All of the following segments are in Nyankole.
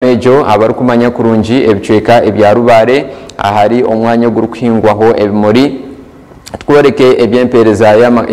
Egyo abarikumanya kurungi ebicweka ebya Rubare ahari omwanya ogurikuhingwaho ebimuri tukworeke eby'empeereza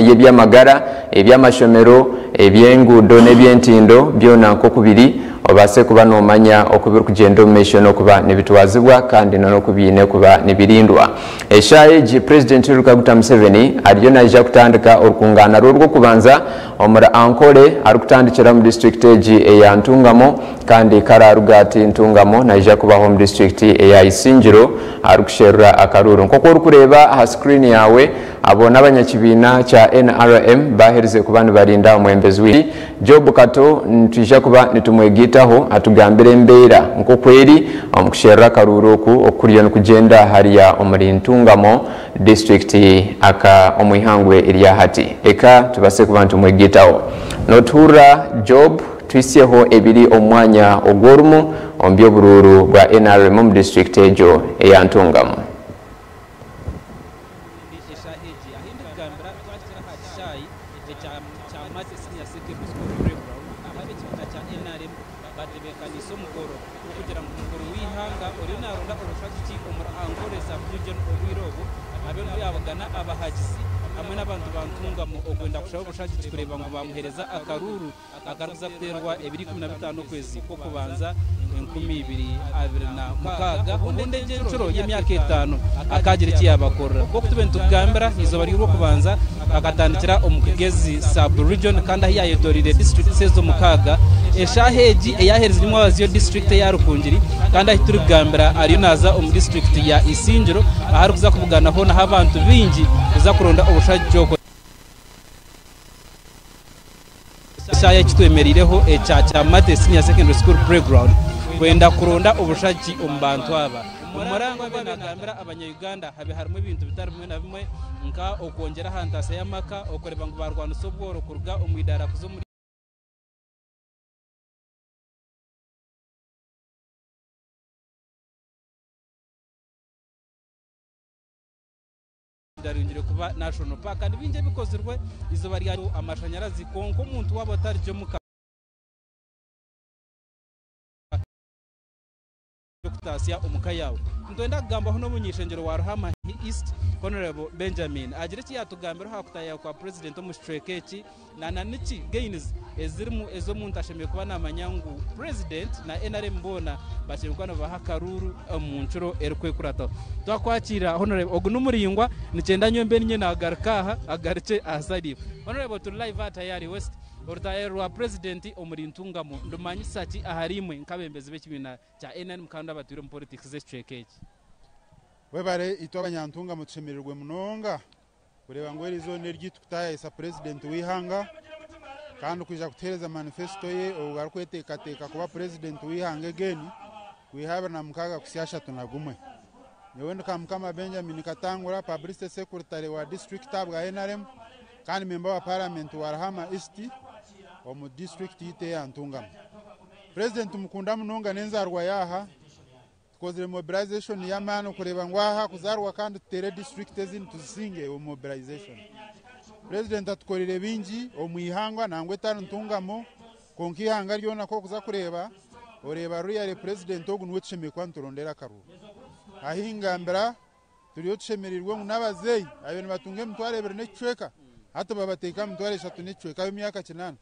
y'eby'amagara, eby'amashomero, eby'enguudo n'eby'entindo byona nk'oku biri obaase kuba noomanya oku birikugyenda omu maisho n'okuba nibitwazibwa kandi n'oku biine kuba nibirindwa. Eshaaha egi Purezidenti Yoweri Kaguta Museveni ariyo naija kutandika orukungaana rwe orw'okubanza omuri Ankole arikutandikira omu disiturikiti egi eya Ntungamo kandi ku araaruga ati Ntungamo naija kubaho omu disiturikiti eya Isingiro arikusherura akaruuru. Nk'oku orikureeba aha sikuriini yaawe, abo n'abanyakibiina kya NRM baaherize kuba nibarinda omwebembezi waitu Job Kato. Nitwija kuba nitumwegaitaho atugambire embeera nk'oku eri omu kusherura akaruuru oku okukuriyo nikugyenda hariya omuri Ntungamo. Disiturikiti aka omu ihangwe erya hati. Reka tubase kuba nitumwegaitaho. Notuhurira Job? Tuhitsyeho ebiri omu mwanya ogu orimu omu by'oburuuru bwa nrm omu disiturikiti egyo eya Ntungamo. Eshaaha egi ahu ndikugambira twahikire aha kishaayi ekya Kyamate Senior Secondary School Playground ahu ab'ekibiina kya nrm batebeekaniise omukoro gw'okugira ngu mukuru w'eihanga oriyo naaronda obushagiki omuri Ankole Sub-region obwire obu abe niho yaabugana abahagizi hamwe n'abantu ba Ntungamo okwenda kushaba obushagiki kureeba ngu baamuheereza akaruuru akarikuza kuteerwa ebiro 15 okwezi kw'okubanza 2026 obundi egyo encuro y'emyaka etaano akaagira eki yaabakorera. Nk'oku tube nitukugambira, eizooba ry'Orwokubanza akatandikira omu Kigezi Sub-region kandi ahu yaayetoreire disiturikiti ez'omukaaga. Eshaaha egi eyaaherize nimwabaziyo disiturikiti eya Rukungiri kandi ahu turikugambira ariyo naaza omu disiturikiti ya Isingiro ahu arikuza kubugana hoonaho abantu baingi kuza kuronda obushagiki okwo. Eshaaha eki twemereireho ekya Kyamate Senior Secondary School Playground kwenda kuronda obushagiki omu bantu aba. Omu murango abaire nagambira abanya Uganda habe harimu ebintu bitari bimwe na bimwe nka okwongyera aha ntaasya y'amaka, okureeba ngu barwanisa obworo kuruga omu idaara kuza omu Ndarungire kuba National Park ni bingi ebikozirwe eizooba rya amashanyarazi kwonka omuntu waaba otarigye omuka kutaasya omuka yaawe. Nitwenda kugambaho n'omuny'eishengyero wa Ruhama East, Honourable Benjamin agire eki yaatugambira aha kutaayaaya kwa Purezidenti omu kicweka eki na na niki gains ezirimu ezi omuntu ashemereire kuba naamanya ngu Purezidenti na nrm boona bashemereire kuba nibabaha akaruuru omu ncuro erikwekurataho. Twakwakiira Honourable, ogu nimuraingwa nikyenda nyowe mbe ninye naagaruka aha agarukye aha side iwe. Honourable turi live aha Tayari West, orutaayaayo rwa Purezidenti omuri Ntungamo nirumanyisa ki ahariimwe nk'abeebembezi b'ekibiina kya nrm kandi abatwire omu politics z'ekicweka eki? Webare itwe abanyantungamo tushemererwe munonga kureeba ngu eri izooba n'eryaitu kutaayaayisa Purezidenti w'eihanga kandi kwija kutuheereza manifesito ye obwo arikweteekateeka kuba Purezidenti w'eihanga again kwiha 26 kuhitsya 31. Nyowe ndi Kamukama Benjamin Katangura, Publicity Secretary wa disiturikiti ahabwa nrm kandi memba wa Paramenti wa Ruhama East omu disiturikiti yaitu eya Ntungamo. Purezidenti tumukunda munonga n'enzaarwa yaaha. Tukozire mobilization y'amaani kureeba ngu aha kuzaarwa kandi tuteere disiturikiti ezindi tuzisinge omu mobilization. Purezidenti atukoreire bingi omu ihanga nangwa etari Ntungamo kwonka eihanga ryona ku orikuza kureeba oreeba really purezidenti ogu niwe tushemereire kuba niturondera akaruuru. Ahingambira Turiyo tushemereirwe ngu n'abazeeyi abaire nibatunga emitwaro ebiri n'ekicweka hati babateeka aha mitwaro eshatu n'ekicweka ab'emyaka kinaana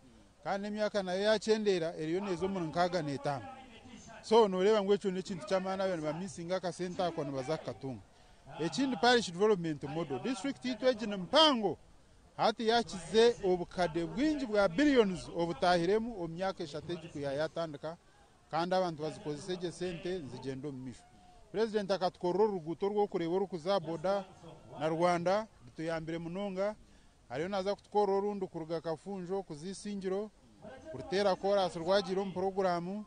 kandi n'emyaka nayo yakyendeera eriyo neeza omuri 65. So nooreeba ngu ekyo n'ekintu ky'amaani abaire nibamisinga akasente ako nibaza kukatunga. Ekindi Parish Development Model, disiturikiti yaitu egi ni mpango hati yakize obukade bwingi bwa billions obutaahiremu omu myaka eshatu egi kwiha yatandika kandi abantu bazikozesa gye sente nizigyenda omu maisho. Purezidenti akatukorera oruguuto orw'okureeba orurikuza boda na Rwanda rutuyambire munonga. Ariyo naaza kutukorera orundi kuruga Kafunjo kuza Isingiro kuruteera koraasi rwagiire omu puroguraamu.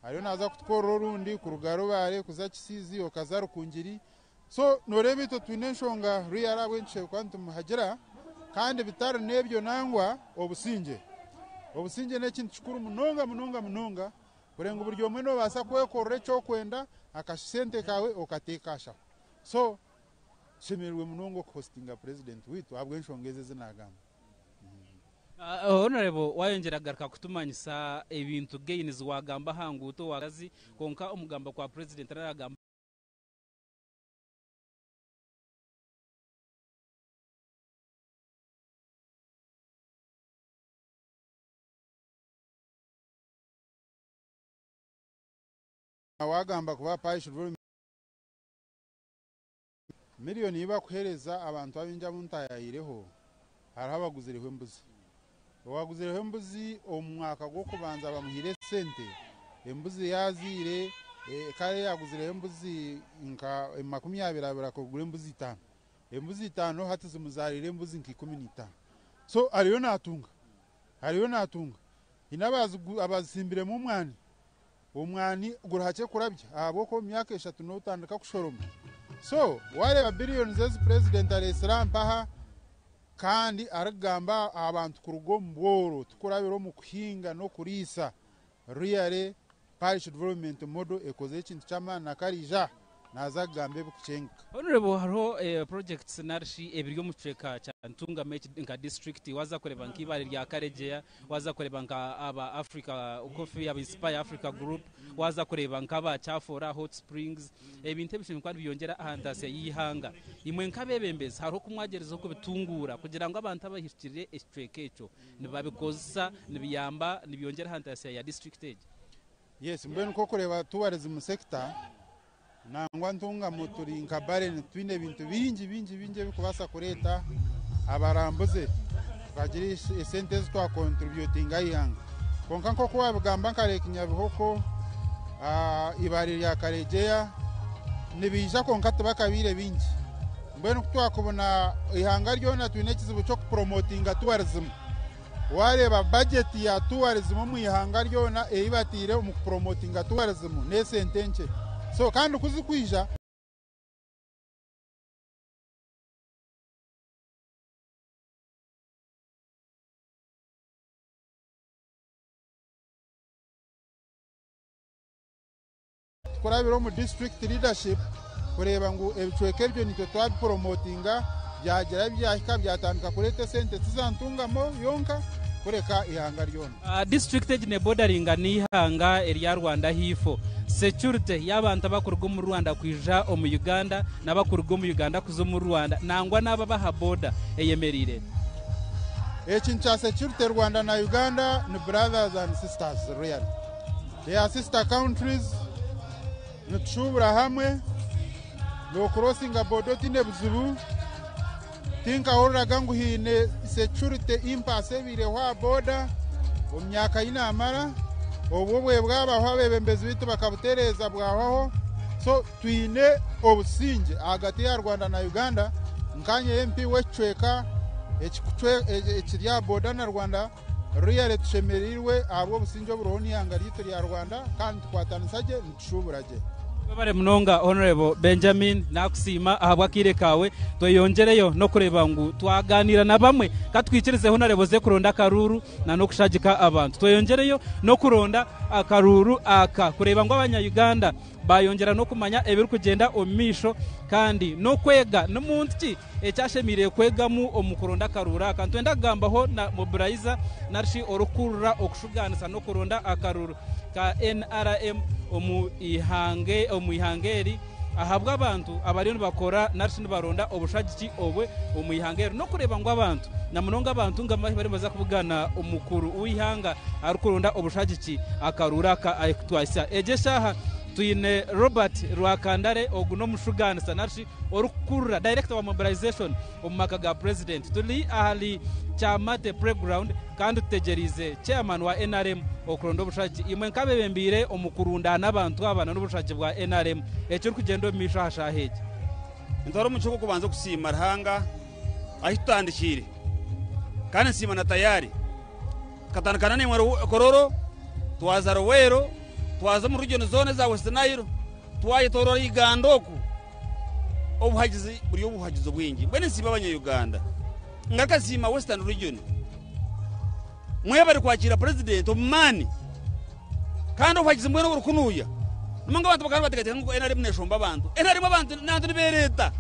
Ariyo naaza kutukorera orundi kuruga Rubare kuza Kisiizi okaza Rukungiri. So nooreeba itwe twine enshonga real ahabw'enki tushemereire kuba nitumuhagira kandi bitari n'ebyo nangwa obusingye. Obusingye n'ekintu kikuru munonga munonga munonga kureba ngu buri omwe noobaasa kwekorera eki orikwenda akasente kaawe okateeka aha shaho. So tushemereirwe munonga okuhositinga purezidenti waitu ahabw'enshonga ezi ezi naagamba. Honourable wayongyera kugaruka kutumanyisa ebintu gains wagamba aha nguuto wagazi kwonka omugamba kwa president aragamba. Wagamba kuba parish development Miriyoni ei barikuheereza abantu abaingi abu ntaayayireho hariho abaguzireho embuzi. Owaguzireho embuzi omu mwaka gw'okubanza bamuhaire esente, embuzi yaazaire kare yaaguzireho embuzi nka 20 akagura embuzi itaano. Embuzi itaano hati zimuzaariire embuzi nka 15. So ariyo naatunga, ariyo naatunga. Haine abazitsimbiremu omwani. Omwani guri hakye kurabya ahabw'okuba omu myaka eshatu notandika kushoroma. So wareeba billions ezi president aretsire aha mpaha kandi arikugamba aha bantu kuruga omu bworo tikurabira omu kuhinga n'okuriisa really parish development model ekozire ekintu ky'amaani na kariija naza kugamba ebikukyengeka. Honourable hariho projects narishi ebiri omu kicweka kya Ntungamo eki nka district waza kureeba nk'eibaare rya Karegyeya Waaza kureeba nka aba Africa Coffee, aba Inspire Africa Group, waaza kureeba nk'aba Kyafora Hot Springs, ebintu ebyo nibikuba nibyongyera aha ntaasya y'eihanga. Imwe nk'abeebembezi hariho oku mwagyerizeho kubitunguura kugira ngu abantu abahikire ekicweka ekyo nibabikozesa, nibiyamba, nibyongyera aha ntaasya ya disiturikiti egi? Yes, mbwenu nk'okureeba tourism sector Nangwa Ntungamo turi nka Bareni twine ebintu bingi bingi bingi ebirikubaasa kureeta abarambuzi tukagira esente ezi twakontributinga aha ihanga. Kwonka nk'oku waabigamba nka Lake Nyabihoko, eibaare rya Karegyeya nibaija kwonka tibakabaire baingi. Mbwenu ku twakubona eihanga ryona twine ekizibu ky'okupromotinga tourism. Waareeba bajeti ya tourism omu ihanga ryona ei bataire omu kupromotinga tourism n'esente nkye. So kandi ku zirikwija. Tukurabira omu district leadership kureeba ngu ebicweka ebyo nitwe twabiporomotinga byagira ahi byahika byatandika kureeta esente ti za Ntungamo yonka kureka eihanga ryona. District egi nebodaringa n'eihanga erya Rwanda ahaifo. Security y'abantu abakuruga omu Rwanda kwija omu Uganda n'abakuruga omu Uganda kuza omu Rwanda nangwa n'abo abaha boda eyemereire eti? Ekintu kya security Rwanda na Uganda ni brothers and sisters really. They are sister countries, nitushuubura hamwe, nokurosinga boda otaine buzibu, tinkahuriraga ngu haine security impasse ebaireho aha boda omu myaka ei naamara, obwo obwe bwabaho abeebembezi baitu bakabutereeza bwahwaho, so twine obusingye ahagati ya Rwanda na Uganda, nkanye MP w'ekicweka ekiri aha boda na Rwanda, Really tushemereirwe ahabw'obusingye oburiho n'eihanga ryaitu rya Rwanda kandi nitukwatanisa gye nitushuubura gye. Webare munonga Honourable Benjamin, nakusiima ahabw'akaire kaawe. Tweyongyereyo n'okureeba ngu twaganiira na bamwe. Ka twikirize Honourable oze kuronda akaruuru na n'okushagika abantu. Tweyongyereyo n'okuronda akaruuru aka kureeba ngu abanya Uganda Baayongyera n'okumanya ebirikugyenda omu maisho kandi n'okwega ni muntu ki eki ashemereire kwegamu omu kuronda akaruuru aka. Nitwenda kugambaho na mobilizer nari shi orikukurira okushugaanisa n'okuronda akaruuru ka nrm omu ihanga eri ahabw'abantu abariyo nibakora nari shi nibaronda obushagiki obwe omu ihanga eri n'okureeba ngu abantu na munonga abantu nga bariyo nibaza kubugana omukuru w'eihanga arikuronda obushagiki akaruuru aka ahikutwahitsya egi eshaaha. Twine Robert Rwakandare, ogu n'omushugaanisa narishi orikukurira, Director wa Mobilization omu maka ga Purezidenti. Turi ahari Kyamate Playground kandi tutegyereize Chairman wa nrm okuronda obushagiki. Imwe nk'abebembeire omu kurundaana abantu aba n'obushagiki bwa nrm ekirikugyenda omu maisho aha shaaha egi. Nitwara omugisha ogw'okubanza okusiima Ruhanga ahi tutandikiire kandi nsiima na Tayari. Tukatandika naimwe Kololo, twaza Luweero, twaza omu region zoona eza West Nile, twayetoorora Uganda oku. Obuhagizi buri obuhagizi obwingi. Mbwenu nsiima abanya-Uganda. Ngaruka nsiima Western Region. Mwebare kwakiira Purezidenti omu maani. Kandi obuhagizi mbwenu oburi kunuuya. Nimwo ngu abantu bakaba nibateekateeka ngu NRM neeshomba abantu. NRM abantu n'abantu nibeereeta.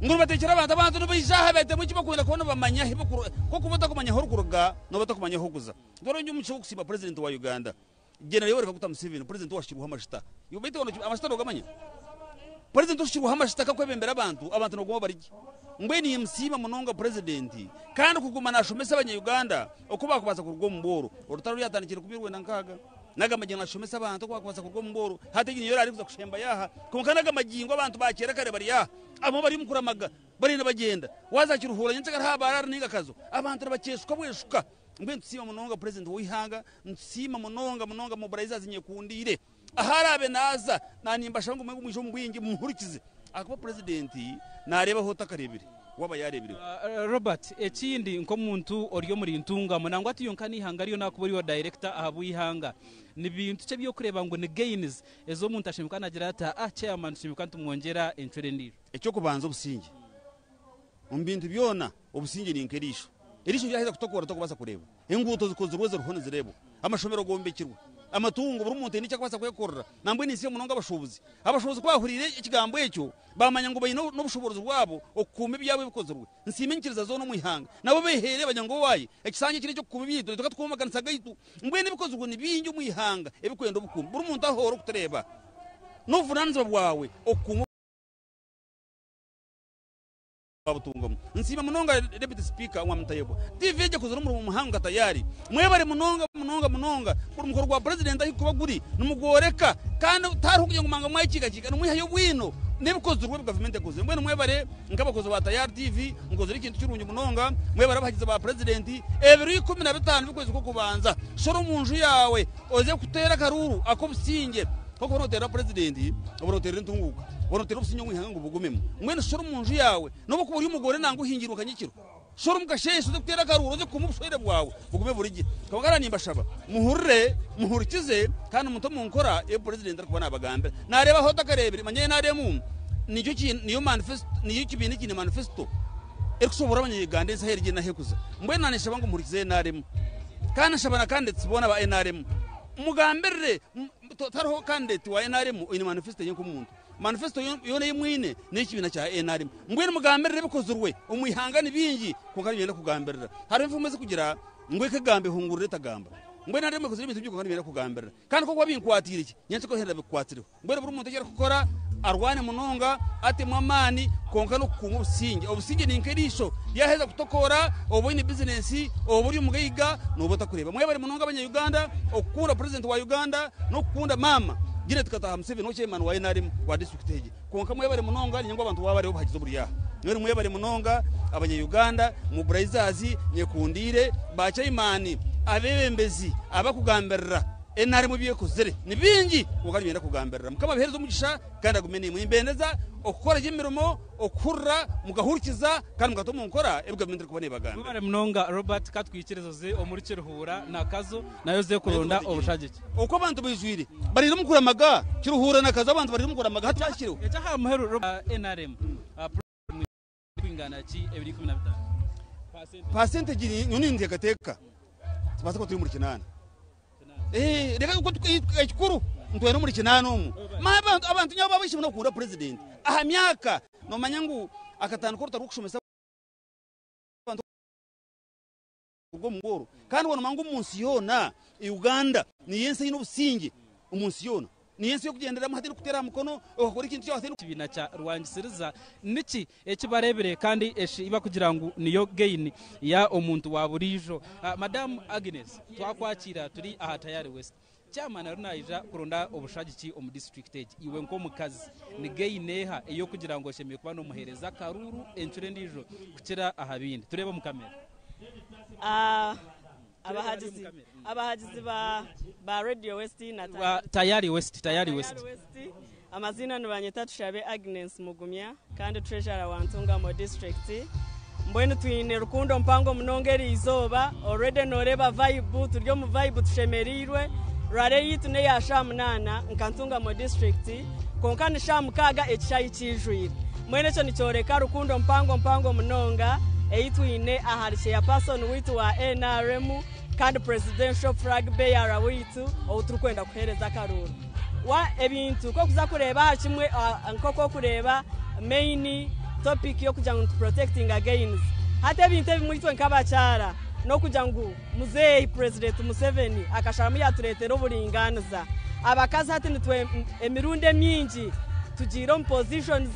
Ngu nibatekyera abantu, abantu nibaija aha beetemu eki bakwenda kuba nibamanya ahi barikuruga. Nk'okuba otakumanya ahu orikuruga, nooba otakumanya ahu orikuza. Ntwara ndi omugisha gw'okusiima Purezidenti wa Uganda, General Yoweri Kaguta Museveni, Purezidenti owashukirweho amashita. Beitu amashita noogamanya? Purezidenti oshukirweho amashita akakwebembera abantu, abantu nibaguma bari gye. Mbwenu niimusiima munonga Purezidenti kandi kuguma naashomesa abanya-Uganda oku baakubaasa kuruga omu bworo. Orutaro rwatandikire rukumi rwenda nkaaga. N'aga magingo naashomesa abantu oku baakubaasa kuruga omu bworo. Hati egi niyo eraarikuza kushembayo aha. Kwonka n'aga magingo abantu baakyera kare bari aha. Abamwe bari omu kuramaga bariyo nibagyenda. Waaza Kiruhura nyenkya hariho abaara nainga akazo, abantu nibakyeshuka bweshuka. Mbwenu nitusiima munonga Purezidenti w'eihanga, nitusiima munonga munonga mobilizers nyekundiire. Ahu araabe naaza, na nimbashaba ngu mwije omu bwingi mumuhurikize ahakuba Purezidenti naareeba ahu otakareebire waaba yaareebireho. Robert, Ekindi nk'omuntu ori omuri Ntungamo nangwa ti yonka n'eihanga ryona ahakuba ori wa dayirekita ahabw'eihanga, ni bintu ki eby'okureeba ngu ni gains ezi omuntu ashemereire kuba naagira ati aa chairman tushemereire kuba nitumwongyera encuro endiijo? Eky'okubanza obusingye. Omu bintu byona obusingye ni nk'eriisho. Eriisho ryaheza kutokoora tokubaasa kureeba. Enguuto zikozirwe ziriho nizireebwa, amashomero gombekirwe, amatungo buri muntu aine eki arikubaasa kwekorera. Nambwenu ensi munonga abashuubuzi. Abashuubuzi ku baahuriire ekigambo ekyo baamanya ngu baine n'obushoboorozi bwabo okukuuma ebyabo ebikozirwe. Nsiima enyikiriza zoona omu ihanga. Nabo beeheire bagira ngu owaaye ekisanja eki n'eky'okukuuma ebyaitu naitwe ka tukuume amakanisa gaitu. Mbwenu ebikozirwe ni bingi omu ihanga ebirikwenda obukuumi. Buri muntu ahoora okutureeba. N'obuvunaanizibwa bwawe okukuuma. Babutungamu. Nsiima munonga Deputy Speaker Omwami Tayebwa. TV egi ekozire omurimo muhango nka tayari. Mwebare munonga munonga munonga. Buri mukoro gwa President ahi kuba guri nimugworeka kandi tihariho kugira ngu manga mwakiikakiika nimwihayo bwino n'ebikozirwe ebi gavumenti ekozire. Mbwenu mwebare nk'abakozi ba Tayari TV mukozire ekintu kirungi munonga. Mwebare abahagizi ba President. Ebiro 15 by'okwezi kw'okubanza shora omu nju yaawe oze kuteera akaruuru ak'obusingye. Nk'oku orikuba nooteerera Purezidenti, oba nooteerera entunguuka, oba nooteerera obusingye omu ihanga ngu bugumemu. Mbwenu shora omu nju yaawe, n'obu okuba ori omugore nangwa ohingiirwe nka nyekiro, shora omu kasheeshe oze kuteera akaruuru, oze kukuuma obushwere bwawe bugume buri gye. Kwonka na nimbashaba muhurire, muhurikize kandi mute omu nkora ebi Purezidenti arikuba naabagambira. Naareeba ahu otakareebire, manya NRM nikyo ki niyo manifesto niyo ekibiina ekiine manifesto erikushoboorora abanya-Uganda ensi ahu eri n'ahu erikuza. Mbwenu na ninshaba ngu muhurikize NRM kandi nshaba na candidates boona aba NRM mugambirire. Tihariho candidate wa nrm oine manifesto ye nk'omuntu. Manifesto yoona ei mwine n'eyekibiina kya nrm. Mbwenu mugambirire ebikozirwe omu ihanga ni bingi kwonka niinyenda kugambirira. Hariho enfumu ezikugira ngu ekagamba ehungurira etagamba. Mbwenu nrm ekozire ebintu bingi kwonka niinyenda kugambirira. Kandi nk'oku wabinkwatiire gye, nyenkya nkahendera bikukwatsireho. Mbwenu buri muntu eki arikukora arwane munonga, atemu amaani kwonka n'okukuuma obusingye. Obusingye ni nk'eriisho, ryaheza kutokoora oba oine bizinensi, oba ori omugaiga nooba otakureeba. Mwebare munonga abanya Uganda okukunda purezidenti wa Uganda n'okukunda maama Janet Kataaha Museveni owa chairman wa nrm wa disiturikiti egi. Kwonka mwebare munonga niinyenda ngu abantu baabareeba obuhagizi oburi aha. Mbwenu mwebare munonga abanya Uganda, mobilizers, nyekundiire, ba chairman, abeebembezi abakugambirira nrm ebi ekozire ni bingi kwonka niinyenda kugambirira. Mukama abaheereze omugisha. Kandi agume naimwe. Nimbendeza okukora gye emirimo, okuhurira, mukahurikiza kandi mukata omu nkora ebi gavumenti erikuba neebagambira. Webare munonga Robert, ka twikirize oze omuri Kiruhura na Kazo nayo oze kuronda obushagiki. Oku abantu baijwire bariire omu kuramaga, Kiruhura na Kazo abantu bariire omu kuramaga hati kyahikireho. Eky'aha muheru Robert, nrm kwingana ki ebiro 15? Percentage nyowe ninteekateeka tubaase kuba turi omuri kinaana. Reka ekikuru nitwenda omuri kinaana omu. Manya abantu nyaabo abaishiki nibakunda purezidenti. Aha myaka noomanya ngu akatandika orutaro rw'okushomesa abantu kuruga omu bworo. Kandi waaba noomanya ngu omu nsi yoona Uganda niyo ensi eine obusingye omu nsi yoona. Niyo ensi y'okugyenderamu hataine kuteera aha mukono okakora ekintu kyawe hataine. Ekibiina kya Rwangisiriza niki eki bareebire kandi eki bakugira ngu niyo gain ya omuntu wa buriijo. Madam Agnes, twakwakiira turi aha Tayari West. Chairman ariyo naija kuronda obushagiki omu district egi. Iwe nk'omukazi ni gain eha ey'okugira ngu oshemereire kuba n'omuheereza akaruuru encuro endiijo kukira aha bindi? Tureebe omu kamera. Abahagizi abahagizi ba ba Radio West na Wa Tayari West, Tayari West. Tayari West. Amaziina nibanyeta Tushabe Agnes Mugumya kandi Treasurer wa Ntungamo District. Mbwenu twine rukundo mpango munonga eri izooba already noreeba vibe turi omu vibe tushemereirwe. Rally eyaitu neya shaaha munaana nka Ntungamo District kwonka ni shaaha mukaaga ekishaayi kiijwire. Mbwenu ekyo nikyoreka rukundo mpango mpango munonga ei twine ahari Chairperson waitu wa nrm kandi Presidential Flag Bearer waitu ou turikwenda kuheereza akaruuru. Wa ebintu nk'okuza kureeba aha kimwe nk'oku orikureeba main topic y'okugira ngu nituprotectinga gains. Hati ebintu ebimwe itwe nk'abakyara n'okugira ngu muzeeyi President Museveni akasharamu yatureetera oburingaaniza. Abakazi hati nitwe emirundi emingi tugiire omu positions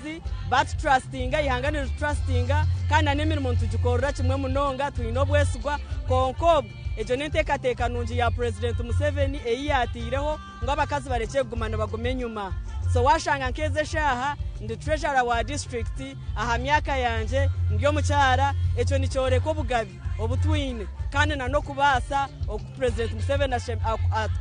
batutrustinga, eihanga niritutrustinga kandi na n'emirimo nitugikorera kimwe munonga twine obwesigwa kwonka obwo egyo n'enteekateeka nungi ya President Museveni ei yaataireho ngu abakazi barekye kuguma nibaguma enyima. So washanga nk'ezi eshaaha ndi treasurer wa district aha myaka yangye ndi omukyara, ekyo nikyoreka obugabi obu twine kandi na n'okubaasa oku President Museveni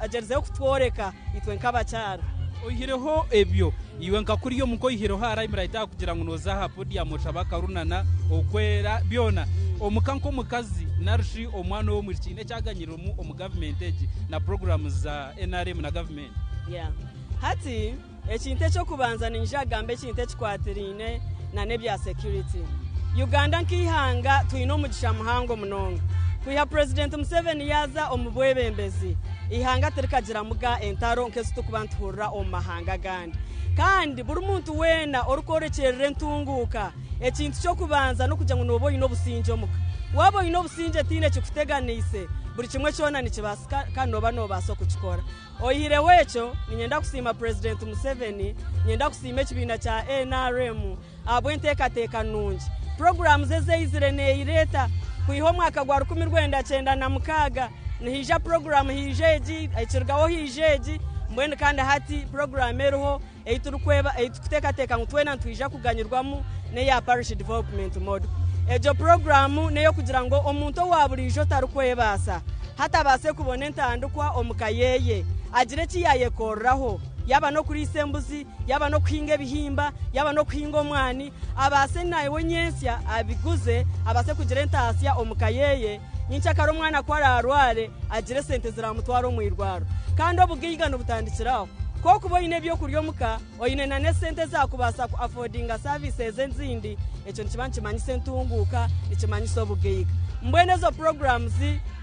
agyerizeho kutworeka itwe nk'abakyara. Oihireho ebyo, iwe nka kuriya omuka oihireho aha limelight aha kugira ngu nooza aha podium oshabe akarunana, okwera, byona. Omuka nk'omukazi narishi omwana ow'omwishiki haine eki aganyirwemu omu gavumenti egi na programs za NRM na gavumenti? Yeah. Hati ekintu eky'okubanza niinyija kugamba ekintu ekikwatiraine na n'ebya security. Uganda nk'eihanga twine omugisha muhango munonga. Kwiha President Museveni yaaza omu bwebembezi, eihanga tirikagiramuga entaro nk'ezi turikuba nituhurira omu mahanga agandi. Kandi buri muntu weena orikworekyerera entunguuka, ekintu ky'okubanza n'okugira ngu nooba oine obusingye omuka. Waaba oine obusingye tihaine kikuteganiise, buri kimwe kyona nikibaasika kandi nooba noobaasa okukikora. Oihireho ekyo, niinyenda kusiima Purezidenti Museveni, niinyenda kusiima ekibiina kya NRM ahabw'enteekateeka nungi. Puroguraamu ze ezaizire neereeta kwiha omwaka gwa 1996 nihaija puroguraamu haija egi, ekirugaho haija egi, mbwenu kandi hati puroguraamu eriho ei turikuteekateeka ngu twena nitwija kuganyirwamu n'eya Parish Development Model. Egyo puroguraamu n'ey'okugira ngu omuntu owa buriijo otarikwebaasa hati abaase kubona entandikwa omu ka yeeye, agire eki yaayekoreraho, yaaba n'okuriisa embuzi, yaaba n'okuhinga ebihimba, yaaba n'okuhinga omwani, abaase naiwe nyentsya abiguze, abaase kugira entaasya omu ka yeeye, nyenkyakare omwana ku araarware agire esente ziramutwara omu irwariro. Kandi obugaiga nibutandikira aho. Ku orikuba oine ebyokurya omuka, oine na n'esente ezaakubaasa ku afodinga services ezindi, ekyo nikiba nikimanyisa entunguuka, nikimanyisa obugaiga. Mbwenu ezo programs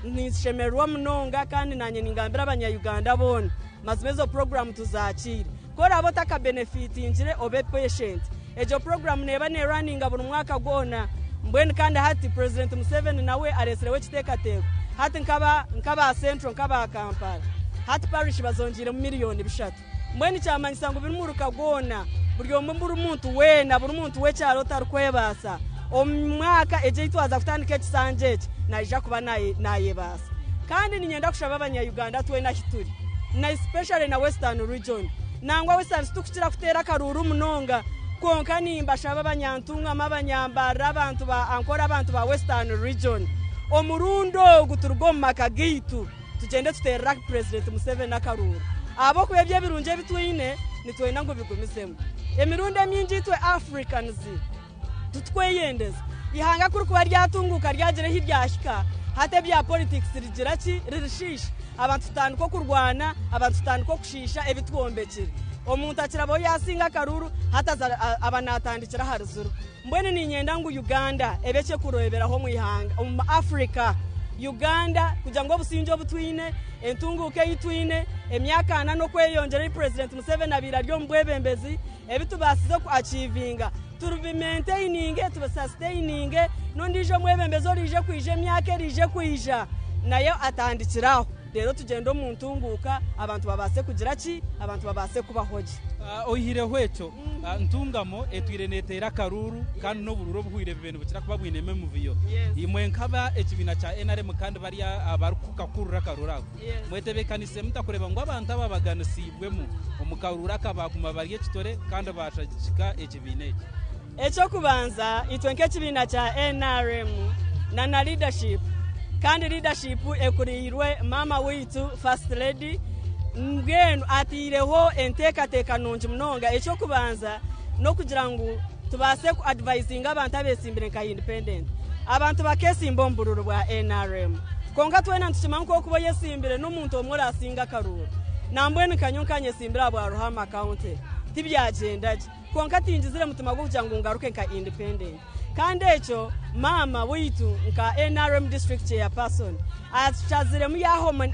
ninshemererwa munonga kandi naanye ningambira abanya-Uganda boona, mazima ezo program tuzaakiire. Ku oraabe otakabenefitingire obe patient. Egyo program neeba neerunninga buri mwaka gwona. Mbwenu kandi hati President Museveni nawe areetsireho ekiteekateeko. Hati nk'aba nk'aba Central nk'aba Kampala, hati parish bazongyeiremu miriyoni bishatu. Mbwenu kyamanyisa ngu buri muruka gwona, buri omwe buri muntu weena, buri muntu w'ekyaro otarikwebaasa, omu mwaka egi ei twaza kutandika ekisanja eki, naija kuba naayebaasa. Kandi niinyenda kushaba abanya-Uganda twena ahi turi, na especially na Western Region, nangwa Western titurikukira kuteera akaruuru munonga, kwonka nimbashaba abanyantungamo, abanyambarara, abantu ba Ankole, abantu ba Western Region, omurundi ogu turuge omu maka gaitu tugyende tuteerere Purezidenti Museveni akaruuru. Ahabw'okuba ebi ebirungi ebi twine nitwenda ngu bigumizemu. Emirundi emingi itwe Africans titukweyendeza. Eihanga ku rikuba ryatunguuka ryagira ahi ryahika, hati ebya politics rigira ki? Ririshiisha. Abantu tutandika okurwana, abantu tutandika okushiisha ebi twombekire. Omuntu akirabaho yaasinga akaruuru, hati aza aba naatandikira ahari ziro. Mbwenu niinyenda ngu Uganda ebe eky'okureeberaho omu ihanga, omu Africa. Uganda kugira ngu obusingye obu twine, entunguuka ei twine, emyaka ana n'okweyongyera ei Purezidenti Museveni abaire ari omu bwebembezi, ebi tubaasize ku achievinga, tubimaintaininge, tubisustaininge, n'ondiijo omwebembezi oraije kwija emyaka eraije kwija nayo atandikire aho. Reero tugyende omu ntunguuka abantu babaase kugira ki? Abantu babaase kubaho gye. Oihireho ekyo, Ntungamo etwire neeteera akaruuru kandi n'oburuuru obuhwire bubaire nibukira kuba bwinemu emivuyo. Imwe nk'aba ekibiina kya NRM kandi bari abarikukakurura akaruuru ako, mwetebeekanise muta kureeba ngu abantu ababaganisiibwemu omu karuuru aka baaguma bari ekitore kandi baashagika ekibiina eki? Eky'okubanza, itwe nk'ekibiina kya NRM na na leadership, kandi leadership ekuriirwe maama waitu First Lady, mbwenu ataireho enteekateeka nungi munonga. Eky'okubanza n'okugira ngu tubaase ku advisinga abantu abeesimbire nka independent. Abantu bakeesimba omu buruuru bwa NRM. Kwonka twena nitukimanya ngu ku orikuba oyesimbire n'omuntu omwe oraasinga akaruuru. Nambwenu nka nyowe nkanyesimbire ahabwa Ruhama County, tibyagyenda gye. Kwonka tingizire mutima gw'okugira ngu ngaruke nka independent. Kandi ekyo maama waitu nka NRM district chairperson akishaziremu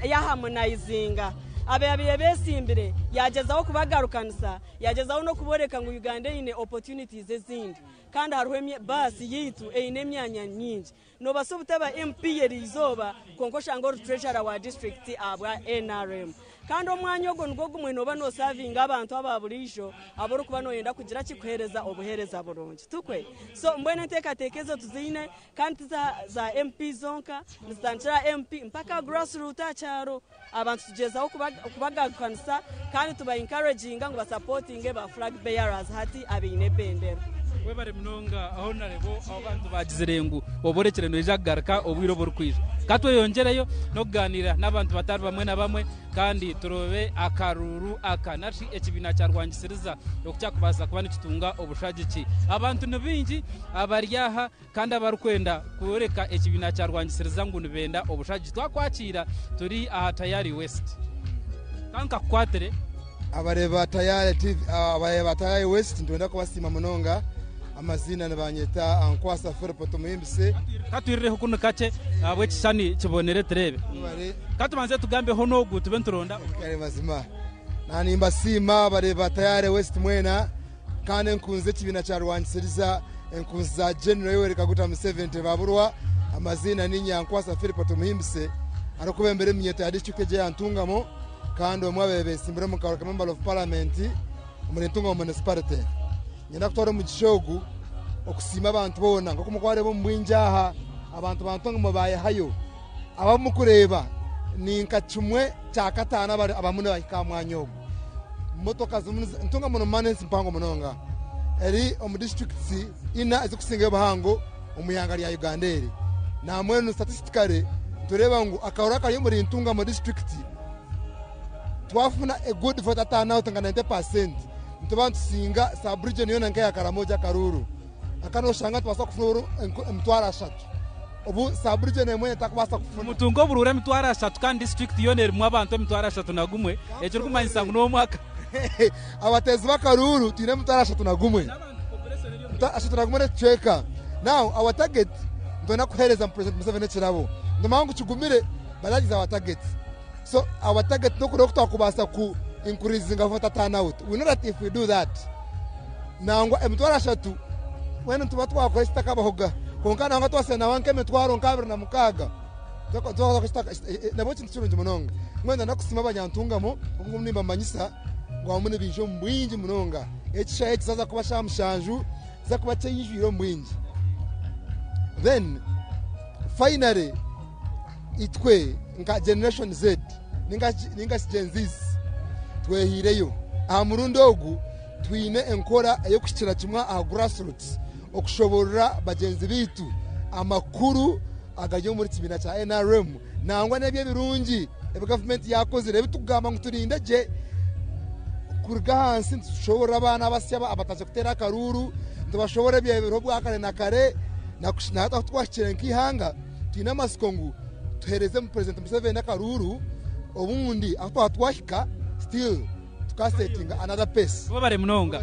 yaharmonizinga. Ababaire besimbire yagyezaho kubagarukanisa, yagyezaho n'okuboreka ngu Uganda eine opportunities ezindi kandi hariho baasi yaitu eine emyanya mingi. Nobaasa obutaba MP eriizooba kwonka oshanga ori treasurer wa district ahabwa NRM. Kandi omwanya ogwo nigwo gumwe nooba noosavinga abantu aba buriijo abu orikuba nooyenda kugira ki kuheereza obuheereza burungi. Tukwe? So mbwenu enteekateeka ezo tuziine kandi ti za MP zonka, nizitandikira aha MP mpaka aha grass root aha kyaro. Abantu tugyezaho kubagarukanisa kandi tuba encouraginga ngu basapotinge ba flag bearers hati abaine ebendera. Webare munonga Honarebo abantu bagizire ngu oborekire noija kugaruka obwire oburikwija. Ka tweyongyereyo n'okugaaniira n'abantu batari bamwe na bamwe kandi tureebe akaruuru aka nari ekibiina kya Rwangisiriza oku kyakubaasa kuba nikitunga obushagiki. Abantu ni baingi abari aha kandi abarikwenda kworeka ekibiina kya Rwangisiriza ngu nibenda obushagiki. Twakwakiira turi aha Tayari West. Ka nkakukwatire. Abareebi ba Tayari TV, abareebi ba Tayari West nitwenda kubasiima munonga. Amaziina nibanyeta Ankwasa Philip Tumuhimbise. Ka twirireho kunu kakye ahabw'ekishushani kibonere tureebe. Ka tubanze tugambeho n'ogu tube nituronda. Kare mazima. Na nimbasiima abareebi ba Tayari West mwena kandi enkunzi z'ekibiina kya Rwangisiriza, enkunzi za General Yoweri Kaguta Museveni tebaburwa. Amaziina ni Nyankwasa Philip Tumuhimbise arikubembera eminyeeto ya disiturikiti egi eya Ntungamo. Kandi omwe abaire besimbire omu karuuru ka Member of Parliament omuri Ntungamo Municipality. Niinyenda kutwara omugisha ogu okusiima abantu boona nk'oku murikubareeba omu bwingi aha, abantu ba Ntungamo baayehayo. Abu murikureeba ni nka kimwe kya kataano abamwe nibahika aha mwanya ogu. Motoka zirimu Ntungamo n'ensi mpango munonga eri omu disiturikiti ina ezirikusingayo obuhango omu ihanga rya Uganda eri. Nambwenu statistically nitureeba ngu akaruuru akari omuri Ntungamo disiturikiti twafuna a good voter turnout nka 90% nituba nitusinga sub region yoona nka eya Karamoja akaruuru aka noshanga nitubaasa kufuna 30,000 obu sub region emwe etakubaasa kufuna. Mutunga oburuuru 30,000 kandi disiturikiti yoona erimu abantu 31,000 ekirikumanyisa ngu n'omwaka. Abateezi b'akaruuru twine 31,000. 31 n'ekicweka. Now our target nitwenda kuheereza President Museveni ekirabo. Nitumanya ngu kigumire but that is our target. So our target n'okureeba oku twakubaasa ku increasinga voter turnout. We know that if we do that, nangwa 30,000 mbwenu nituba twakora ekitakabahoga. Kwonka nangwa twasiga nangwa nk'emitwaro nka 26, nabwo kintu kirungi munonga. Mbwenu ndenda kusiima abanyantungamo ahabw'okuba nimbamanyisa ngu abamwe nibaija omu bwingi munonga. Ekishaayi eki kyaza kuba shaaha mushanju kiza kuba kyaijwire omu bwingi. Then finally itwe nka Generation Z ninga shi Gen Zs twehiireyo. Aha murundi ogu twine enkora ey'okuhikira kimwe aha grassroots okushoborora bagyenzi baitu amakuru agari omuri kibiina kya NRM nangwa n'ebyo ebirungi ebi gavumenti yaakozire ebi turikugamba ngu turinde gye kuruga ahansi nitushoborora abaana abasya abataija kuteera akaruuru nitubashoborora ebyabaireho obwa kare na kare nahati ahu twahikire nk'eihanga twine amatsiko ngu tuheereze Purezidenti Museveni akaruuru obundi ahu twaba twahika still tukasetinga another pace. Webare munonga.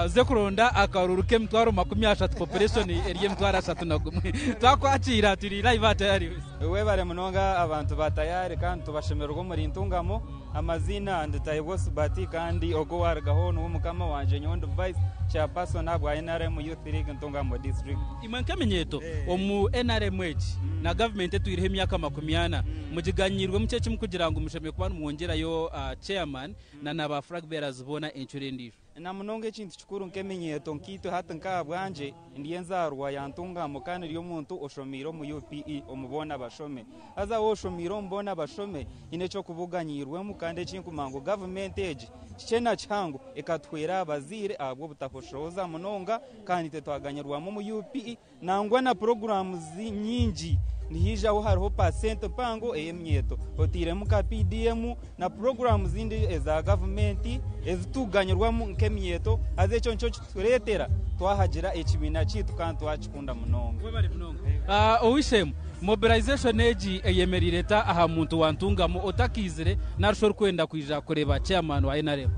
Oze kuronda akaruuru k'emitwaro 30 population eri 31,000. Twakwakiira turi live aha Tayari West. Webare munonga abantu ba Tayari kandi tubashemererwa omuri Ntungamo. Amaziina ndi Tayebwa Osubati kandi ogu owarugaho niwe mukama wangye nyowe ndi Vice Chairperson ahabwa NRM Youth League Ntungamo District. Imwe nk'eminyeeto omu NRM egi na gavumenti etwireho emyaka 40, mugiganyiirwemu ki ekimukugira ngu mushemereire kuba nimwongyerayo chairman na na ba flag bearers boona encuro endiijo? Na munonga ekintu kikuru nk'eminyeeto nkaitwe hati nk'ahabwangye ndi enzaarwa ya Ntungamo kandi ndi omuntu oshomeire omu UPE omu boona bashome. Haza waaba oshomeire omu boona bashome haine eky'okuba oganyiirwemu kandi ekinkumanya ngu gavumenti egi kikye na kihango ekatuhwera aha bazaire ahabw'obutahoshooza munonga kandi itwe twaganyirwamu omu UPE. Nangwa na puroguraamu nyingi nihaijaho hariho paasenti mpango ey'eminyeeto otairemu nka PDM na puroguraamu zindi eza gavumenti ezituganyirwamu nk'eminyeeto haza ekyo nikyo kitureetera twahagira ekibiina kyaitu kandi twakikunda munonga. Webare munonga. Ow'eishe-emwe, mobilization egi eyemereire eta aha muntu wa Ntungamo otakaizire nari shi orikwenda kwija kureeba chairman wa NRM?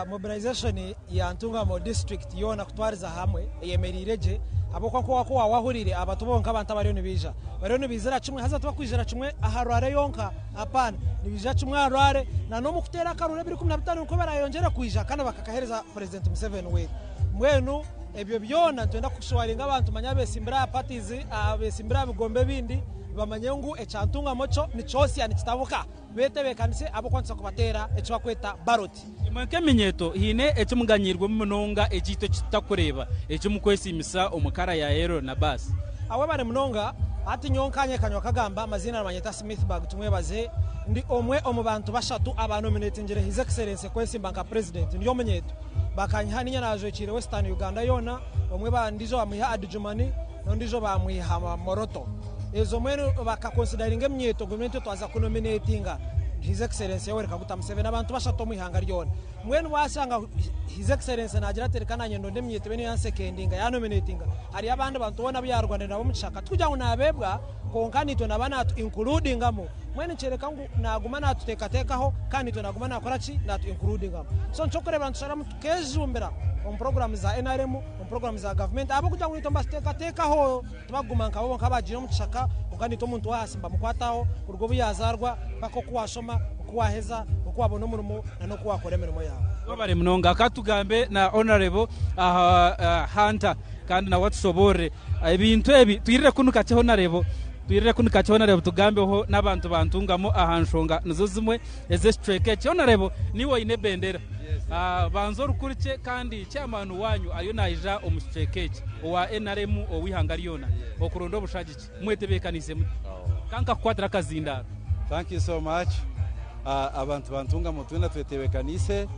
Mobilisation ya Ntungamo district yoona kutwariza hamwe eyemereire gye ahabw'okuba nk'oku waahuriire aba ti bonka abantu abariyo nibaija, bariyo nibaizira kimwe. Haza tibakwijira kimwe aha rware yonka, apaana, nibaija kimwe aha rware na n'omu kuteera akaruru 2015 nikwo barayongyere kwija kandi bakakaheereza Purezidenti Museveni waitu. Mbwenu ebyo byona nitwenda kushuwaringa abantu manya abeesimbire aha parties, abeesimbire aha bigombe ebindi bamanye ngu ekya Ntungamo kyo nikyosya, nikitabuka. Betebeekanise ahabw'okuba nituza kubateera eki barikweta ballot. Imwe nk'eminyeeto haine eki muganyiirwemu munonga eki itwe eki tutakureeba eki mukwesiimisa omu kara ya yellow na baasi? Webare munonga. Hati nyowe nkanye kanywa kagamba, amaziina nibanyeta Smithburg Tumwebaze. Ndi omwe omu bantu bashatu abanominatingire His Excellency kwesimba nka President. Ndi omunyeeto. Bakanyiha niinye naajwekiire Western Uganda yoona, omwe ondiijo bamwiha Adjumani n'ondiijo bamwiha Moroto. Ezo mbwenu bakakonsidaringa eminyeeto ngu nitwe twaza kunominatinga His Excellency Yoweri Kaguta Museveni abantu bashatu omu ihanga ryona. Mbwenu waashanga His Excellency naagira ati reka naanye ndonde eminyeeto ebe niyo yansekendinga, yanominatinga, hariyo abandi bantu boona abu yaarwanire nabo omu kishaka. Tikugira ngu naabeebwa kwonka naitwe naaba naatu includingamu. Mbwenu nikyoreka ngu naaguma naatuteekateekaho kandi naitwe naaguma naakora ki? Naatu includingamu. So nikyokureeba nitusharamu tukeejumbira omu puroguraamu za NRM, omu puroguraamu za gavumenti ahabw'okugira ngu naitwe nibatuteekateekaho. Tibakuguma nka bo bonka abaagiire omu kishaka, kwonka naitwe omuntu w'ahaasi nibamukwataho kuruga obu yaazaarwa mpaka oku waashoma, oku waaheza, oku waabona omurimo n'oku waakora emirimo yaawe. Webare munonga. Ka tugambe na Honourable Hunter kandi nawe atushoboorore ebintu ebi. Twirire kunu kakye Honourable, twirire kunu kakye Honourable tugambeho n'abantu ba Ntungamo aha nshonga nizo zimwe ez'ekicweka eki. Honourable, niiwe oine ebendera. Banza orukurikye kandi chairman waanyu ariyo naija omu kicweka eki owa nrm ow'eihanga ryona okuronda obushagiki. Mwetebeekaniise muta? Ka nkakukwatira akazindaaro. Thank you so much. Abantu ba Ntungamo twena twetebeekaniise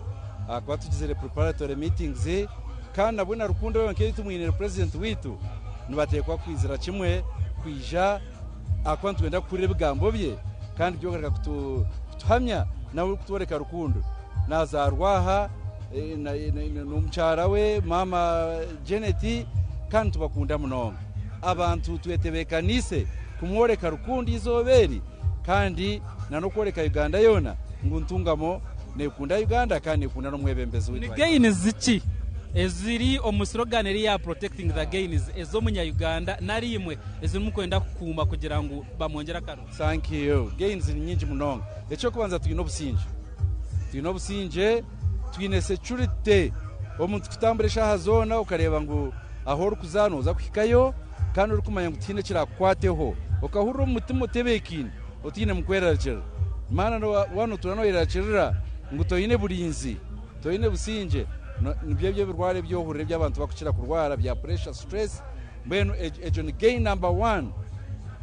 ahakuba tugizire preparatory meetings kandi nabwo na rukundo yonka ei tumwiniire president waitu nibateekwa kwizira kimwe kwija ahakuba nitwenda kuhurira ebigambo bye kandi byogareka kutuhamya nawe orikutworeka rukundo. Nazaarwa aha n'omukyara we maama Janet kandi nitubakunda munonga. Abantu twetebeekaniise kumworeka rukundo eizooba eri kandi n'okworeka Uganda yoona ngu Ntungamo neekunda Uganda kandi neekunda n'omwebembezi waitu. Ni gains ki eziri omu slogan eri eya Protecting the Gains ez'omunya-Uganda nari imwe ezi murikwenda kukuuma kugira ngu bamwongyere akaruru? Thank you. Gains ni nyingi munonga. Eky'okubanza twine obusingye. Twine obusingye, twine security. Omuntu kutambura eshaaha zoona okareeba ngu ahu orikuza nooza kuhikayo kandi orikumanya ngu tihaine ekiraakukwateho. Okahurira omu mutima otebeekaine otaine mu kwerarikirira. Maana waaba nootuura nooyerarikirira ngu toine burinzi, toine busingye, nibyo ebyo ebirwara ebi ohurira ebi abantu barikukira kurwara bya pressure, stress. Mbwenu egyo ni gain number one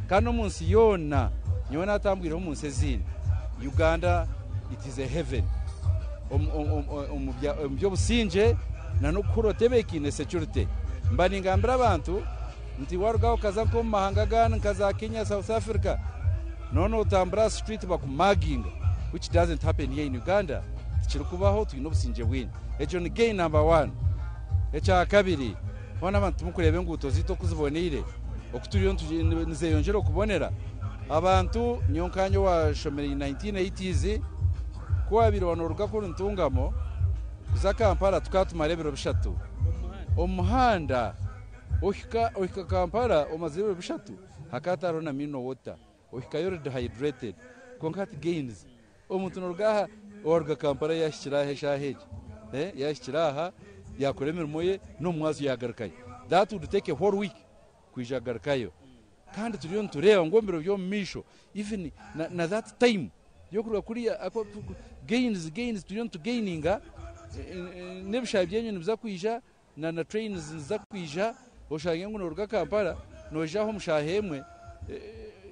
kandi omu nsi yoona, nyowe naatambwireho omu nsi ezindi, Uganda it is a heaven omu by'obusingye n'okuhurira otebeekaine, security. Mba ningambira abantu nti waaruga okaza nk'omu mahanga agandi nka za Kenya, South Africa, nooba nootambura aha street bakumaginga which doesn't happen here in Uganda, tikirikubaho twine obusingye bwingi. Egyo ni gain number one. Ekyakabiri. Hoona abantu timukureeba enguuto zaitu oku ziboneire, oku turiyo nizeyongyera okubonera? Abantu, nyowe nkaanye owashomire in 1980s, ku wabaire wanoruga kuri Ntungamo kuza Kampala tukaba tumara ebiro bishatu omu muhanda ohika ohika Kampala omazire ebiro bishatu hakaba hatariho na mineral water ohikayo ori dehydrated kwonka hati gains Omuntu noruga aha owaruga Kampala yahikire aha eshaaha egi, eh, yahikire aha yakora emirimo ye n'omumwazyo yagarukayo. That would take a whole week kwija kugarukayo. Kandi turiyo nitureeba ngu omu biro by'omu maisho even na, na that time y'okuruga kuriya gains gains turiyo nitugaininga n'ebishaayi byenyu nibiza kwija na na trains niziza kwija oshange ngu noruga Kampala noija aho omu shaaha emwe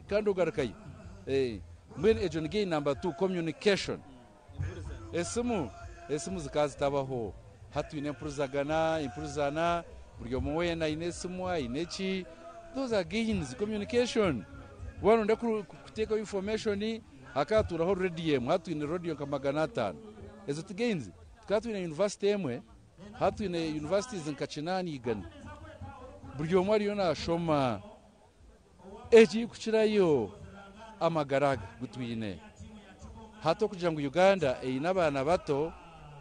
kandi ogarukayo. Mbwenu egyo ni gain number two, communication. Esimu, esimu zikaba zitabaho. Hati twine empurizagana, empurizana, buri omwe weena aine esimu, aine ki. Those are gains, communication. Waaba noyenda kuteekaho information, hakaba hatuuraho radio emwe, hati twine radio nka 500. Ezo ti gains? Tukaba twine university emwe. Hati twine universities nka kinaana igana. Buri omwe ariyo naashoma. Ekirikukirayo amagara agu twine. Hati okugira ngu Uganda eine abaana bato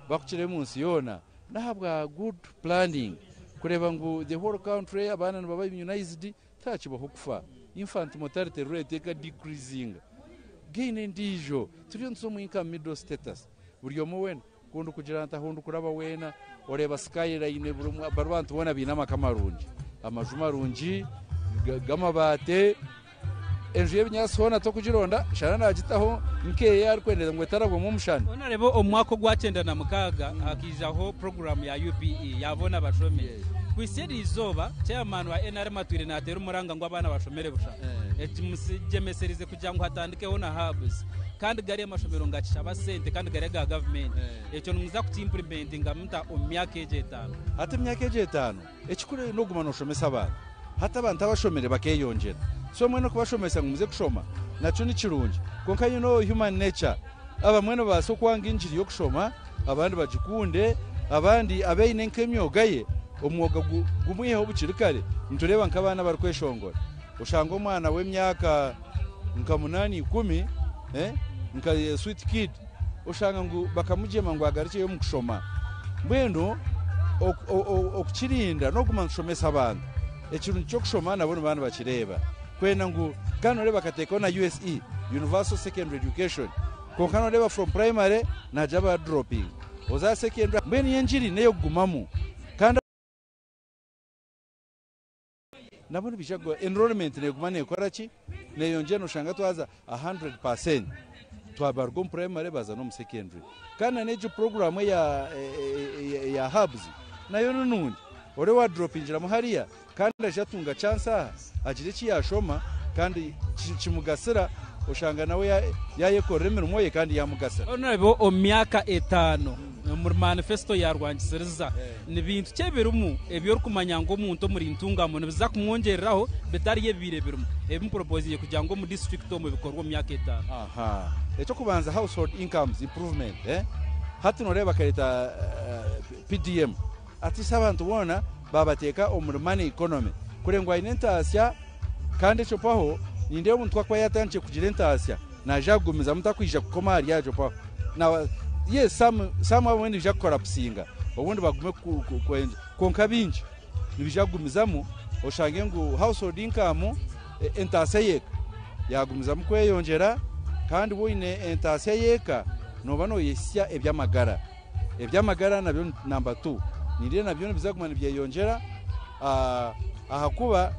Bakukira omu nsi yoona n'ahabwa good planning kureeba ngu the whole country abaana nibaba immunized tihakibaho kufa. Infant mortality rate eka decreasinga. Gain endiijo turiyo nituza omu income middle status buri omwe weena ku ndikugira nti ahu ndikuraba weena oreeba skyline buri omwe bari bantu boona baine amaka marungi amaju marungi g'amabaate Enju y'ebinyaatsi hoona tokugironda, shana naagitaho nk'ei arikwenda ngu etarabwamu omushana. Honourable omu mwaka ogwa 96 hakaijaho puroguraamu ya UPE ya boona bashome. Kuhitsya eri izooba, Chairman wa nrm atwire naateera omuranga ngu abaana bashomere busha. Ekimugyemeserize kugira ngu hatandikeho na hubs kandi gari amashomero ngakishaba sente kandi gari aga gavumenti. Ekyo nimuza kuki-implementinga muta omu myaka egyo etaano? Hati emyaka egyo etaano, Ekikuru n'okuguma nooshomesa abantu. Hati abantu abashomire bakeeyongyera. So mbwenu okubashomesa ngu muze kushoma nakyo ni kirungi. Kwonka you know human nature, abamwe nibabaasa okwanga engiri y'okushoma, abandi bagikunde, abandi abe aine nk'emyoga ye, omwoga gumwiheho bukiri kare. Nitureeba nk'abaana abarikweshongora, oshanga omwana w'emyaka nka munaana ikumi, nka sweet kid, oshanga ngu bakamugyema ngu agarukyeyo omu kushoma. Mbwenu okukirinda n'okuguma nitushomesa abantu. Ekirungi ky'okushoma nabo nibaba nibakireeba. Kwenda ngu kandi nooreeba bakateekaho na USE, Universal Secondary Education, kwonka nooreeba from primary naagira baadropinga oza aha secondary. Mbwenu yo engiri n'ey'okugumamu kandi. Nabo nibaija kuguma, enrollment neguma nekora ki? Neyongyera noshanga twaza a hundred percent twabaruga omu primary baza n'omu secondary. Kandi na n'egyo program eya eya hubs nayo ni nungi. Ori owadropingiramu hariya kandi aija atunga chance aha agire eki yashoma kandi kimugasira oshanga nawe yayekorera emirimo ye kandi yamugasira. Honourable omu myaka etaano omuri manifesto ya Rwangisiriza ni bintu ki ebirimu ebi orikumanya ngu omuntu omuri Ntungamo nibiza kumwongyereraho bitari ebibaire birimu ebi mupropozinge kugira ngu omu disiturikiti omwo bikorwe omu myaka etaano? Aha. Eky'okubanza household incomes improvement eh hati noreeba bakareta PDM at least abantu boona babateeka omuri money economy kureba ngu aine entaasya Kandi ekyo mpaho, nindeeba omuntu ku akuba yaatandikire kugira entaasya, naija kugumizamu takwija kukoma ahari ekyo mpaho. Na, yes, some, some abamwe nibaija kukorapusinga, obundi bagume ku, ku, ku, kwonka baingi nibaija kugumizamu oshange ngu household income, entaasya y'eka yaagumizamu kweyongyera, kandi waaba oine entaasya y'eka, nooba nooyehitsya eby'amagara. Eby'amagara nabyo ni namba tu. Nindeeba nabyo nibiza kuguma nibyeyongyera ahakuba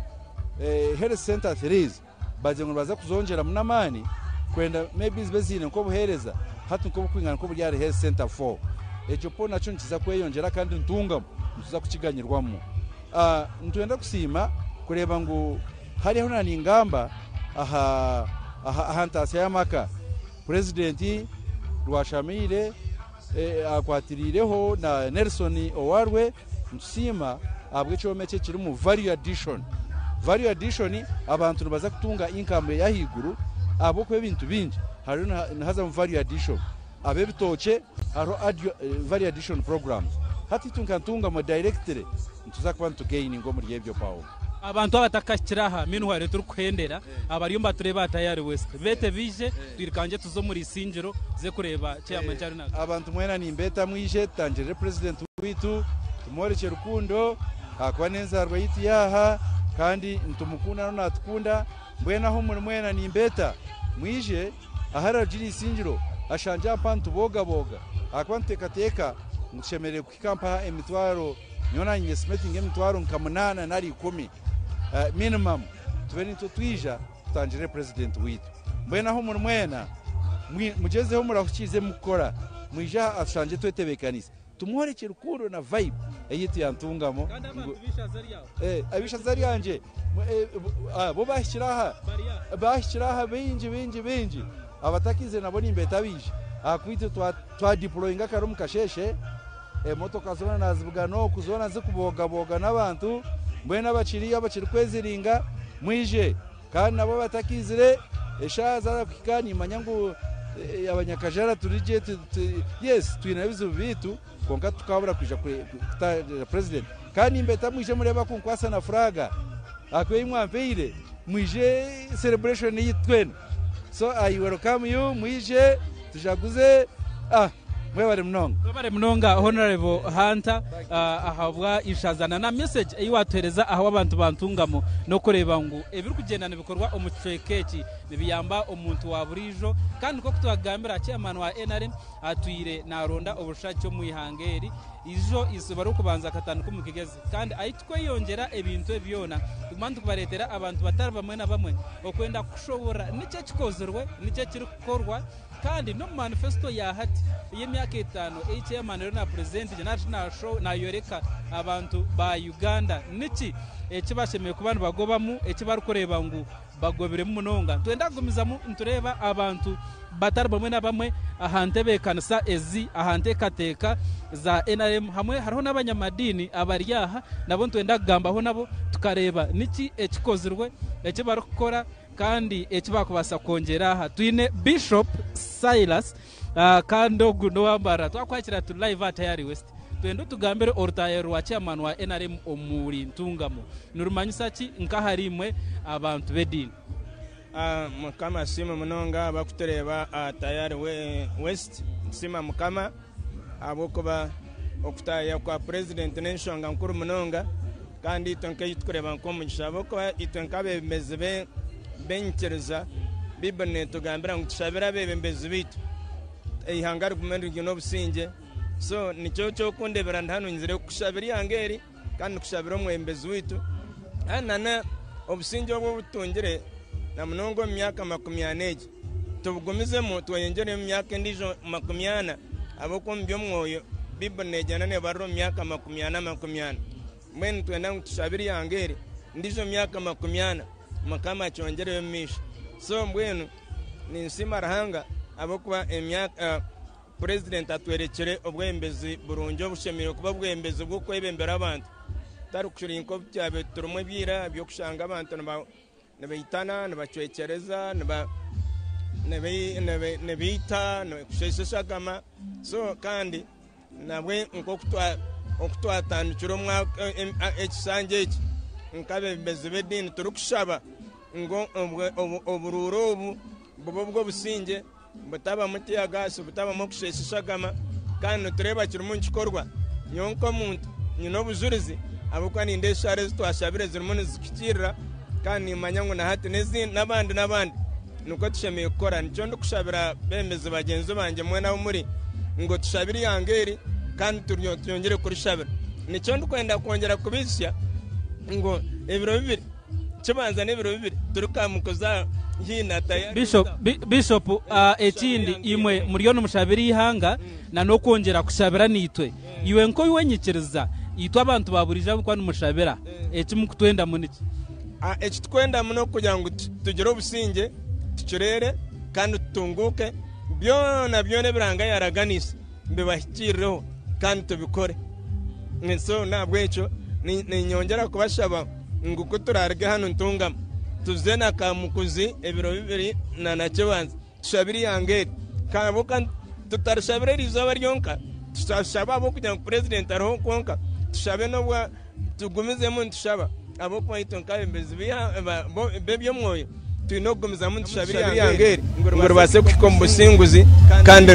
health center threes bagira ngu nibaza kuzongyeramu n'amaani kwenda maybe zibe ziine nk'obuheereza hati nk'obukwingana nk'oburi ahari health center four. Ekyo po nakyo nikiza kweyongyera kandi Ntungamo nituza kukiganyirwamu. Nitwenda kusiima kureeba ngu hariho na ningamba aha aha ntaasya y'amaka. Purezidenti Rwashamaire akwatiriireho na Nelson Owarwe nitusiima ahabw'ekyoma eki ekirimu value addition. Value addition abantu nibaza kutunga income ey'ahaiguru ahabw'okuba ebintu bingi hariyo nihazamu value addition. Ab'ebitookye hariho value addition programs. Hati itwe nka Ntungamo directly nituza kuba nitugaininga omuri ebyo Paul. Abantu abatakahikire aha minhwaro ei turikuhendera abariyo nibatureeba aha Tayari West beete baije twirukangye tuze omuri Isingiro tuze kureeba Chairman eki ariyo naakora. Abantu mwena nimbeeta mwije tutangirire Purezidenti waitu tumworekye rukundo ahakuba n'enzaarwa yaitu y'aha kandi nitumukunda nawe naatukunda. Mbwenu ahu muri mwena nimbeeta mwije ahari Rugiri Isingiro ashangye aha mpa nituboogaboga ahakuba nituteekateeka ngu tushemereire kuhika mpaha emitwaro Nyowe naanye nyesimetinga emitwaro nka munaana nari ikumi minimum tube nitwe twija tutangirire president waitu. Mbwenu ahu muri mwena mugyezeho murahukiize ebi mukukora mwije aha atushangye twetebeekaniise tumworekye rukundo na vibe eyaitu ya Ntungamo ngu ab'eishaza ryangye bo bahikire aha bahikire aha baingi baingi baingi abatakiizire nabo nimbeeta baije ahakuba itwe twadiployinga kare omu kasheeshe. Emotoka zoona naazibugana oku, zoona zirikubogaboga n'abantu. Mbwenu abakiriyo abakirikweziringa mwije. Kandi nabo abatakiizire, eshaaha zaaza kuhika niimanya ngu Abanyakajara turi gye, yes twine ebizibu byaitu kwonka tukabura kwija kutaahirira purezidenti. Kandi nimbeeta mwije mureebe akunkwasa na furaaga ahakuba ei mwampaire, mwije celebration yaitu twena. So I welcome you, mwije tujaguze. Mwebare munonga. Webare munonga Honourable Hunter ahabwa ishaza na na message eyi watuhereza ahabw'abantu ba Ntungamo n'okureeba ngu ebirikugyenda nibikorwa omu kicweka eki nibiyamba omuntu wa buriijo kandi nk'oku twakugambira chairman wa nrm atwire naronda obushaki omu ihanga eri ijo izooba rw'okubanza akatandika omu Kigezi kandi ahi tukweyongyera ebintu ebi byona tuguma nitubareetera abantu batari bamwe na bamwe okwenda kushoborora niki ekikozirwe niki ekirikukorwa Kandi n'omu manifesito ya hati ey'emyaka etano ei chairman ariyo napurezentinga nari shi nayoreka abantu ba Uganda niki eki bashemereire kuba nibagobamu eki barikureeba ngu bagobiremu munonga. Nitwenda kugumizamu nitureeba abantu batari bamwe na bamwe aha ntebeekanisa ezi, aha nteekateeka za nrm hamwe hariho n'abanyamadiini abari aha nabo nitwenda kugambaho nabo tukareeba niki ekikozirwe, eki barikukora Kandi eki baakubaasa kwongyera aha, twine Bishop Silas, kandi ogu n'owa Mbarara. Twakwakira turi live aha Tayari West. Twenda otugambire orutaayiro rwa Chairman wa nrm omuri Ntungamo nirumanyisa ki nk'ahari imwe abantu b'ediini? Mukama asiimwe munonga abakutureeba aha Tayari West. Nitusiima Mukama ahabw'okuba okutaaya kwa Purezidenti n'enshonga nkuru munonga. Kandi itwe nk'ei tukureeba nk'omugisha ahabw'okuba itwe nk'abeebembezi b'enyikiriza, Baibuli neetugambira ngu tushabire abeebembezi baitu eihanga rigume riine obusingye. So nikyo ky'okundeebera ndi hanu nyizire kushabira eihanga eri kandi kushabira omwebembezi waitu. Kandi nana obusingye obu obutungire na munonga omu myaka 40 egi tubugumizemu tweyongyere omu myaka endiijo 40 ahabw'okuba omu by'omwoyo Baibuli neegyenda neebarira omu myaka 40 40. Mbwenu nitwenda ngu tushabire eihanga eri endiijo myaka 40 Mukama akyongyereyo omu maisho. So mbwenu ninsiima Ruhanga ahabw'okuba emyaka Purezidenti atworekire obwebembezi burungi obushemereire kuba obwebembezi bw'okwebembera abantu tutari kuri nk'obu twabaire turimu ebya ira by'okushanga abantu nibaitana, nibacwekyereza, nibaita, nikusheesha eshagama so kandi Nabwe nk'oku twatandikire ekisanja eki nk'abeebembezi b'ediini turikushaba ngu oburuuru obu bube obw'obusingye butabamu tiyagaasi, butabamu okusheesha eshagama kandi nitureeba kirimu nikikorwa. Nyowe nk'omuntu nyine obujurizi ahabw'okuba nindeeba eshaara ezi twashabire zirimu nizihikiirira kandi niimanya ngu na hati n'abandi n'abandi Nikwo tushemereire kukora. Nikyo ndikushabira beebembezi bagyenzi bangye mwena ahu muri ngu tushabire eihanga eri kandi turyongyere kurishabira. Nikyo ndikwenda kwongyera kubaijusya ngu ebiro bibiri, kibanza n'ebiro bibiri turikamukuza haihi na Tayari. Bishop, ekindi imwe muriyo nimushabira eihanga na n'okwongyera kushabira naitwe. Iwe nk'owenyikiriza, itwe abantu ba buriijo abu mukuba nimushabira, eki mukutwendamu niki? Eki tukwendamu n'okugira ngu tugire obusingye, tucureere kandi tutunguuke, byona byona ebi Ruhanga yaaraganiise bibahikiirireho kandi tubikore. So n'ahabw'ekyo niinyongyera kubashaba ngu ku turaaruge hanu Ntungamo tuze na Kamukuzi ebiro bibiri na Kibanza tushabire eihanga eri. Ahabw'okuba tutarishabira eri izooba ryonka, tutashabe ahabw'okugira ngu purezidenti ariho kwonka, tushabe n'obwa Tugumizemu nitushaba ahabw'okuba itwe nk'abeebembezi b'eby'omwoyo twine okugumizamu nitushabira eihanga eri ngu ribaase kuhika omu businguzi kandi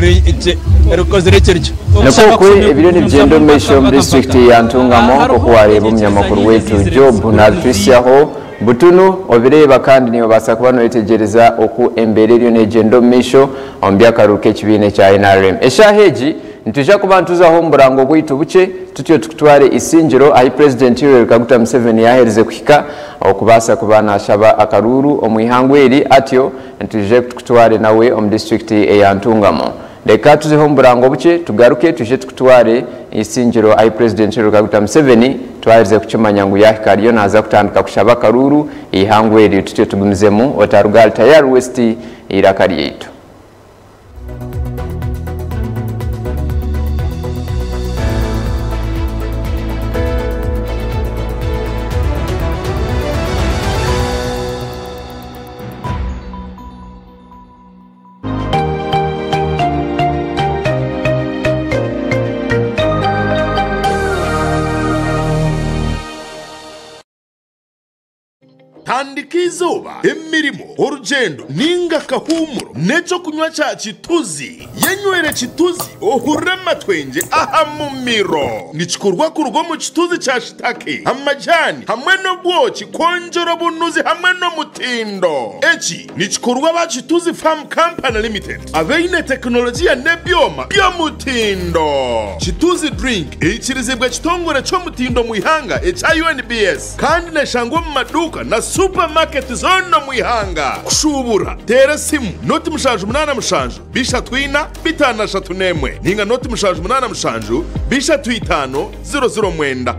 rikozire ekirikyo. Nikwo okwe ebiriyo nibigyenda omu maisho omu disiturikiti ya Ntungamo nk'oku waareeba omunyamakuru waitu Job naabituhitsyaho butunu obireeba kandi noobaasa kuba nooyetegyereza oku embeera eriyo neegyenda omu maisho omu by'akaruuru k'ekibiina ekya nrm. Eshaaha egi Nitwija kuba nituzaho omu burango bwaitu bukye tutyo tukutware Isingiro ahi Purezidenti Yoweri Kaguta Museveni yaaherize kuhika okubaasa kuba naashaba akaruuru omu ihangwe eri atyo nitwija tukutware nawe omu disiturikiti eya Ntungamo. Reka tuzeho omu burango bukye tugaruke twije tukutware Isingiro ahi Purezidenti Yoweri Kaguta Museveni twaherize kukimanya ngu yaahika ariyo naaza kutandika kushaba akaruuru eihangwe eri tutyo tugumizemu otaruga ahari Tayari West eiraka ryaitu. Tandika eizooba, emirimo, orugyendo ninga akahuumuro n'ekyokunywa kya Kituzi. Yenywere Kituzi ohurire amatwengye aha mumiro. Nikikorwa kuruga omu kituzi kya shitake, amajani hamwe n'obwoki kwongyera obunuzi hamwe n'omutindo. Eki nikikorwa aba Kituzi Farm Company Limited abaine tekinologiya n'ebyoma by'omutindo. Kituzi Drink eikirizibwa ekitongore ky'omutindo omu ihanga ekya UNBS kandi neshangwa omu maduuka na supamaketi zoona omu ihanga. Kushuubura, teera esimu 077 34 531 ninga 077 35 009.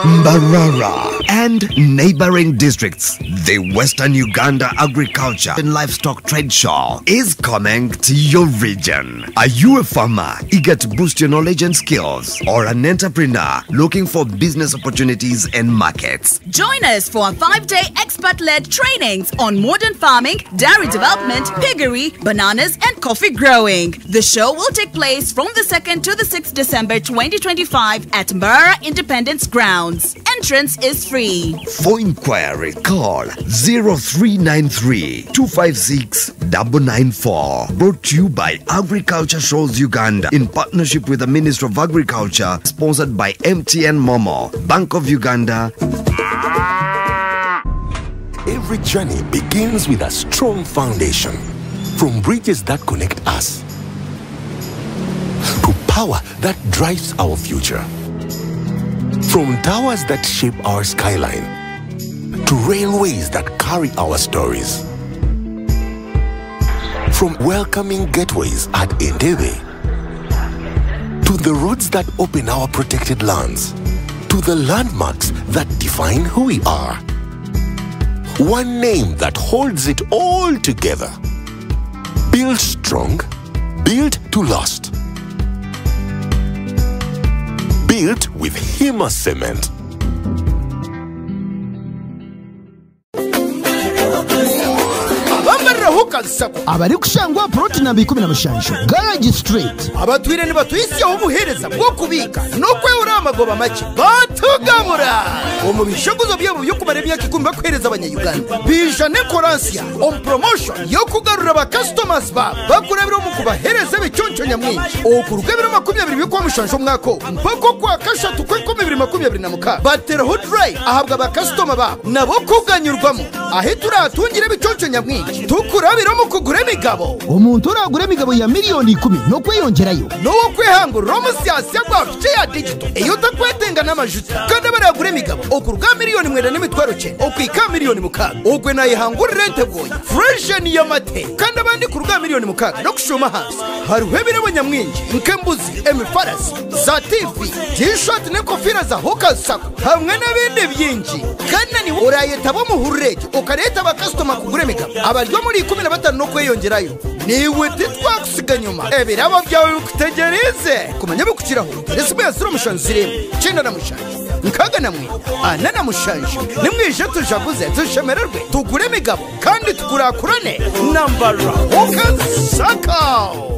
Mbarara and neighboring districts. The Western Uganda Agriculture and Livestock Trade Show is coming to your region. Are you a farmer eager to boost your knowledge and skills or an entrepreneur looking for business opportunities and markets? Join us for our 5 day expert led trainings on modern farming, dairy development, piggery, bananas, and coffee growing. The show will take place from the 2nd to the 6th December 2025 at Mbarara Independence Grounds. Entrance is free. For inquiry, call 0393 256 994. Brought to you by Agriculture Shows Uganda in partnership with the Ministry of Agriculture, sponsored by MTN Momo, Bank of Uganda. Every journey begins with a strong foundation. From bridges that connect us to power that drives our future. From towers that shape our skyline to railways that carry our stories. From welcoming gateways at Entebbe to the roads that open our protected lands to the landmarks that define who we are. One name that holds it all together. Built strong, built to last. Built with Hima Cement. Abambariraho Sacco abarikushangwa puroti namba 17 Garage Street. Abatwire nibatwisyaho obuheereza bw'okubiika n'okwehura amagoba makye batugabura omu bishogozo byabo by'okumara emyaka 10 bakuheereza abanyayuganda bija n'enkoransya omu promotion y'okugarura bakasitomazi baabo bakurabira omu kubaheereza ebiconco nyamwingi okuruga ebiro 20 by'okwamushanju omwaka ogu mpaka okwa kashatu kw'enkumi ibiri makumyabiri na mukaaga bateraho drive ahabwa bakasitoma baabo nabo kuganyurwamu ahi turatungire ebiconco nyamwingi tukurabira omu kugura emigabo. Omuntu oragura emigabo ya miliyoni 10 n'okweyongyerayo. N'owokwehangurira omusyasya gwa piiki ya digito ei otakwetenga n'amajuta kandi abaragura emigabo okuruga aha miliyoni 9,900 okuhika aha miliyoni 6 ogwe nayehangurira ente bwoya furesheni y'amate kandi abandi kuruga aha miliyoni 6 n'okushuuma ahansi hariho ebirabo nyamwingi nk'embuzi emifarasi za tiivi tiishati n'enkofiira za Hawkers Sacco hamwe n'ebindi bingi kandi na niiwe orayetaba omu hururu egyo okareeta bakasitoma kugura emigabo abari omuri 15 n'okweyongyerayo niiwe titwakusiga nyuma ebirabo byawe bikutegyereize kumanya ebikukiraho esimu ya 070 97 69 47 nimwije tujaguze tushemererwe tugure emigabo kandi tukurakurane nambara Hawkers Sacco.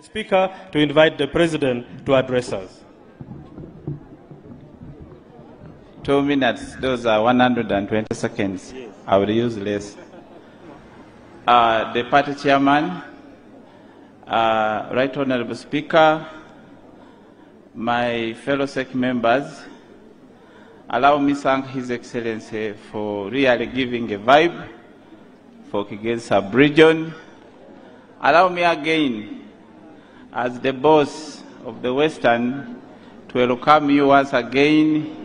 Speaker to invite the President to address us. 2 minutes, those are 120 seconds. I will use less. The party chairman, Right Honorable Speaker, my fellow SEC members, allow me thank His Excellency for really giving a vibe for Kigezi sub-region. Allow me again, as the boss of the Western, to welcome you once again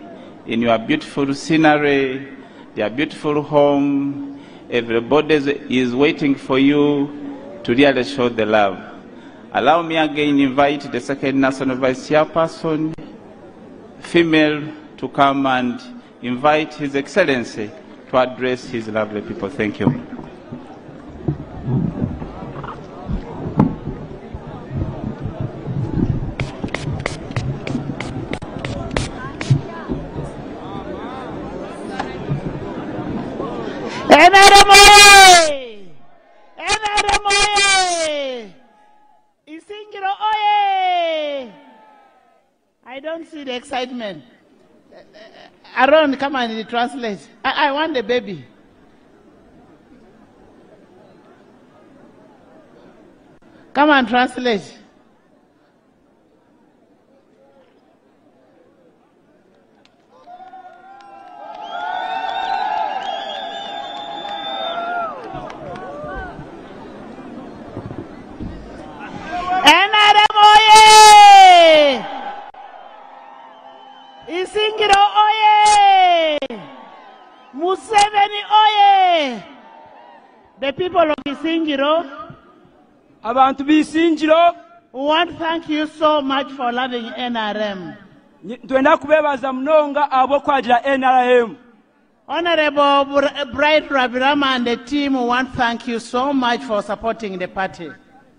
in your beautiful scenery, your beautiful home. Everybody is waiting for you to really show the love. Allow me again invite the second National Vice Chairperson, female, to come and invite His Excellency to address his lovely people. Thank you. NRM oye! NRM oye! Isingiro oye! I don't see the excitement. Aaron, come and translate. I want the baby. Come and translate. NRM oye! Isingiro oye! Museveni oye! The people of Isingiro, abantu b'Isingiro, we want to thank you so much for loving NRM. Twenda kubebaza munonga ahabw'okwagira NRM. Honorable Bright Rwamirama and the team, we want to thank you so much for supporting the party.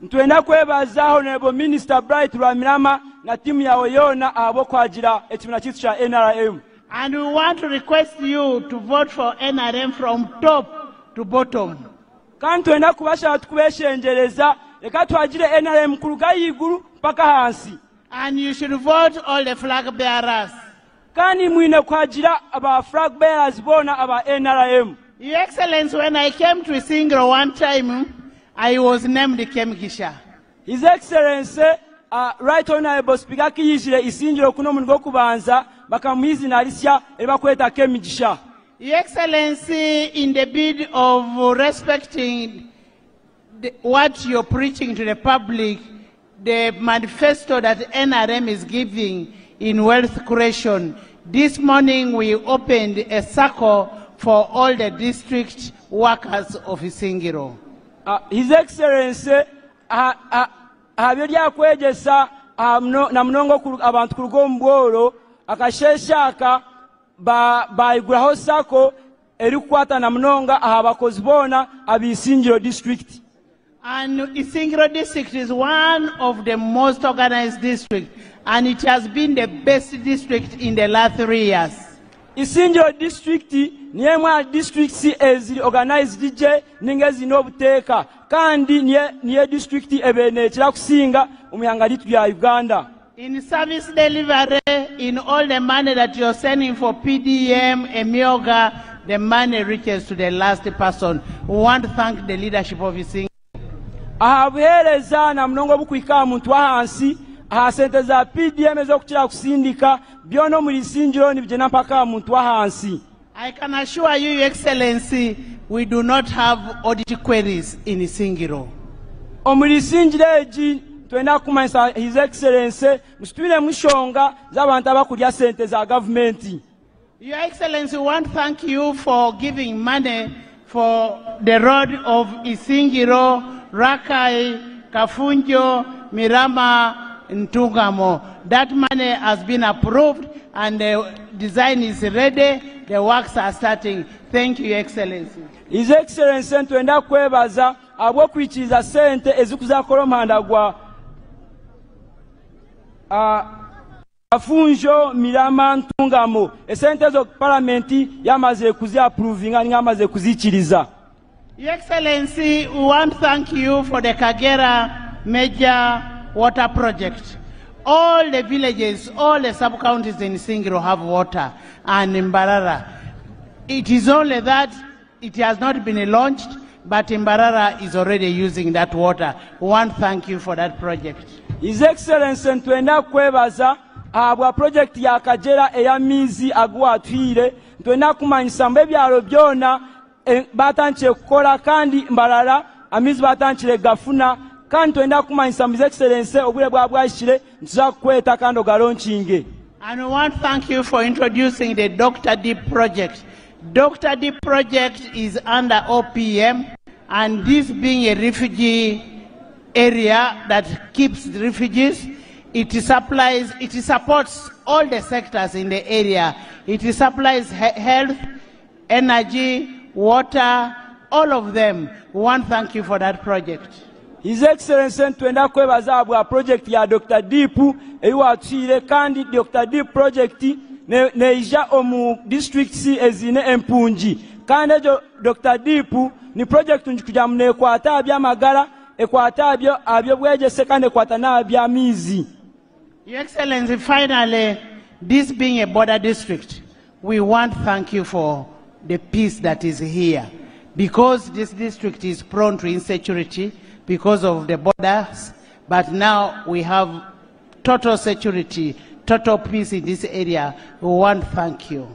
Ntwenda kwebaza Honorable Minister Bright Rwamirama na timu yawe yoona ahabw'okwagira ekibiina kyaitu kya NRM. And we want to request you to vote for NRM from top to bottom. Kandi twenda kubashaba tukubeshengyereza reka twagire NRM kuruga ahaiguru mpaka ahansi. And you should vote all the flag bearers. Kandi mwine kuhagira aba flag bearers boona aba NRM. Your Excellency, when I came to Isingiro one time, I was named Kemigisha. His Excellency, Right Honorable Speaker kiyijire Isingiro kuno omurundi gw'okubanza bakamuha izina risya eribakweta Kemigisha. Your Excellency, in the bid of respecting what you're preaching to the public, the manifesto that NRM is giving in wealth creation, this morning we opened a circle for all the district workers of Isingiro. His Excellency, aha byo ry'akwegyesa, na munonga abantu kuruga omu bworo, akasheeshe aka bayiguraho SACCO erikukwata na munonga aha bakozi boona ab'Isingiro district. And Isingiro district is one of the most organized districts, and it has been the best district in the last 3 years. Isingiro district niyo emwe aha districts eziri organized gye ninga ezine obuteeka, kandi niyo district ebenekira kusinga omu ihanga ryaitu rya Uganda. In service delivery, in all the money that you're sending for PDM, Emyoga, the money reaches to the last person. We want to thank the leadership of Isingiro. Aha buheereza na munonga obukwika aha muntu w'ahansi, aha sente za PDM ez'okukira kusindika, byona omuri Isingiro nibigyenda mpaka aha muntu w'ahansi. I can assure you, Your Excellency, we do not have audit queries in Isingiro. Omuri Isingiro egi twenda kumanyisa His Excellency musitwire mushonga z'abantu abakurya sente za gavumenti. Your Excellency, we want to thank you for giving money for the road of Isingiro, Rakai, Kafunjo, Mirama, Ntungamo. That money has been approved and the design is ready. The works are starting. Thank you, Your Excellency. His Excellency, twenda kwebaza ahabw'okwikiriza sente ezikuzakora omuhanda gwa Kafunjo, Mirama, Ntungamo. Esente ezo paramenti yamaze kuziapprovinga ninga yamaze kuzikiriza. Your Excellency, we want to thank you for the Kagera Major Water Project. All the villages, all the sub-counties in Isingiro have water, and in Mbarara. It is only that it has not been launched, but Mbarara is already using that water. We want to thank you for that project. His Excellency, ntwenda kwebaza ahabwa project ya Kagera ey'amaizi agu watwire. Ntwenda kumanyisa mbu ebyaro byona batandikire kukora, kandi Mbarara amaizi batandikire gafuna, kandi twenda kumanyisa mbu His Excellency obwire bwa bwahikire nituza kukweta kandi ogalaunchinge. And we want to thank you for introducing the Dr. Deep project. Dr. Deep project is under OPM, and this being a refugee area that keeps the refugees, it supplies, it supports all the sectors in the area. It supplies health, energy, water, all of them. We want to thank you for that project. His Excellency nitwenda kukwebaza ahabwa project ya Dr Deep ei watuhaire kandi Dr Deep project neija omu districts eziine empungi kandi egyo Dr Deep ni project ngu kugira ngu nekwata aha by'amagara, ekwata aha by'obwegyese kandi ekwata n'aha by'amaizi. Your Excellency, finally, this being a border district, we want to thank you for the peace that is here. Because this district is prone to insecurity because of the borders, but now we have total security, total peace in this area. We want to thank you.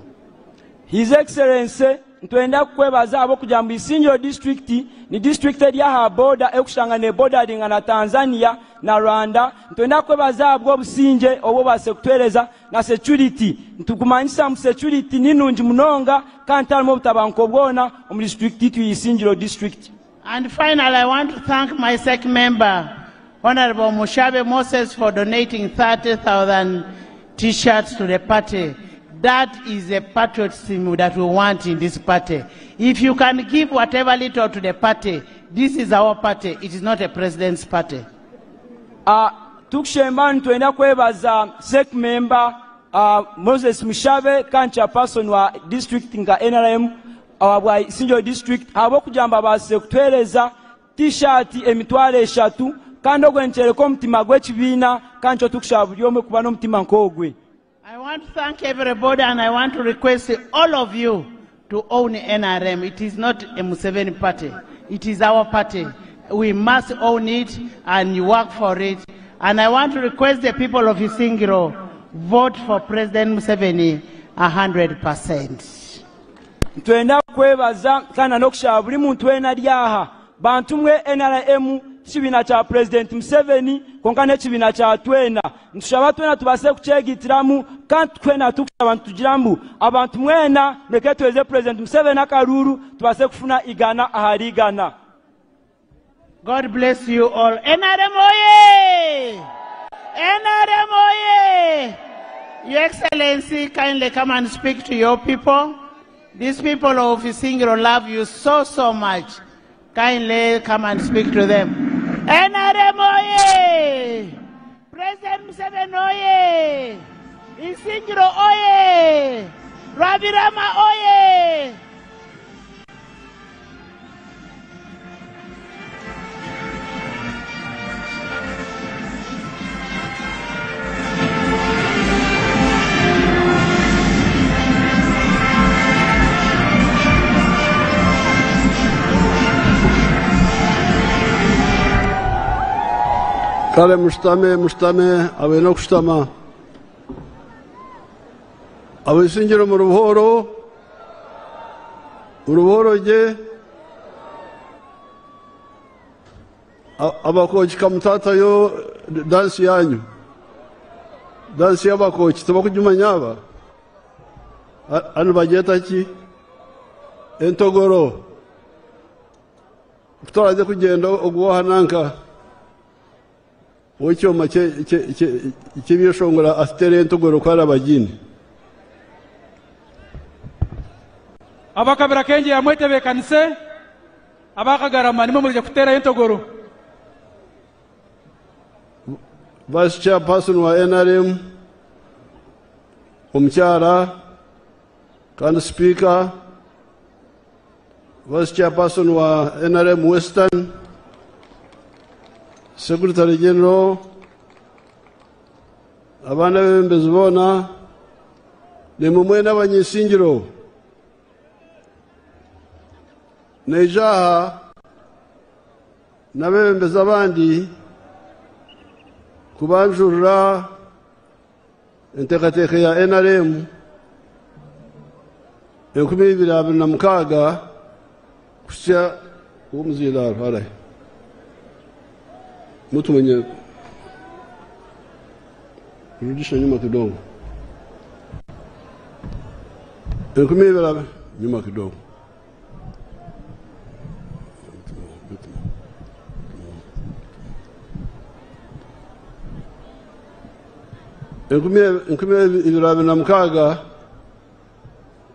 His Excellency, nitwenda kukwebaza ahabw'okugira ngu Isingiro district ni district eri aha boda erikushanga nebodaringa na Tanzania na Rwanda. Nitwenda kukwebaza ahabw'obusingye obu obaasire kutuheereza na security. Nitukumanyisa ngu security ni nungi munonga kandi tiharimu obutabanguko bwona omu district yaitu ya Isingiro district. And finally, I want to thank my SEC member, Honorable Mushabe Moses, for donating 30,000 t-shirts to the party. That is a patriotism that we want in this party. If you can give whatever little to the party, this is our party. It is not a president's party. Tukushemba nitwenda kwebaza SEC member Moses Mushabe kandi chairperson wa district nka NRM ahabwa Isingiro district ahabw'okugira ngu babaasize kutuheereza t-shirt 30,000 kandi ogwe nikyoreka omutima gw'ekibiina kandi nikyo turikushaba buri omwe kuba n'omutima nk'ogwe. I want to thank everybody and I want to request all of you to own NRM. It is not a Museveni party. It is our party. We must own it and work for it. And I want to request the people of Isingiro, vote for President Museveni 100%. Nitwenda kwebaza kandi n'okushaba buri muntu weena ari aha. Bantu mwe NRM kibiina kya President Museveni konka n'ekibiina kya twena. Nitushaba twena tubaase kukyegitiramu kandi twena tukushaba nitugira ngu abantu mwena mureke tuheereze President Museveni akaruuru tubaase kufuna igana ahari igana. God bless you all. NRM oye! NRM oye! Your Excellency, kindly come and speak to your people. These people of Isingiro love you so, so much. Kindly come and speak to them. NRM oye! President Museveni oye! Isingiro oye! Rwamirama oye! Kale mushitame, mushitame, abe n'okushitama. Ab'Isingiro mu rubuhoro, mu rubuhoro gye, abakoki kamutatayo dansi yanyu. Dansi y'abakoki, tibakugimanya aba? Hanu bagyeta ki? Entogoro. Kutwaraze kugyenda ogwoha nanka. Okyoma ky'ebyeshongora asitere entogoro kwara abagini. Abakabira kengi yamwetebekanise, abakagarama nimwe murije kutera entogoro. Vice Chairperson wa NRM, omukyara, kandi Speaker, Vice Chairperson wa NRM Western, Secretary General, abaana b'ebembezi boona, nimwe mwena abanyisingiro. Neija aha n'abebembezi abandi kubanjurira enteekateeka ya NRM 2026 kuhitsya omuziiraaro hariya. Mtu mwenye rudisha nyuma kidogo. 2000 nyuma kidogo. 2026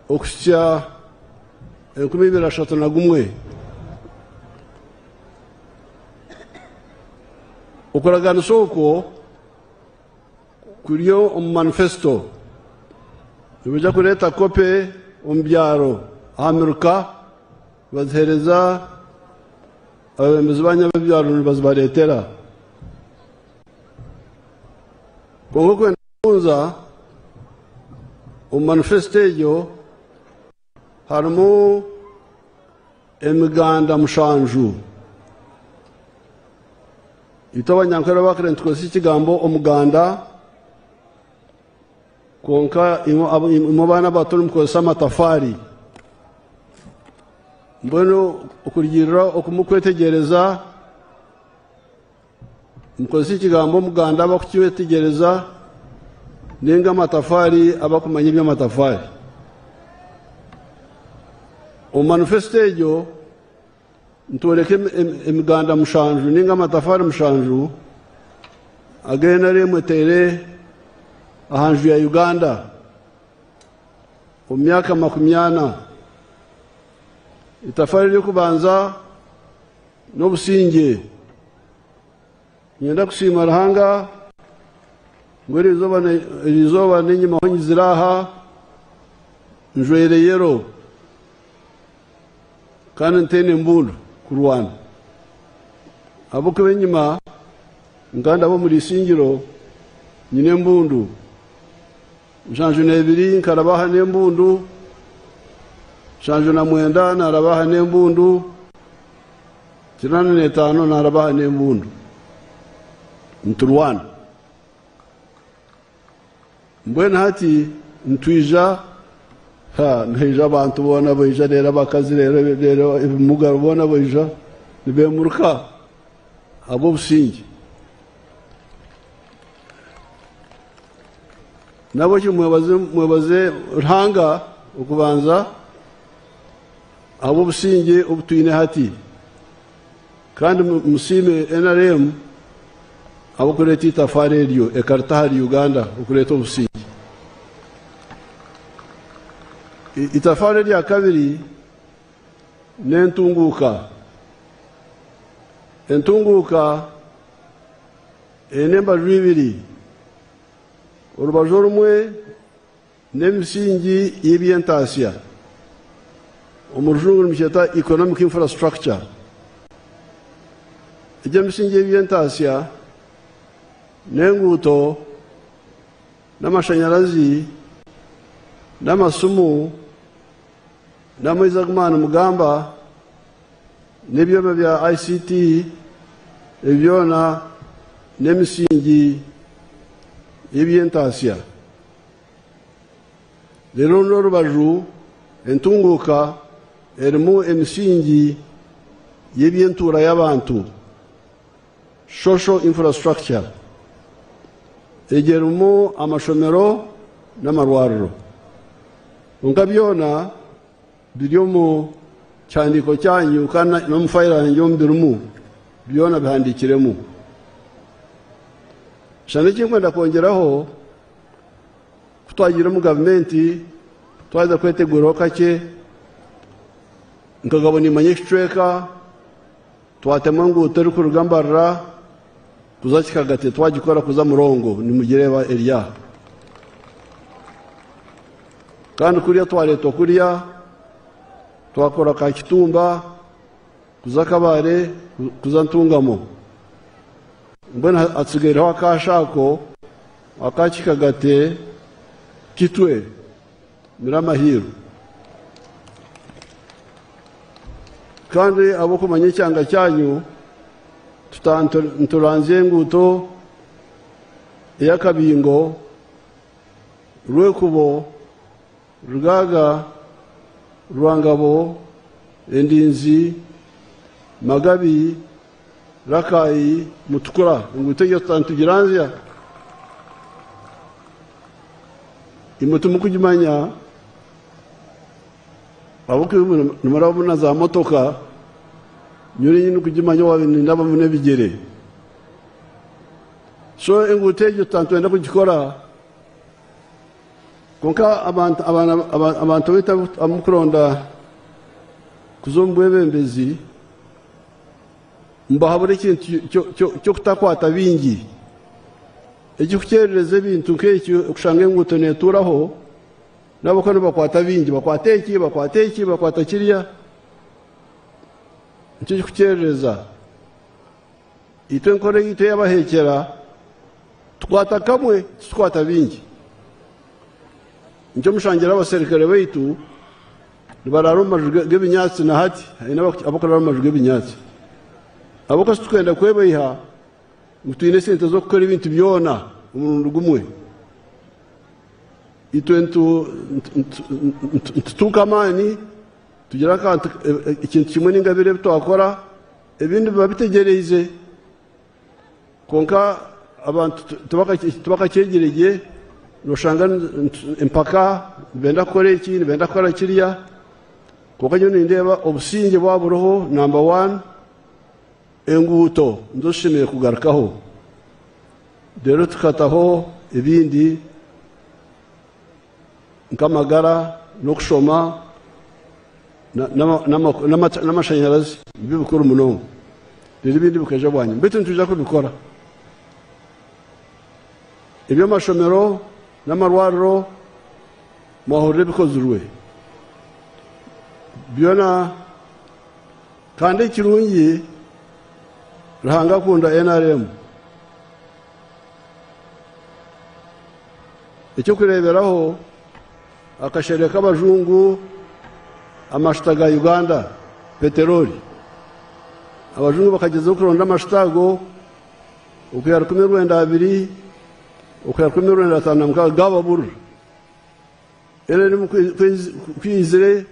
okuhitsya 2031. Okuraganisa okwo kuri omu manifesto. Nibaija kureeta kope omu byaro aha miruka baziheereza abeebembezi banyu ab'ebyaro nibazibareetera. Kwonka okwenda kubuuza, omu manifesto egyo harimu emiganda mushanju. Itwe Abanyankore abakare nitukozesa ekigambo omuganda, kwonka imwe abaana abato nimukozesa amatafaari. Mbwenu okurugiirira oku murikwetegyereza, nimukozesa ekigambo omuganda abarikukyetegyereza nainga amatafaari abarikumanya eby'amatafaari. Omu manifesito egyo nitworeka emiganda mushanju nainga amatafaari mushanju agu NRM eteire aha nju ya Uganda omu myaka 40. Itafaari ery'okubanza n'obusingye. Niinyenda kusiima Ruhanga ngu eriizooba n'enyima ahu nyizire aha njwaire yero kandi ntaine mbundu kurwana. Ahabw'okuba enyima nkaba ndaba omuri Isingiro nyine embundu. 72 nkaraba aha n'embundu, 79 naaraba aha n'embundu, 85 naaraba aha n'embundu. Niturwana. Mbwenu hati nitwija, ha, nihaija abantu boona baija reero abakazi reero reero ebimuga boona baija nibeemuruka ahabw'obusingye. Nabwekyo mwebaze mwebaze Ruhanga okubanza ahabw'obusingye obu twine hati. Kandi musiime NRM ahabw'okureeta eitafaari eryo ekarita ahari Uganda okureeta obusingye. Eitafaari erya kabiri n'entunguuka. Entunguuka eine embaju ibiri. Orubaju orumwe n'emisingi y'eby'entaasya, omu rujungu nimukyeta economic infrastructure. Egyo emisingi y'eby'entaasya n'enguuto, n'amashanyarazi, n'amasimu, n'amaizi agu mwaba nimugamba, n'ebyoma bya ICT, ebi byona n'emisingi y'eby'entaasya. Reero orundi orubaju, entunguuka erimu emisingi y'eby'entuura y'abantu, social infrastructure. Egyo erimu amashomero n'amarwariro. Kwonka byona Biri omu kihandiiko kyanyu kandi n'omu fayiro yangye omu birimu byona bihandiikiremu. Shana eki ndikwenda kwongyeraho, ku twagiire omu gavumenti twaheza kweteguuraho kakye, nkagabo niimanya ekicweka, twatema enguuto erikuruga Mbarara kuza Kikagati twagikora kuza Murongo nimugireeba eri aha. Kandi kuriya twareetwa kuriya twakora ka Kitumba kuza Kabale kuza Ntungamo. Mbwenu hatsigaireho akaasha ako aka Kikagate Kitwe Miramahiiru. Kandi ahabw'okumanya ekyanga kyanyu nituranzya enguuto ey'akabingo Rwekubo, Rugaaga, Rwangabo, Endinzi, Magabi, Rakai, Mutukura. Enguuto egyo nitugiranzya. Imwe timurikugimanya ahabw'okuba nimuraba na zaamotoka, nyowe nyine kugimanya waaba nindabamu n'ebigyere. So enguuto egyo nitwenda kugikora. Kwonka abantu abantu baitu abarikuronda kuza omu bwebembezi nibahabura ekintu ky'okutakwata bingi. Ekirikukyerereza ebintu nk'eki okushanga enguuto neetuuraho n'ahabw'okuba nibakwata bingi, bakwata eki, bakwata eki, bakwata kiriya. Nikyo kirikukyerereza. Itwe enkora eyaitu ey'abaheekyera tukwata kamwe titukwata bingi. Nikyo mushangira abaserukare baitu nibaraara omu maju g'ebinyaatsi na hati haine abakuraara omu maju g'ebinyaatsi. Ahabw'okuba titukwenda kwebeiha ngu twine esente z'okukora ebintu byona omurundi gumwe. Itwe nitutuuka amaani tugira akantu ekintu kimwe ninga bibiri ebi twakora Ebindi biba bitegyereize, kwonka abantu tibakakyegire gye, noshanga empaka nibenda kukora eki, nibenda kukora kiriya, kwonka nyowe nindeeba obusingye bwaba buriho namba wani, enguuto nizo zishemereire kugarukaho, reero tukataho ebindi nk'amagara n'okushoma n'amashanyarazi nibyo bikuru munonga reero ebindi bikaija bwanyima beitu nitwija kubikora. Eby'amashomero n'amarwariro mwahurira ebikozirwe byona kandi ekirungi Ruhanga akunda NRM. Eky'okureeberaho, akashereka abajungu amashuta ga Uganda, peteroli. Abajungu bakagyezaho kuronda amashuta ago okwiha 1902 okwiha 1956 gaababurira. NRM ku yaizire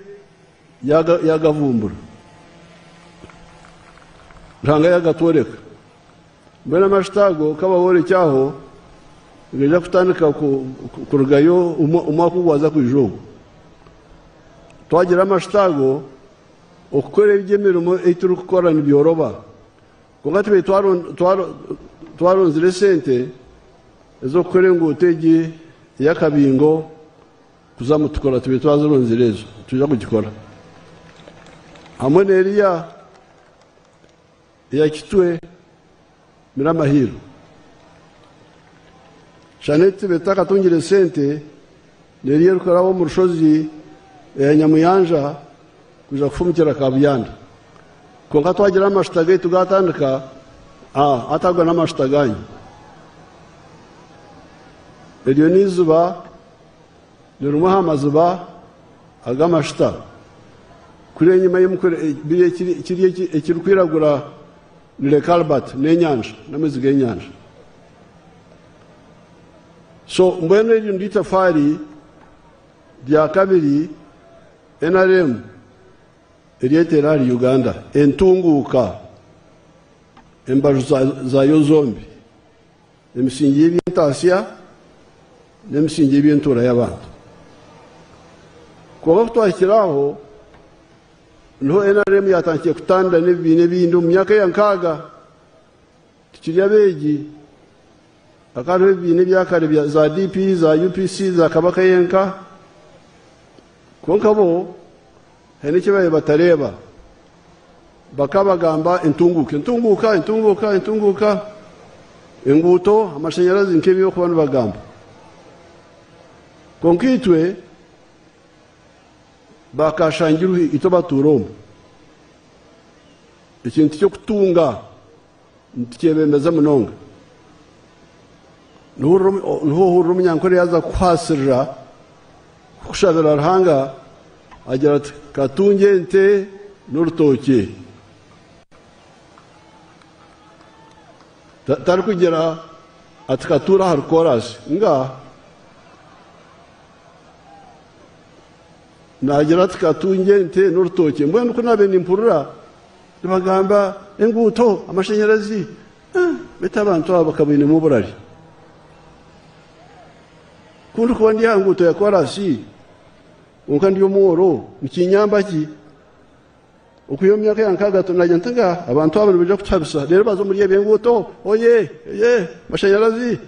yaagavumbura. Ruhanga yaagatworeka. Mbwenu amashuta ago ka bagorekye aho, nigaija kutandika kurugayo omwaka ogwaza kwija ogu. Twagira amashuta ago, okukora eby'emirimo ei turikukora nibyoroba. Kwonka tubaire twaronzire esente ez'okukora enguuto egi ey'akabingo kuza Mutukura, tubaire twazironzire ezo, nitwija kugikora hamwe n'eriya. Eya Kitwe Mirama Hill. Shaneti betakatungire sente neriyo erikuraba omu rushozi eya Nyamuyanja kwija kufumukira Kabuyanda. Kwonka twagira amashuta gaitu gatandika, hati ago n'amashuta ganyu. Eryo n'iziba Ni rimwe aha maziba ag'amashuta. Kuriya enyima biri kiri ekirikwiragura ni Lake Albert n'enyanja, n'amaizi g'enyanja. So mbwenu eryo niryo itafaari rya kabiri NRM eryeteera ahari Uganda, entunguuka embaju zaayo zombi. Emisingi y'eby'entaasya n'emisingi y'eby'entuura y'abantu. Kwonka ku twahikire aho, niho NRM yaatandikire kutandira n'ebibiina ebindi omu myaka eya nkaaga. Tukiri abeegi, hakaba hariho ebibiina ebya kare bya za DP, za UPC, za Kabaka yenka. Kwonka bo haine eki baabaire batareeba. Bakaba bagamba entunguuka, entunguuka, entunguuka, entunguuka, enguuto, amashanyarazi nk'ebi barikuba nibagamba. Kwonka itwe bakashangirwe itwe abatuura omu. Ekintu ky'okutunga nitukyebembeza munonga. Niho ohurira omunyankore yaaza kukuhaasirira, kukushabira Ruhanga, agira ati, Katungye ente n'orutookye. Tarikugira ati, Katuure ahari koorasi. Ngaaha. Naagira ati, Katungye ente n'orutookye. Mbwenu ku naabaire nimpurira nibagamba enguuto, amashanyarazi, Beitu abantu aba bakaba bainemu oburari. Ku ndikuba ndi aha nguuto ya koorasi kwonka ndi omworo nikinyamba ki? Okwiha omu myaka ya nkaaga naagira nti nga abantu aba nibaija kutuhabisa reero baza omuri ebyo enguuto oye oye amashanyarazi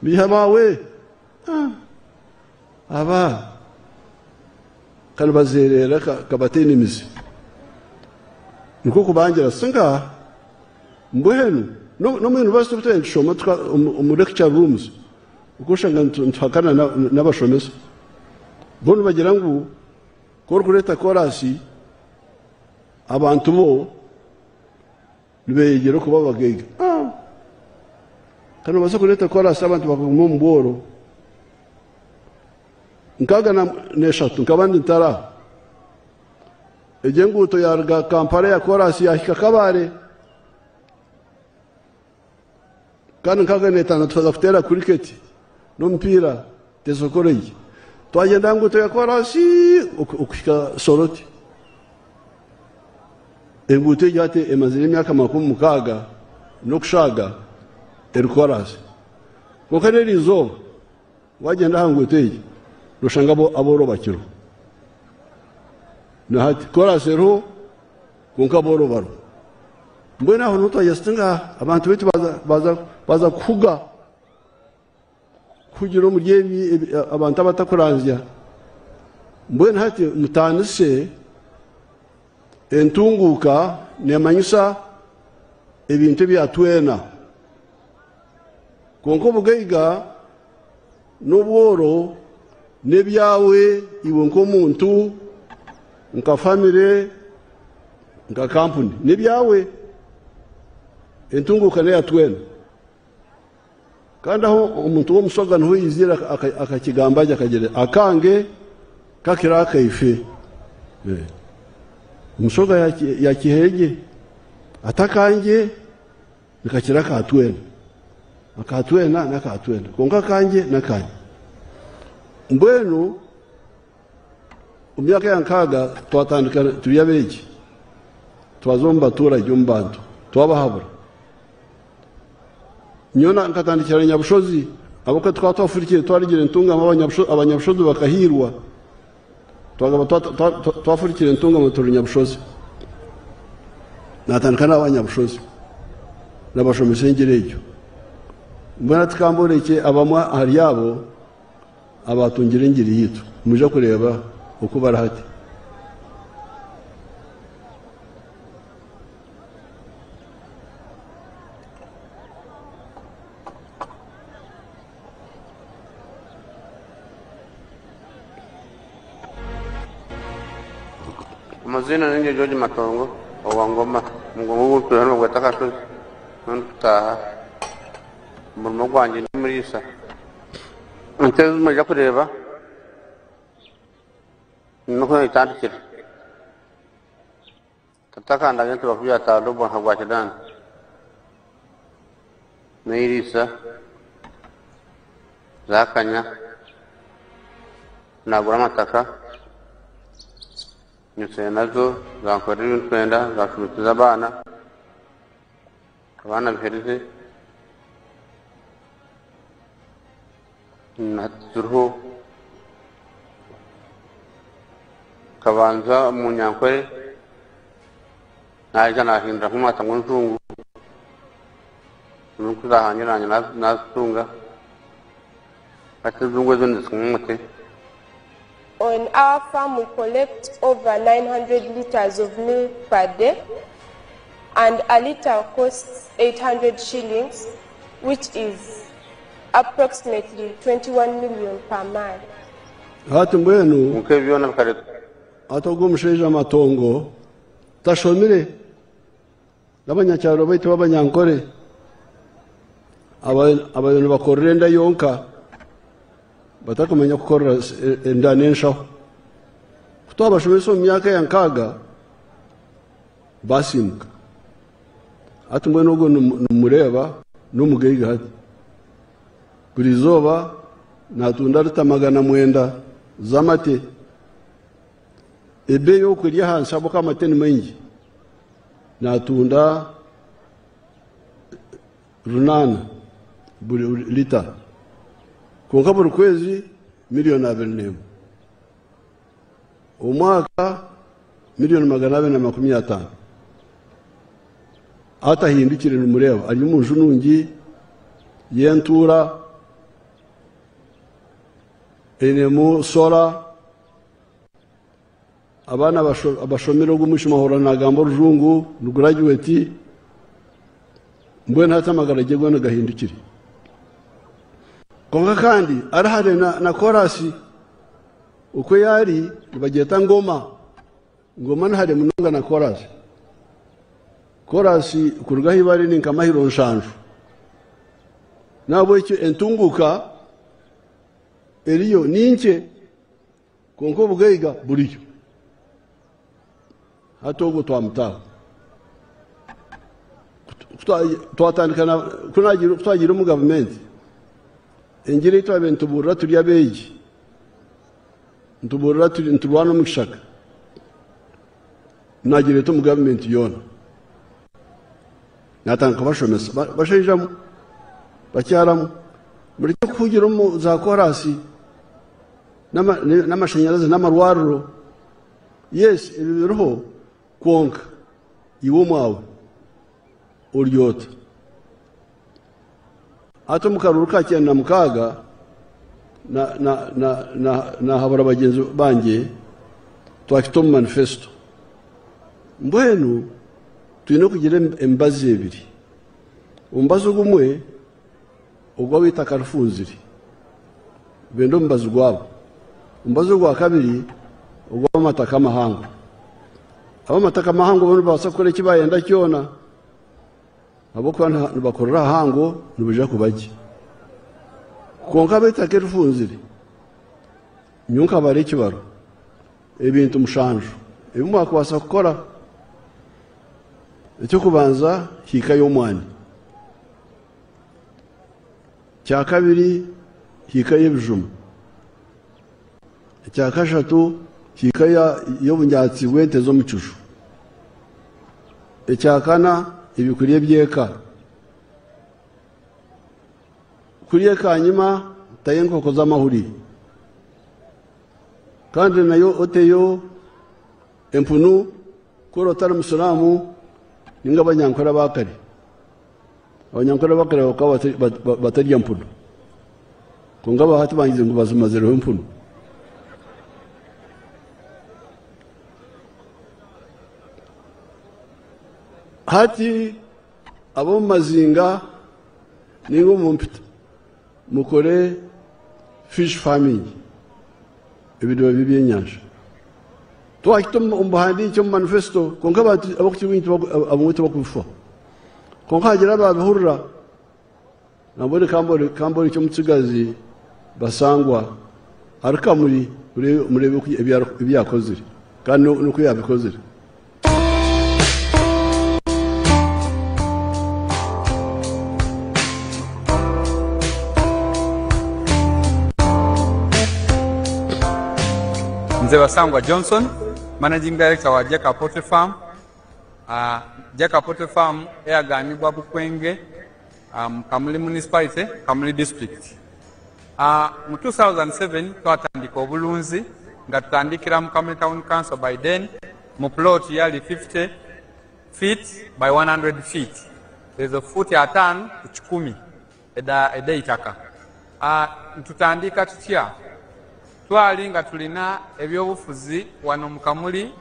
biiha abaawe. Aba ka nibazeereera ka bataine emizi. Nikwo kubangira singa mbwenu n'omu university obu twaba nitushoma omu lecture rooms okashanga nituhakana n'abashomesa. Bo nibagira ngu ku orikureeta koraasi abantu bo Nibeyegyera okuba abagaiga. Kandi nobaasa kureeta korasi abantu bakaguma omu bworo. 63 nkaba ndi ntara. Egyo enguuto yaruga Kampala ya korasi yahika Kabale. Kandi 65 tukaza kuteera cricket n'omupiira Teso College. Twagyenda aha nguuto ya korasi okuhika Soroti. Enguuto egyo hati emazire emyaka 60 n'okushaaga eri koraasi. Kwonka n'eri izooba wagyenda aha nguuto egi noshanga abooro bakiriho. Na hati koraasi eriho kwonka abooro bariho. Mbwenu aho niho twagira tuti ngaaha abantu baitu baaza kuhuga. Kuhugira omuri ebi abantu abatakuranzya. Mbwenu hati mutaanise entunguuka neemanyisa ebintu ebya twena. Kwonka obugaiga n'obworo n'ebyawe iwe nk'omuntu, nka famire, nka kampuni. N'ebyawe. Entunguuka n'eya twena. Kandi aho omuntu w'omusoga niho yaizire akakigamba gye akagira ati, Akange kakira akaife. Omusoga yakihayo gye ati, Akangye nikakira aka twena. Aka twena n'aka twena, kwonka akangye n'akangye. Mbwenu omu myaka ya 60 twatandika turi abeegi, twaza omu baturage, omu bantu, twabahabura. Nyowe nkatandikira Nyabushozi ahabw'okuba tukaba twafurukire twarugire Ntungamo Abanyabushozi bakahiirwa twagaba twafurukire Ntungamo turi Nyabushozi. Natandika n'Abanyabushozi nabashomesa engiri egyo. Mbwenu hati ka mborekye abamwe ahari abo abaatungire engiri yaitu. Nimwija kureeba oku bari hati. Amazina ninjye George Matongo owa Ngoma omugongo ogu ntuura nibagweta Akashozi niho ndikutaaha omurimo gwangye ndi muriisa. Ente ezi mwaija kureeba nikwo nayetandikire. Tata akandaga ente bakubyata Adobo nka gwa Kidanda n'eiriisa zaakanya naagura amataka nyitsire nazo zankorera ebi ndikwenda zanshomeseza abaana, abaana biherize hati ziriho. Nkabanza omu Nyankore naija nahindura nk'omwata gw'enjungu ku zahangire nanye nazitunga hati enjungu ezo nizikunywa omute. On our farm we collect over 900 litres of milk per day and a litre costs 800 shillings which is approximately 21 million per month. Hati mbwenu hati ogu omushaija Matongo tashomire n'abanyakyaro baitu b'Abanyankore ababaire nibakorera enda yonka batarikumanya kukorera enda n'enshaho. Ku twabashomesa omu myaka ya 60 basiimuka. Hati mbwenu ogwo nimumureeba n'omugaiga hati. Buri izooba naatunda lita 900 z'amate. Ebeeyi oku eri ahansi ahabw'okuba amate ni maingi, naatunda 800 buri lita. Kwonka buri kwezi 21 million. Omwaka 250 million. Atahindukire nimureeba ari omu nju nungi y'entuura. Einemu solar, abaana abashomire ogu omwishiki ahora nagamba orujungu ni graduate, mbwenu hati amagara gye goona gahindukire. Kwonka kandi ari hare na korasi oku ei ari nibagyeta Ngoma. Ngoma ni hare munonga na korasi. Korasi kuruga ahu bari ni nka mahiro nshanju. Nahabwekyo entunguka eriyo ni nkye kwonka obugaiga buriyo. Hati ogwo twamutaaho. Twatandika na ku twagiire omu gavumenti, engiri ei twabaire nitubuurira turi abeegi, nitubuurira niturwana omu kishaka, naagireeta omu gavumenti yoona. Naatandika kubashomesa, bashaija mwe, bakyara mwe, murekye kuhugira omu zaakoraasi n'amashanyarazi n'amarwariro. Yes, ebyo biriho kwonka iwe omwawe ori ota? Hati omu karuuru ka 96 naahabura bagyenzi bangye twakita omu manifesto. Mbwenu twine kugira emibazi ebiri. Omubazi ogumwe ogw'abeitaka rifunzire benda omubazi gwabo. Omubazi ogwakabiri ogw'amataka amahango. Ab'amataka amahango bo nibabaasa kukora eki bayenda kyona ahabw'okuba nibakorera ahango nibaija kuba gye. Kwonka ab'eitaka erifunzire nyowe nkabara ekibaro ebintu mushanju ebi mwakubaasa kukora. Eky'okubanza hiikayo omwani. Ekyakabiri hiikayo ebijuma. Ekyakashatu hiikayo obunyaatsi bw'ente z'omu kiju. Ekyakana ebikurya eby'eka. Kurya ekanyima tayo enkoko z'amahuri. Kandi nayo oteyo empunu kuri otari musiraamu ninga abanyankore aba kare. Abanyankore aba kare bakaba batarya mpunu. Kwonka aba hati bangize ngu bazimazireho empunu. Hati ab'omu mazinga ninga omu mpita mukore fish farming, ebidiba by'ebyenyanja. Twakita omu buhandiikye omu manifesto kwonka abantu ab'okukira obwingi abamwe tibakubifaho. Kwonka hagira ababihurira nambwenu kamborekye omutsigazi Basangwa ari Kamuri mureebe ebi yakozire kandi n'oku yabikozire. Nze Basangwa Johnson, Managing Director wa Jeka Poultry Farm. Uh, Jeka Poultry Farm eyagaanibwa Bukwenge mu Kamuli Municipality, Kamuli District. Uh, mu 2007 twatandika obulunzi nga tutandikira mu Kamuli Town Council by then mu plot yali 50 feet by 100 feet, ezo fuuti ataano ku kikumi edh'eitaka. Tutandika tutya? Twali nga tulina ebyobufuzi wano mu Kamuli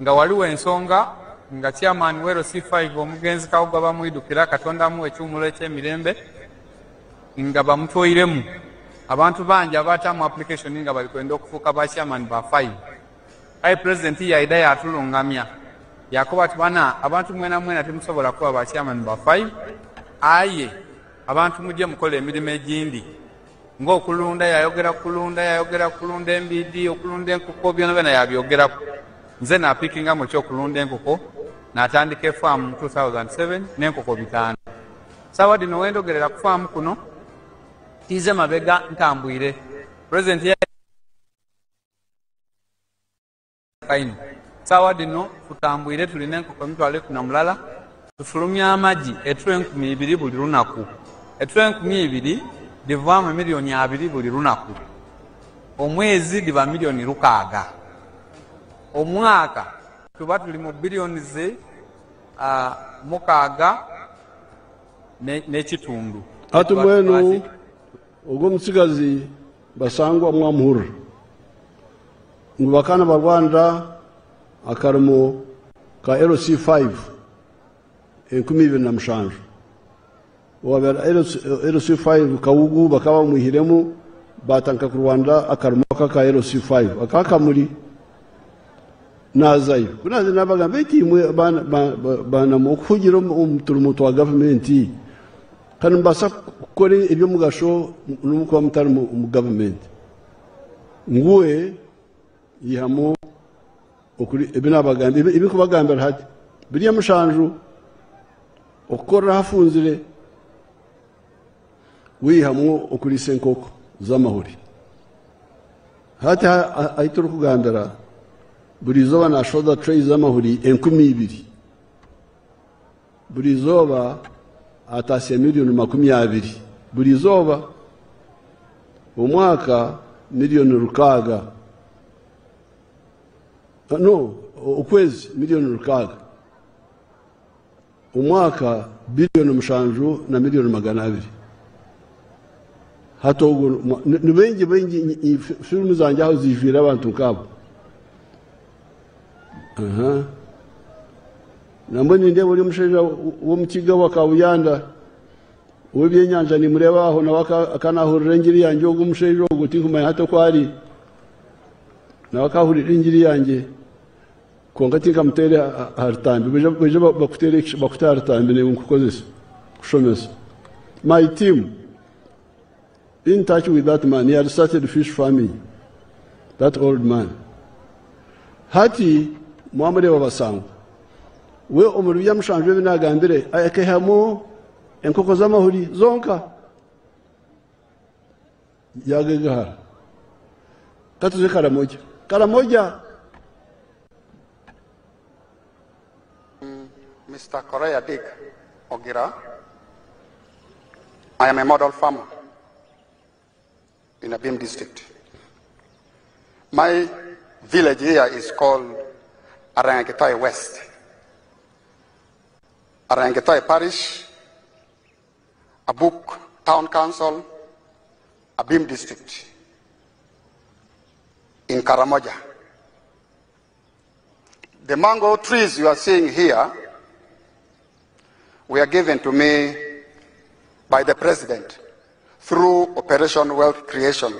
nga waliwo ensonga nga chairman wa LC5 omugenzi Kawogo bamwidukira, Katonda amuwe ekiwumulo eky'emirembe, nga bamutwoiremu abantu bangi abaatamu application nga bali kwenda okufuuka ba chairman ba 5. Aye president yaidha yatulungamya yakoba ati bana abantu mwena mwena timusobola kuba ba chairman ba 5, aye abantu mujje mukole emirimo egindi ng'okulunda. Yayogera kulunda, yayogera kulunda embiidi, okulunda enkoko, byona byona yabyogeraku. Nze napikingamu ekyokulunda enkoko, natandika efaamu mu 2007 n'enkoko bitaano. Saawa dino wendogerera ku faamu kuno tiize mabega ntambwire. President kaino saawa dino tutambwire, tulina enkoko 111,000, tufulumya amagi eturo 2,000 buli lunaku. Eturo 2,000 divaamu miliyoni 20 buli lunaku. Omwezi diba miliyoni 600, omwaka tuba tuli mu biliyoni ze 6 n'ekitundu. Hati mbwenu ogwo omutsigazi Basangwa mwamuhurira ngu bakaba nibarwanira akarimo ka LC5 2007. Owaabaire LC5 Kawugu bakaba bamwihiremu baatandika kurwanira akarimo aka aka LC5 aka Kamuri. Naazayo. Ku naazayo naabagamba beitu imwe baana mwe okuhugira omu turimo twa gavumenti kandi nimubaasa kukora eby'omugasho n'obu mukuba mutari omu gavumenti. Nguwe yihamu ebi naabagambira, ebi ndikubagambira hati biri emushanju okukorera ahafunzire wihamu okuriisa enkoko z'amahuri. Hati ahu turikugambira buri izooba naashohoza trays z'amahuri 2000. Buri izooba ataasya miliyoni 20 buri izooba. Omwaka miliyoni 600. No, okwezi miliyoni 600. Omwaka biliyoni 7 na miliyoni 200. Hati ogwo ni baingi baingi, firimu zangye aho zijwire abantu nk'abo. Aha. Nambwenu nindeeba ori omushaija w'omukiga wa Kabuyanda ow'ebyenyanja nimureeba aho nawe akanahurira engiri yangye ogu omushaija ogu tinkumanya hati oku ari. Nawe akahurira engiri yangye kwonka tinkamuteire aha rutambi. Baija bakuteere bakute aha rutambi naiwe nkukozese kushomesa. My team in touch with that man. He had started fish farming. That old man. Hati mwamureeba Basangwa. We omuri bya mushanju ebi nagambire akaihamu enkoko z'amahuri zonka yagegahara. Katuze Karamoja. Karamoja. Mr. Korea Dick Ogira. I am a model farmer in Abim district. My village here is called Arangetoi West. Arangetoi Parish, Abuk Town Council, Abim district, in Karamoja. The mango trees you are seeing here were given to me by the president through Operation Wealth Creation.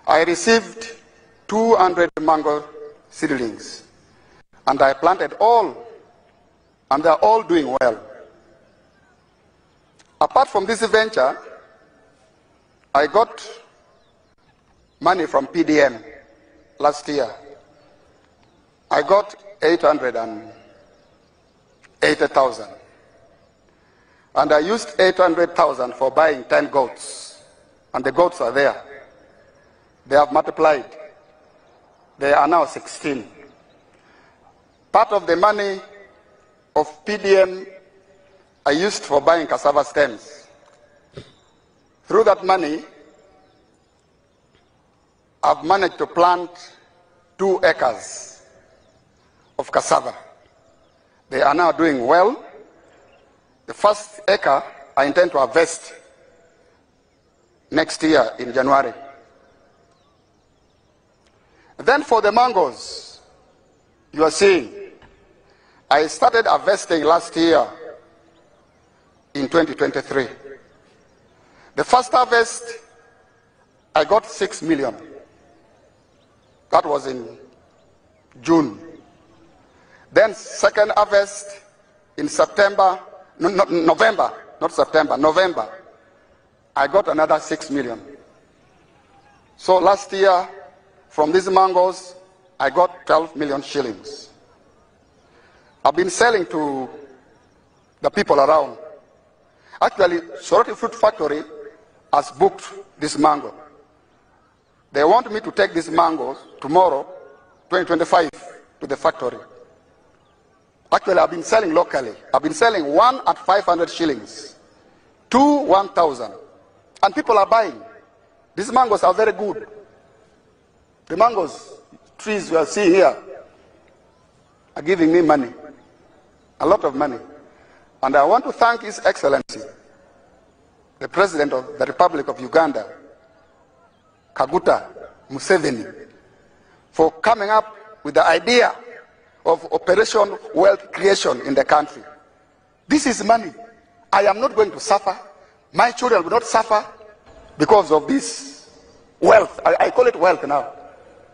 I received 200 mango seedlings and I planted all, and they are all doing well. Apart from this venture, I got money from PDM last year. I got 880,000. And I used 800,000 for buying 10 goats. And the goats are there. They have multiplied. They are now 16. Part of the money of PDM I used for buying cassava stems. Through that money, I've managed to plant 2 acres of cassava. They are now doing well. The first acre I intend to harvest next year in January. Then for the mangoes, you are seeing, I started harvesting last year in 2023. The first harvest, I got 6 million. That was in June. Then second harvest in September, no, no, November, not September, November, I got another 6 million. So last year, from these mangoes, I got 12 million shillings. I've been selling to the people around. Actually, Soroti Fruit Factory has booked this mango. They want me to take these mangoes tomorrow, 2025, to the factory. Actually, I've been selling locally. I've been selling one at 500 shillings, two 1,000. And people are buying. These mangoes are very good. The mangoes, trees you are seeing here, are giving me money, a lot of money. And I want to thank His Excellency, the President of the Republic of Uganda, Kaguta Museveni for coming up with the idea of Operation Wealth Creation in the country. This is money. I am not going to suffer. My children will not suffer because of this wealth. I, I call it wealth now.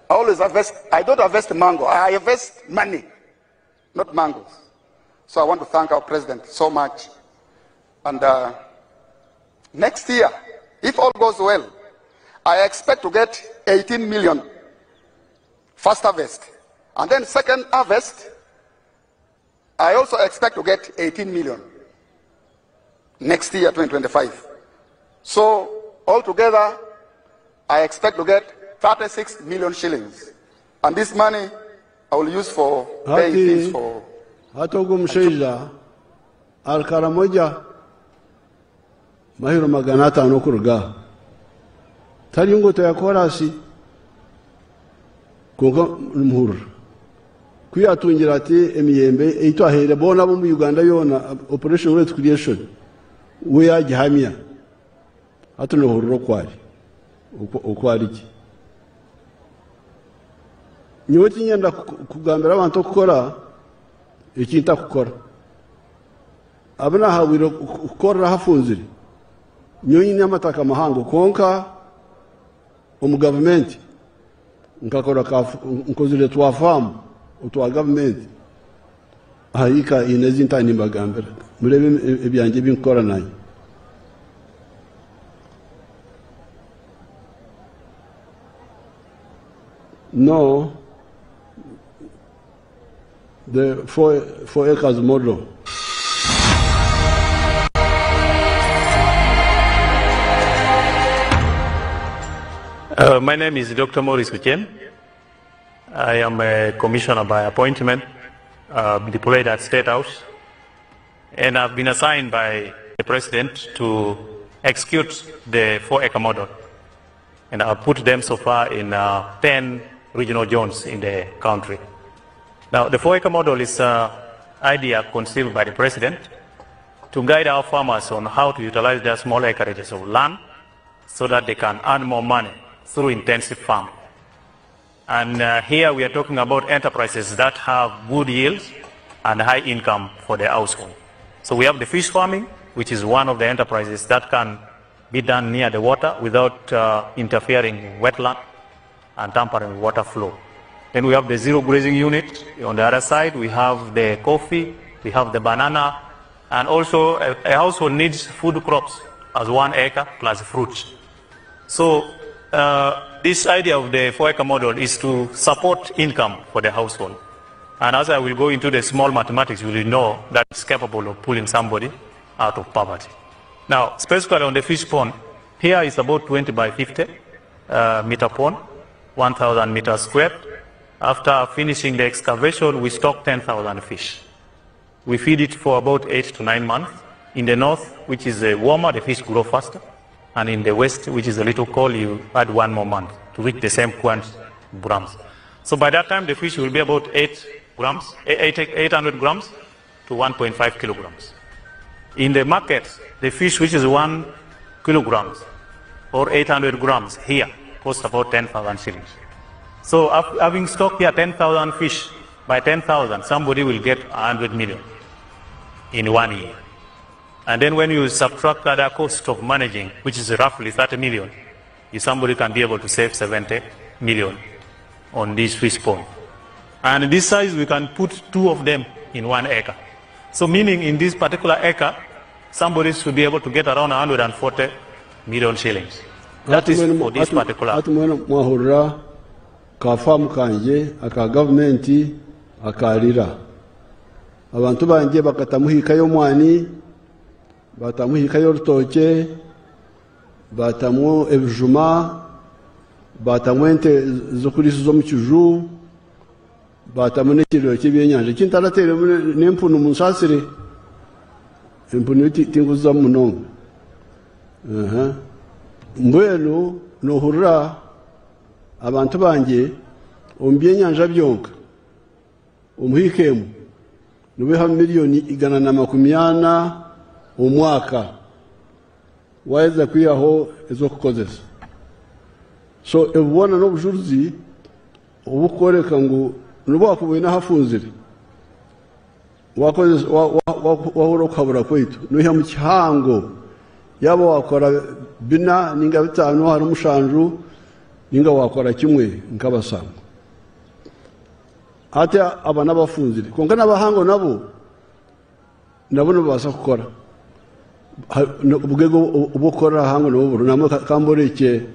I always harvest, I don't harvest mango, I harvest money, not mangoes. So I want to thank our president so much. And uh, next year, if all goes well, I expect to get 18 million first harvest. And then second harvest, I also expect to get 18 million next year, 2025. So altogether, I expect to get 36 million shillings. And this money I will use for paying fees hati for hati ogu omushaija ari Karamoja mahiro 500 okuruga aha tari nguuto ya koraasi kwonka nimuhurira ku yaatungire ati emiyembe ei twahaire boona ab'omu Uganda yoona Operation Wealth Creation we yaagihamya hati noohurira oku ari oku ari gye. Nyowe tinyenda kugambira abantu okukora eki ntakukora. Abu naahabwire kukorera ahafunzire, nyowe nyine amataka mahango kwonka omu gavumenti nkakora ka nkozire twa faamu otwa gavumenti aha ika ina ezi ntaaha nimbagambira mureebe ebyangye ebi nkukora naanye. No, the four acres model. My name is Dr. Maurice Ochen. I am a commissioner by appointment, deployed at State House, and I've been assigned by the president to execute the 4-acre model. And I've put them so far in 10 regional zones in the country. Now, the 4-acre model is an idea conceived by the president to guide our farmers on how to utilize their small acreages of land so that they can earn more money through intensive farming. And here we are talking about enterprises that have good yields and high income for their household. So we have the fish farming, which is one of the enterprises that can be done near the water without interfering with wetland and tampering with water flow. Then we have the zero grazing unit. On the other side, we have the coffee, we have the banana, and also a household needs food crops as 1 acre plus fruits. So this idea of the 4-acre model is to support income for the household. And as I will go into the small mathematics, you will know that it's capable of pulling somebody out of poverty. Now, specifically on the fish pond, here is about 20 by 50 meter pond, 1,000 meters squared. After finishing the excavation, we stock 10,000 fish. We feed it for about 8 to 9 months. In the north, which is warmer, the fish grow faster. And in the west, which is a little cold, you add 1 more month to reach the same quantity grams. So by that time, the fish will be about 8 grams, 800 grams to 1.5 kilograms. In the market, the fish which is 1 kilogram or 800 grams here costs about 10,000 shillings. So having stocked here 10,000 fish, by 10,000, somebody will get 100 million in 1 year. And then when you subtract other cost of managing, which is roughly 30 million, somebody can be able to save 70 million on this fish pond. And this size, we can put 2 of them in 1 acre. So meaning in this particular acre, somebody should be able to get around 140 million shillings. That is for this particular. Hati mwena mwahurira ka faamu kangye aka gavumenti akarira. Abantu bangye bakatamu hiika y'omwani, batamu hiika y'orutookye, batamu ebijuma, batamu ente z'okuriisiza omu kiju, batamu n'ekiriro ky'ebyenyanja. Eki ntarateiremu n'empunu munsaasire. Empunu tinguzizamu munonga. Mbwenu noohurira abantu bangye omu byenyanja byonka omuhiika emwe nibiha miliyoni 140 omwaka waheza kwihaho ez'okukozesa. So ebi bwona n'obujurizi oburikworeka ngu n'obu waakuba oine ahu afunzire, waahurira okuhabura kwaitu noihamu kihango. Yaaba waakora bina nainga bitaano ahari mushanju nainga waakora kimwe nk'abasango. Hati aba n'abafunzire kwonka n'abahango nabo nabo nibabaasa kukora. Obugaiga obw'okukorera ahahango nabwo buriho. Nambwenu ka mborekye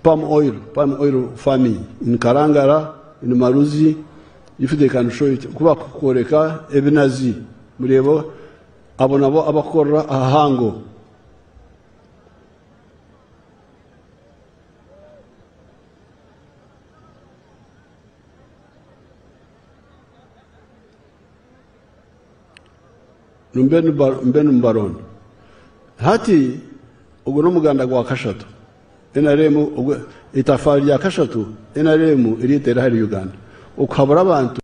palm oil, palm oil farming in Karangara, in Maruzi, if they can show it. Ku bakukworeka ebinazi mureeba abo nabo abakukorera ahahango. Mbe nimubaronda. Hati ogu n'omuganda gwa kashatu. NRM eitafaari rya kashatu NRM eryeteire ahari Uganda okuhabura abantu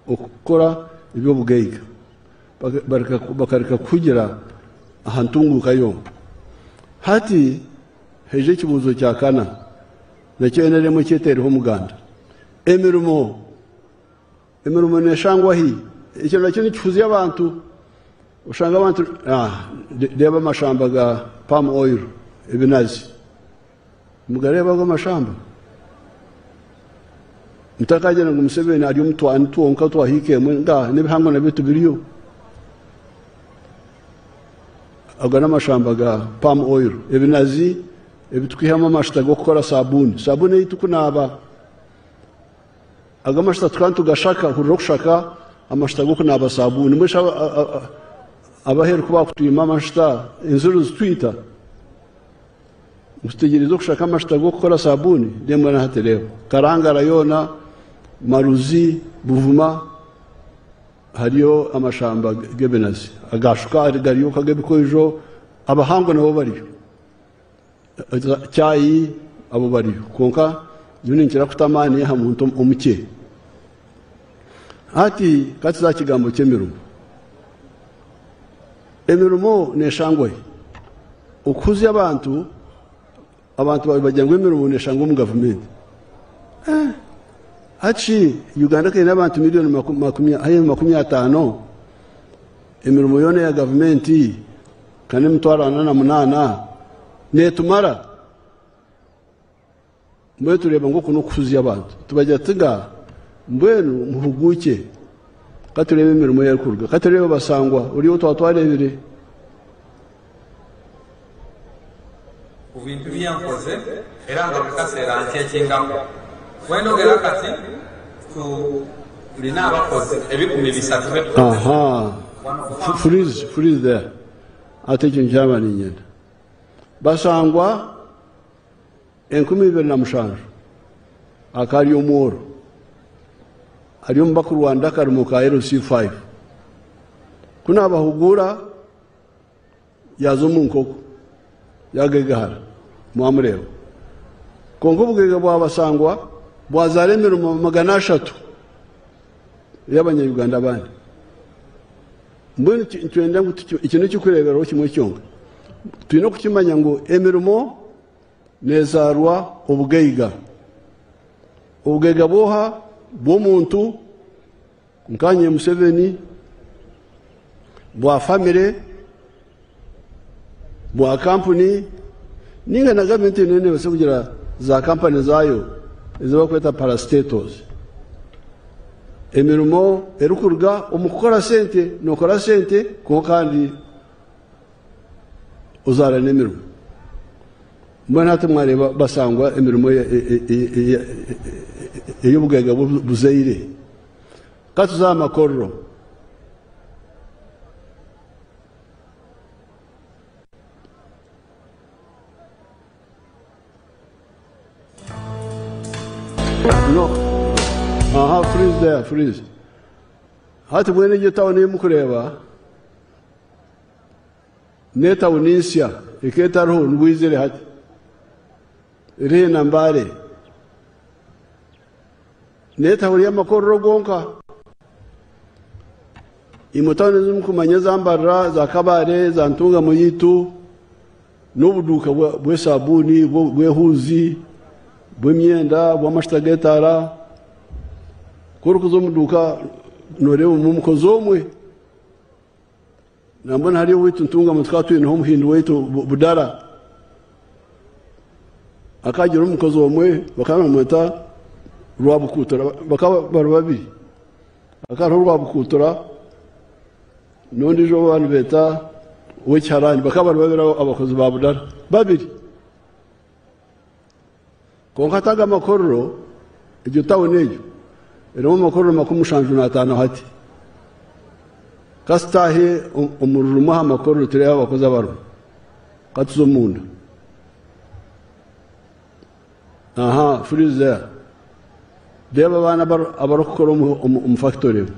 okukora eby'obugaiga bakareka kuhugira aha ntunguuka yonka. Hati haija ekibuuzo kya kana nakyo NRM ekyeteireho omuganda. Emirimo Emirimo neeshangwa hi? Ekyo nakyo nikihuzya abantu. Oshanga abantu reeba amashamba ga palm oil, ebinazi. Nimugareeba ago amashamba? Mutakagira ngu Museveni ari omutwani twonka twahiika emwe, ngaaha n'ebihango nabyo tibiriyo. Ago n'amashamba ga palm oil, ebinazi ebi turikwihamu amajuta g'okukora sabuuni. Sabuuni ei turikunaaba. Ago amajuta tukaba nitugashaka, hurira okushaka amajuta g'okunaaba sabuuni. Mbwenu shi abaheru ku baakutwima amajuta, enziro zitwita? Ngu tutegyereize okushaka amajuta g'okukora sabuuni? Reero mbwenu hati reeba, Karangara yoona, Maruzi, Buvuma, hariyo amashamba g'ebinazi. Aga shukaari gariyo nk'ag'ebikoijo, abahango nabo bariyo. Chai abo bariyo kwonka nyowe ninkira kuta amaani aha muntu omukye. Hati ka tuze aha kigambo ky'emirimo. Emirimo neeshangwa hi? Okuhuzya abantu, abantu bagira ngu emirimo neeshangwa omu gavumenti. Eh, hati shi Uganda ka eine abantu milioni haihi 50, emirimo yoona eya gavumenti Kandi emitwaro 48 neetumara? Mbwenu tureeba ngu oku n'okuhuzya abantu. Tubagira tuti nga mbwenu muhuguukye, ka tureebe emirimo ei erikuruga, ka tureebe basangwa ori ou twaba twareebire. Ku bintu bye nkoze era nga buli kaseera nkyekingaku. Bwendhogera kati tulina abakozi 300 be tukozesa Aha, wano ku faamu. freeze, freeze there. Hati ekyo nikyaba niinyenda. Basangwa 2007 akaba ari omworo, ari omu bakurwanira akarimo ka LC5. Ku naabahuguura, yaaza omu nkoko yaagaigahara, mwamureeba. Kwonka obugaiga bwa Basangwa bwazaara emirimo 300 ey'Abanya-Uganda abandi. Mbwenu nitwenda ngu eki n'eky'okureeberaho kimwe kyonka. Twine okukimanya ngu emirimo neezaarwa obugaiga. Obugaiga bw'oha? Bw'omuntu nkaanye Museveni, bwa famire, bwa kampuni, ninga na gavumenti neyo neebaasa kugira za kampani zaayo ezi barikweta parastatals. Emirimo erikuruga omu kukora sente, nookora sente kwonka kandi ozaara n'emirimo. Mbwenu hati mwareeba basangwa emirimo ey'obugaiga buzaire. Ka tuze aha makorero. No. Aha, freeze there, freeze. Hati mbwenu egyo tawuni ei mukureeba n'etawuni nsya ekaba etariho nibwo eizire hati. Eri haihi na Mbale. N'etawuni y'amakorero gonka. Imwe tawuni ezi mukumanya eza Mbarara, za Kabale, za Ntungamo yaitu. N'obuduuka bw'esabuuni, bw'ehuuzi, bw'emyenda, bw'amajuta g'etaara. Ku orikuza omu duuka nooreebamu omukozi omwe. Nambwenu hariya owaitu Ntungamo tukaba twineho omuhindi waitu Budara. Akagira omukozi omwe bakaba nibamweta Rwabukuutura, bakaba bari babiri. Hakaba hariho Rwabukuutura n'ondiijo ou bakaba nibeeta Ow'ekiharani, bakaba bari babiri abakozi ba Budara, babiri. Kwonka hati aga amakorero, egyo tawuni egyo erimu amakorero 75 hati. Ka tutaahe omu rimwe aha makorero tureebe abakozi abarimu. Ka tuze omunda. Aha, freeze there. Reeba abaana abarikukora omu fakitori emwe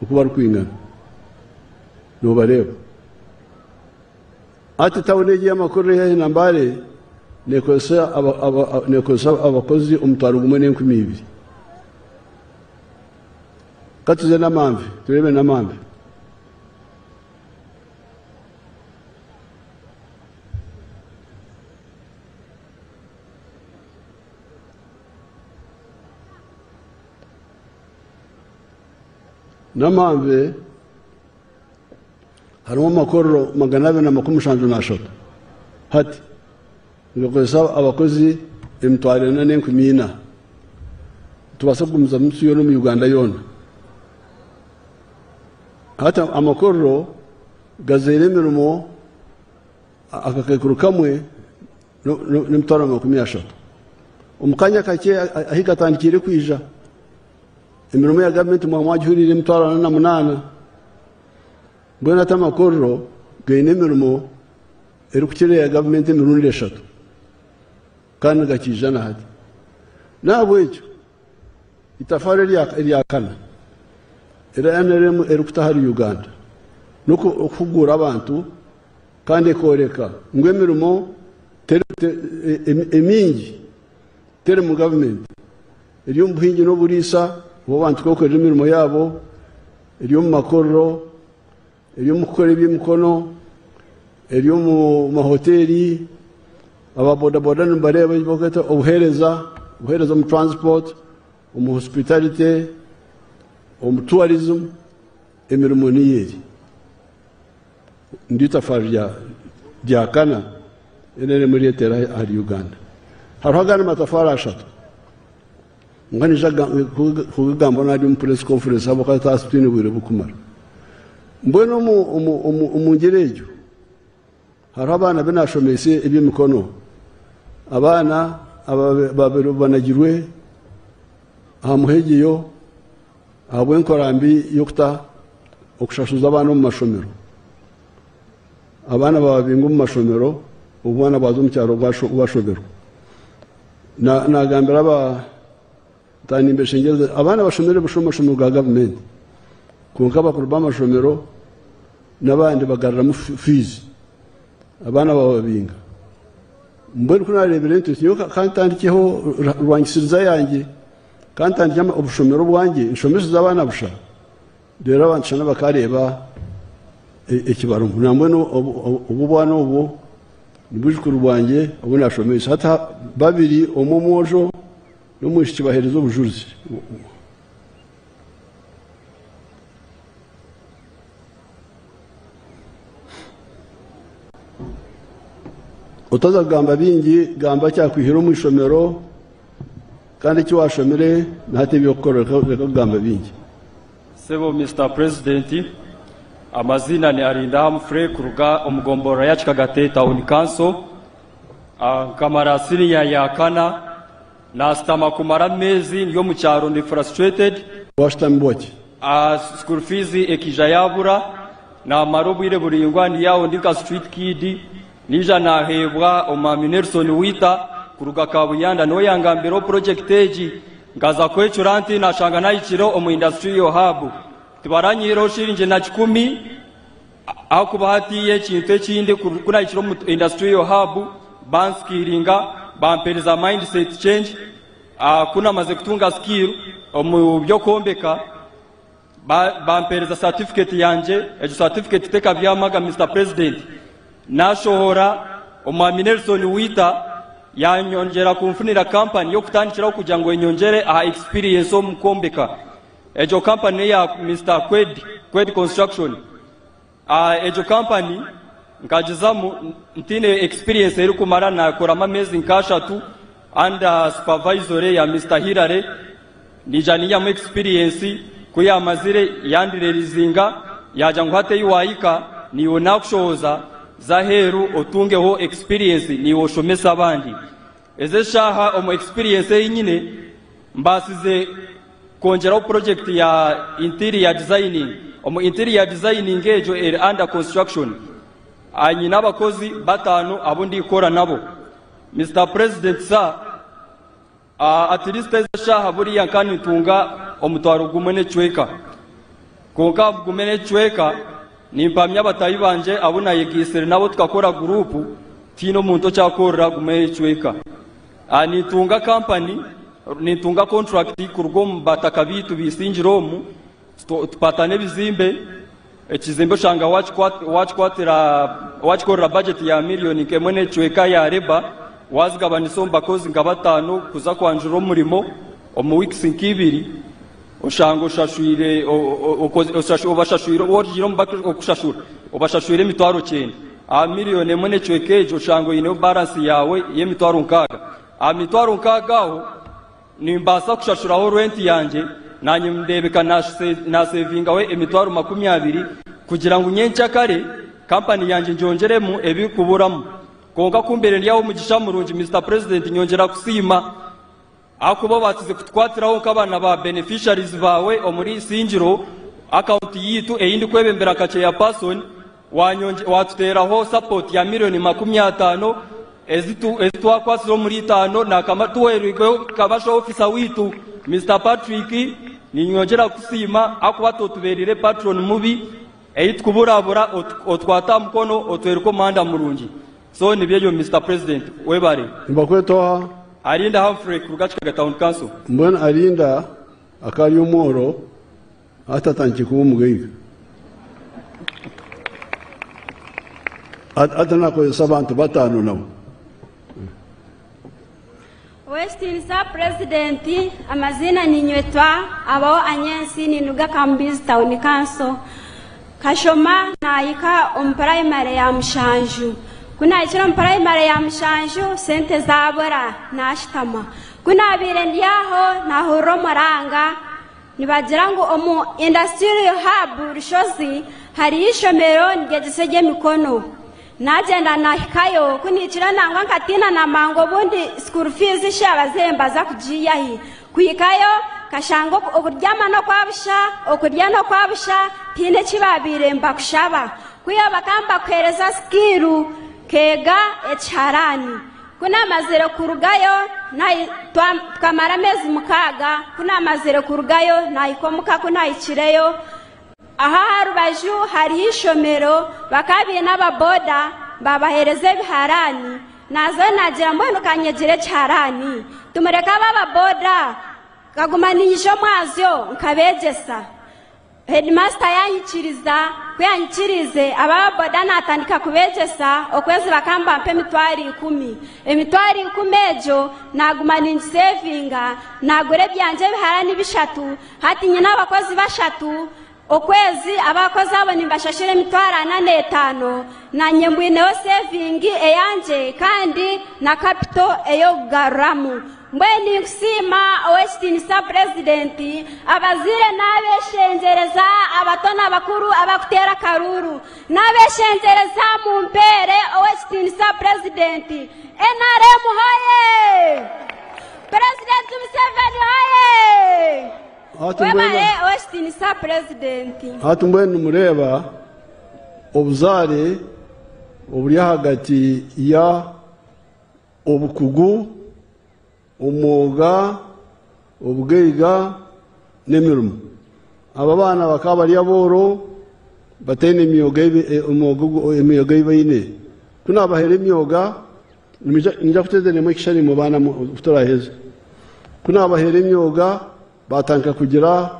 oku barikwingana. Noobareeba. Hati tawuni egi ey'amakorero eri haihi na Mbale neekozesa abakozi 1200. Ka tuze Namanve tureebe Namanve. Namanve harimu amakorero 273 hati nigakozesa abakozi 4,400. Nitubaasa kugumizamu nsi yoona omu Uganda yoona. Hati amakorero gazaire emirimo akakaikuru kamwe n'emitwaro 30. Omu kanya kakye ahi gatandikiire kwija, emirimo ya gavumenti mwaba mwagihuriire 48,000. Mbwenu hati amakorero gaine emirimo erikukira eya gavumenti emirundi 3 kandi nigakiija na hati. N'ahabw'ekyo itafaari erya kana eri NRM erikuta ahari Uganda n'okuhuguura abantu kandi ekooreka ngu emirimo emingi teri mu gavumenti, eri omu buhingi n'oburiisa obu abantu kwekorera emirimo yaabo, eri omu makorero, eri omu kukora eby'emikono, eri omu mahoteeri, aba bodaboda nibareeba ebi barikweta obuheereza, obuheereza omu transport, omu hospitality, omu tourism, emirimo niyo eri. Niryo itafaari rya kana NRM eryeteera ahari Uganda. Hariho agandi matafaari ashatu. Kwonka niija kugagambaho nari omu press conference ahabw'okuba titwine bwire burikumara. Mbwenu omu ngyera egyo, hariho abaana abu naashomeise eby'emikono. Abaana babiri banagirwe aha muhegyeyo ahabw'enkora mbi y'okuta okushashuza abaana omu mashomero. Abaana bababinga omu mashomero, obwana bwaza omu kyaro bwashoberwa. Nagambira aba nimbeshengyereza abaana bashomere busha omu mashomero ga gavumenti, kwonka abakuru b'amashomero n'abandi bagaruramu fiizi, abaana bababinga. Mbwenu ku naareebire nti nyowe ka ntandikeho rwangisiriza yangye, ka ntandike obushomero bwangye nshomeseze abaana busha, reero abantu shana bakareeba ekibarimu. Nambwenu obu obwana obwo ni bwijukuru bwangye obu naashomeise. Hati babiri, omwe omwojo n'omwishiki baheereza obujurizi. Otaza kugamba bingi, gamba ekyakwihire omu ishomero kandi eki washomire na hati eby'okukora, reka kugamba bingi. Sebo Mister President, amazina ni Arinda Humphrey kuruga omu gomborora ya Kikagate Town Council. Nkamara senior ya kana, nasitama kumara ameezi ndi omu kyaro ndi frustrated. Washutami ki? School fees ekija yabura, namara obwire buraingwa ndi aho ndi nka street kid, nija naheebwa omwami Nelson Wita kuruga Kabuyanda, niwe yangambiraho project egi. Nkaza kwecura nti nashanga nahikire omu industrial hub. Tibaranyihireho shiringi na 100, ahakuba hatiyo ekintu ekindi ku nahikire omu industrial hub banskiringa, bampereza mindset change. Ku namaze kutunga skill omu by'okwombeka, bampereza certificate yangye, egyo certificate tekabyamaga Mr President. Nashohora Omwami Nelson Wita yanyongyera kunfunira kampani y'okutandikiraho kugira ngu enyongyere aha experience omu kwombeka. Egyo kampani n'eya Mister Kwed, Kwed Construction. Egyo kampani nkagizamu ntaine experience erikumara nakoramu ameezi nk'ashatu under supervisory ya Mister Hillary. Naija niihamu experience, ku yaamazire yandirerizinga yaagira ngu hati ei waahika niiwe naakushohoza za aheeru otungeho experience niiwe oshomese abandi. Ezi eshaaha omu experience ei nyine mbaasize kwongyeraho project ya interior designing. Omu interior designing egyo eri under construction. Nyine abakozi bataano abu ndikukora nabo. Mister President Sir, At least ezi eshaaha buriya nka nintunga omutwaro gumwe n'ekicweka. Kwonka aha gumwe n'ekicweka nimpamya bataahi bangye abu nayegaitsire nabo tukakora guruupu tihaine omuntu okyakorera gumwe n'ekicweka. Nintunga kampani, nintunga kontrakiti kuruga omu bataka baitu baisingire omu, tupatana ebizimbe, ekizimbe oshanga wakikorera bajeti ya miriyoni nk'emwe n'ekicweka ya reba, wazigabanisa omu bakozi nka bataano kuza kwanjura omurimo omu wiikisi nk'ibiri, oshanga oshashwire obashashwire orugiire omu kushashura obashashwire emitwaro kyenda. Aha miriyoni emwe n'ekicweka egyo oshanga oineho baransi yaawe y'emitwaro nkaaga. Aha mitwaro nkaaga aho, Nimbaasa kushashuraho rwenti yangye, naanye ndeebeka naasevingaho emitwaro 20 kugira ngu nyenkyakare kampani yangye ngyongyeremu ebirikuburamu. Kwonka ku mbaire ndi aho omugisha murungi Mister President nyongyera kusiima ahakuba obaasize kutukwatiraho nk'abaana ba beneficiaries baawe omuri Isingiro akawunti yaitu ei ndikwebembera nka Chairperson. Waatuteeraho support ya miriyoni 50 ezi twakwatsire omuri itaano nakama tuweerwirweho kabasha officer waitu Mister Patrick. Niinyongyera kukusiima ahakuba totubeereire patron mubi ei tukuburabura otwata aha mukono otwereka omuhanda murungi. So nibyo ebyo Mister President. Webare. Nibakweta oha? Arinda Humphrey kuruga Kikaga Town Council. Mbwenu Arinda akaba ari omworo Hati atandikire kuba omugaiga. Hati nakozesa abantu batano nabo. Ow'ekitiinisa Purezidenti, amaziina ninywetwa Abaho Anyensi ninduga Kambizi Town Council. Nkashoma nahika omu purayimare ya mushanju. Ku nahikire omu purayimare ya mushanju, sente zabura nashutama. Ku nabaire ndi aho nahurira omuranga Nibagira ngu omu Industrial Hub Rushozi hariyo eishomero niryegyesa eby'emikono. Naagyenda naahikayo, ku nihikire nangwa nkatiina namangu obundi school fees shi abazaire nibaza kugiiha hi. Kuhikayo nkashanga okuryama n'okwa busha, okurya n'okwa busha, tihaine eki baabaire nibakushaba. Kwihaho bakaba nibakuheereza skill nkeega ekiharaani. Ku naamazire kurugayo, tukamara ameezi mukaaga, ku naamazire kurugayo naahika omuka ku naahikireyo, aho aha rubaju hariho eishomero bakaba baine aba boda baabaheereza ebiharaani, naazayo naagira mbwenu ka nyegyere ekiharaani, tumureke abo aba boda, nkaguma niinyija omwazyo nkabeegyesa. Heedimasita yaanyikiriza, ku yaanyikiriize aba boda naatandika kubeegyesa, okwezi bakaba nibampa 100,000. 100,000 egyo naaguma ningiseevinga, naagura ebyangye ebiharani bishatu, hati nyine abakozi bashatu, okwezi abakozi abo nimbashashura 405, naanye mbwineho seevingi eyangye kandi na kapito ey'okugaruramu. Mbwenu ninkusiima Ow'ekitiinisa Purezidenti, abazaire n'abeshengyereza abato n'abakuru abakuteera akaruuru. N'abeshengyereza mumpeere Ow'ekitiinisa Purezidenti. NRM hoye! Purezidenti Museveni hoye! Hati mbwenu Webare Ow'ekitiinisa Purezidenti. Hati mbwenu nimureeba obuzaare oburi ahagati ya Obukugu, omwoga, obugaiga n'emirimo. Aba abaana bakaba bari abooro bataine emyoga ei baine. Ku naabahaire emyoga, niinyija kuteeza ekishushani imwe baana ku turaaheze. Ku naabahaire emyoga baatandika kugira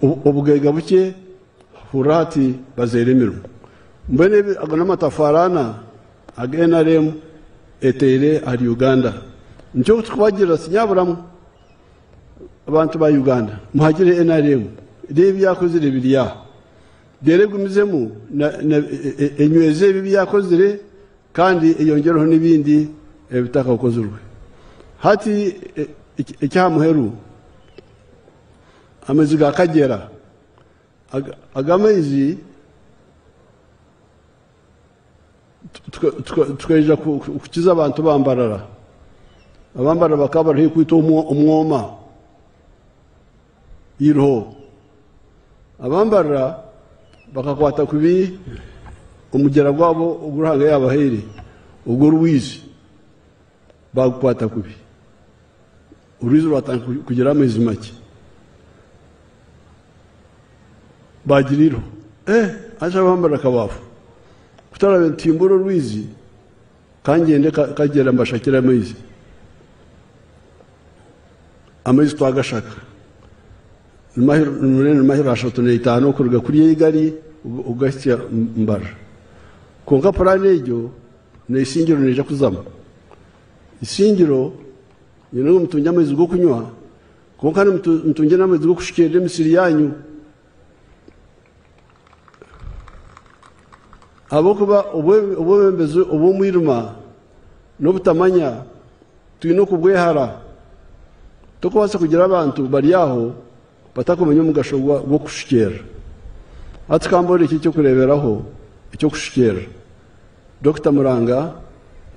obugaiga bukye, hurira hati bazaire emirimo. Mbwenu ebi ago n'amatafaari ana agu NRM eteire ahari Uganda. Nikyo turikubagirira sinyaburamu abantu ba Uganda muhagire NRM reeba ebi yakozire biri aha. Reero egumizemu enyweze ebi ebi yakozire kandi eyongyereho n'ebindi ebitakakozirwe. Hati eky'aha muheru amaizi ga Kagyera. Aga amaizi tukaija kukiza abantu ba Mbarara. Aba Mbarara bakaba bari haihi kwitwa omwoma eiriho. Aba Mbarara bakakwata kubi omugyera gwabo ogu Ruhanga yaabahaire ogw'orwizi baagukwata kubi. Orwizi rwatandika kugira amaizi makye. Baagira eiriho. Eh, haza bambara kabaafu. Ku turaabe nituhimbura orwizi, ka ngyende Kagyera mbashakire amaizi. Amaizi twagashaka. Ni mahiro 35 okuruga kuriya Igali okugahitsya Mbarara. Kwonka puraani egyo n'eisingiro neija kuzamu. Isingiro nyine ngu mutungye amaizi g'okunywa kwonka mutungye n'amaizi g'okushukyerera emisiri yaanyu. Ahabw'okuba obwebembezi obw'omwirima n'obutamanya twine okubwehara. Tokubaasa kugira abantu bari aho batakumanya omugasho gw'okushukyerera. Hati ka mborekye eky'okureeberaho eky'okushukyerera. Dokita Muranga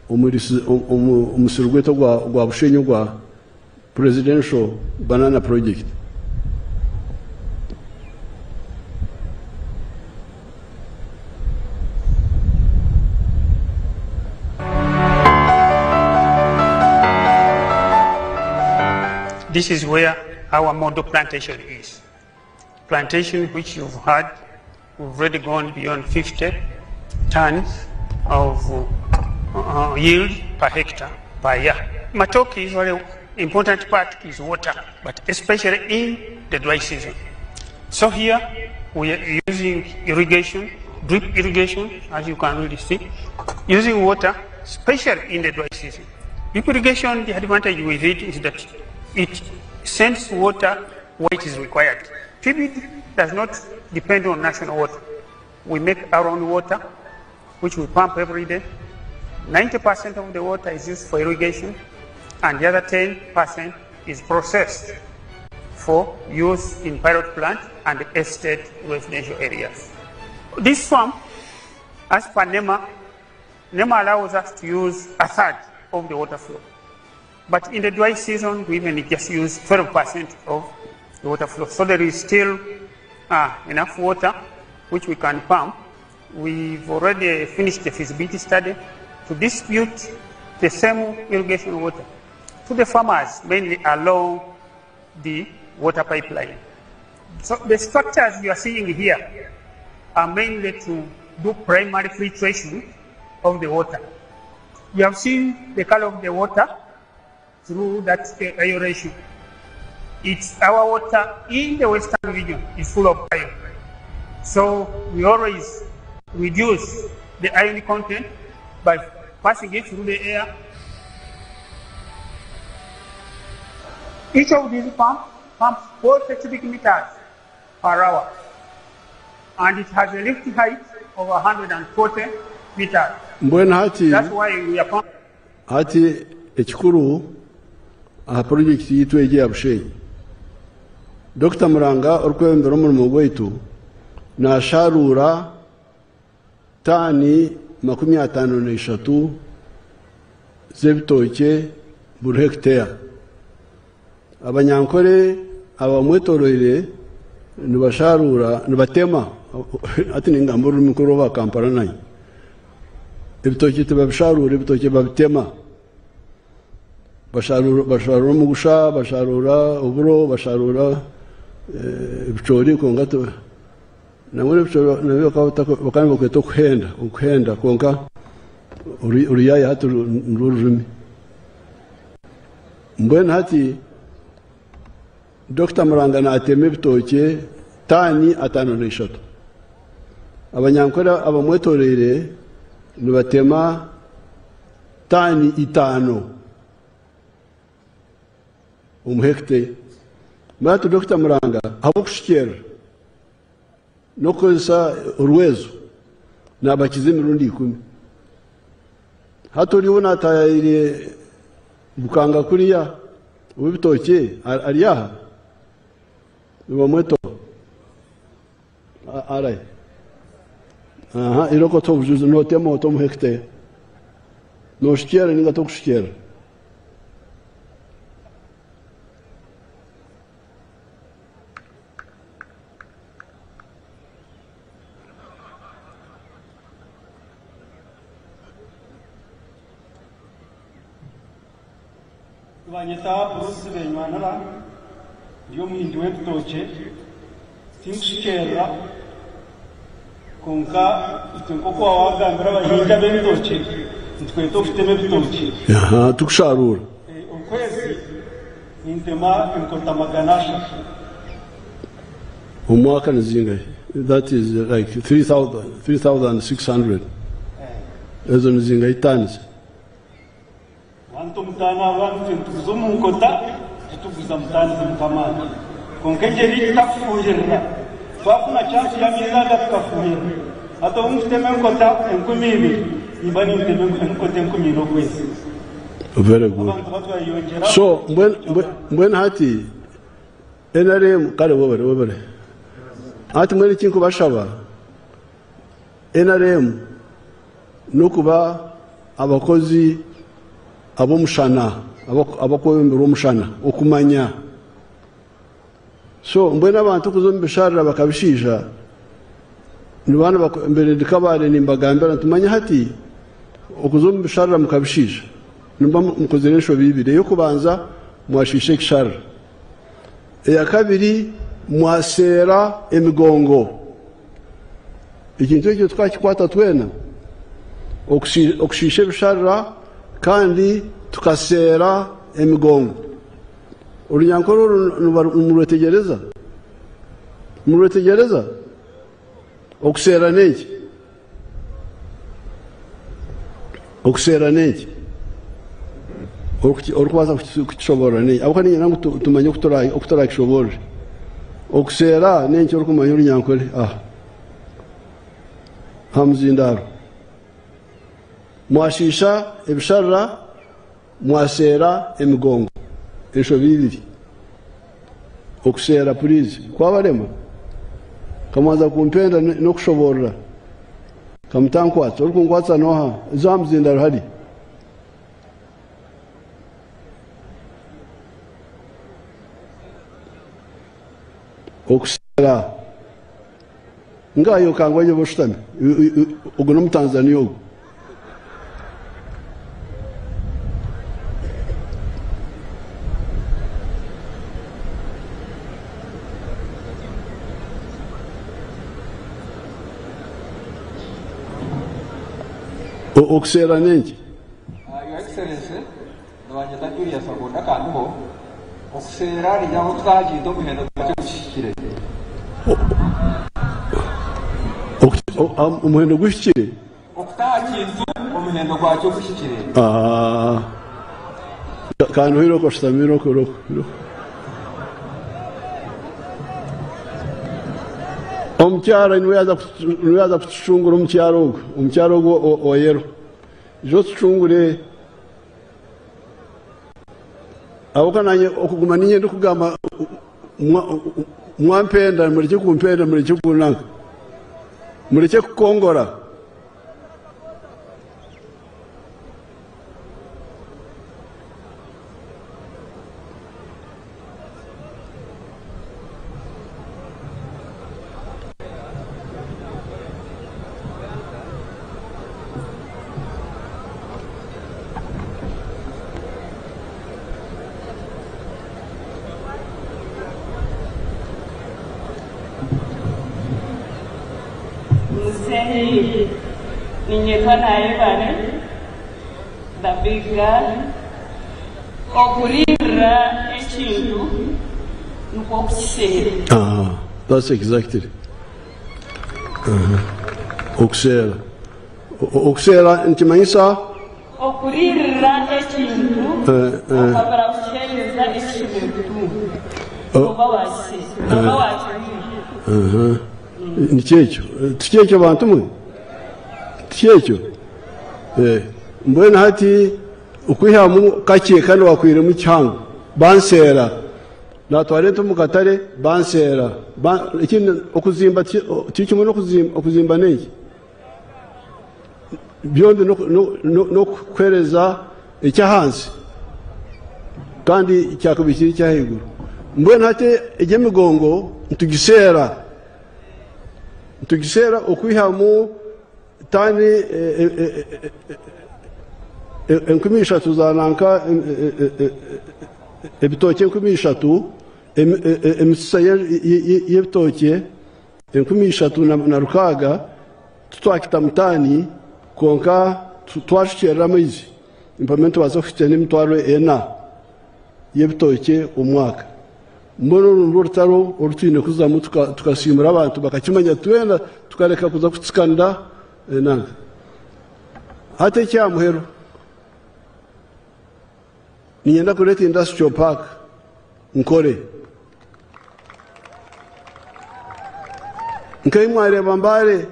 omusiri gwaitu ogwa Bushenyi ogwa Presidential Banana Project. This is where our model plantation is. Plantation which you've had, we've already gone beyond 50 tons of yield per hectare per year. Matooke is very important part is water, but especially in the dry season. So here we are using irrigation, drip irrigation, as you can really see, using water, especially in the dry season. Drip irrigation, the advantage with it is that it sends water where it is required. TB does not depend on national water. We make our own water, which we pump every day. 90% of the water is used for irrigation, and the other 10% is processed for use in pilot plant and estate residential areas. This farm, as per NEMA, NEMA allows us to use a third of the water flow. But in the dry season, we even just use 12% of the water flow. So there is still enough water which we can pump. We've already finished the feasibility study to distribute the same irrigation water to the farmers, mainly along the water pipeline. So the structures you are seeing here are mainly to do primary filtration of the water. You have seen the color of the water through that aeration. It's our water in the western region is full of iron. So we always reduce the iron content by passing it through the air. Each of these pumps pumps 40 cubic meters per hour, and it has a lift height of 140 meters. Mbwenu hati That's why we are pumping. Hati ekikuru aha purojekiti yaitu egi eya Bushenyi, Dokita Muranga orikwebembera omurimo gwaitu naasharuura taani 53 z'ebitookye buri hekiteya. Abanyankore abamwetoroire nibasharuura, nibatema, hati ningamba orurimi nk'orw'aba Kampala nanye. Ebitookye tibabisharuura, ebitookye babitema. Basharuura omugusha, basharuura oburo, basharuura ebicoori kwonka nangwa n'ebicoori nabyo bakaba nibakweta okuhenda, okuhenda kwonka oruyaya hati nirwo rurimi. Mbwenu hati Dokita Muranga naatema ebitookye taani 53. Abanyankore abamwetoreire nibatema taani itaano omu hectare. Mbwenu hati Dokita Muranga ahabw'okushukyerera n'okukozesa orwezo naabakiza emirundi ikumi. Hati ori ou naataayaayire Bukanga kuriya ow'ebitookye ari aha? Nibamweta oha? Arahi? Aha, irooko tuhe obujulizi nootema ota omu hectare? Nooshukyerera nainga tokushukyerera? Nibanyeta Bruce Benywanira, ndi omuhingi w'ebitookye, tinkushukyerera kwonka itwe nk'oku waaba wagambira abahingi ab'ebitookye nitweta okutema ebitookye. Aha, tikusharuura. Okwezi nintema enkota 300. Omu mwaka nizingahi? That is like 3600. Ezo nizingahi tons? Bantu omutaano aba nitwe nituguza omu nkota, tituguza mu tani mukama. Kwonka engyeri tutakufuuhirira. Twafuna chance y'amaizi aga tukafuuhirira. Hati obu nkutema enkota 2000, nimba nintema enkota 4000 okwezi. Very good. Abantu batwayongyera. So mbwenu hati NRM kare webare webare. Hati mbwenu eki nkubashaba NRM n'okuba abakozi ab'omushana, abakwebemberwa omushana, okumanya. So mbwenu abantu kuza omu bisharira bakabishiisha, nibaana mbere ndi Kabale nimbagambira nti manya hati okuza omu bisharira mukabishiisha, nimuba mukozire enshobi ibiri. Ey'okubanza mwashiisha ekisharira, eya kabiri mwaseera emigongo. Ekintu ekyo tukakikwata twena, okushiisha ebisharira kandi tukaseera emigongo. Orunyankore oru nimurwetegyereza? Nimurwetegyereza? Okuseera n'enki? Okuseera n'enki? Orikubaasa kukishoboorora n'enki? Ahabw'okuba niinyenda ngu tumanye oku turakishoboorore. Okuseera n'enki orikumanya orunyankore aha? Aha muzindaaro. Mwashiisha ebisharira, mwaseera emigongo. Enshobi ibiri. Okuseera puriizi. Kwabarema? Kamwanza kumpenda n'okushoboorora. Kamutankwatsa. Orikunkwatsa n'oha? Iza aha muzindaaro hari. Okuseera. Ngayo kangwanye oshutami. Ogu n'Omutanzania ogu. Okuseera n'enki? Your Excellency, nibanyeta Julius Agonda Kandiho. Okuseera nigira ngu okutaha kintu omuhendo gwakyo guhikire. Omuhendo guhikire? Okutaha kintu omuhendo gwakyo guhikire. Kandiho irooko oshutami irooko irooko irooko. Omukyara niwe yaaza kutucungura omukyara ogu, omukyara ogu owa yellow. Ija otucungure. Ahabw'okuba naanye okuguma niinye ndikugamba mwampenda murekye kumpenda murekye kunanka murekye kukongora. Muzeeyi, niinyetwa Nayebare, the big girl. Okuriirira ekintu nikwo kukiseera. Ah, that's exactly. Okuseera. Okuseera nikimanyisa? Okuriirira ekintu okabura kukiheereza eki oshemereire kutunga, nooba nooba waakiriire. Nikyo ekyo. Tikyo ekyo bantu mwe? Tikyo ekyo? Mbwenu hati okwihamu kakye kandi wakwiremu kihango. Banseera. Naatwara ente omu katare banseera. Ekindi okuzimba tikiri kimwe n'okuzimba, okuzimba n'enki? Byombi n'okuheereza eky'ahansi kandi kyakubaire kiri eky'ahaiguru. Mbwenu hati egi emigongo nitugiseera, nitugiseera okwihamu taani 3000 za nanka ebitookye 3000, emitsitsa y'ebitookye 3600. Titwakita mutaani, kwonka twashukyerera amaizi, mpame nitubaasa kuhitsya n'emitwaro 4 y'ebitookye omu mwaka. Mbwenu oru nirwo rutaro oru twine kuzamu tukasiimura abantu bakakimanya twena tukareka kuza kutsikanira enanga. Hati eky'aha muheru, niinyenda kureeta industrial park nkore. Nk'ei mwareeba Mbale,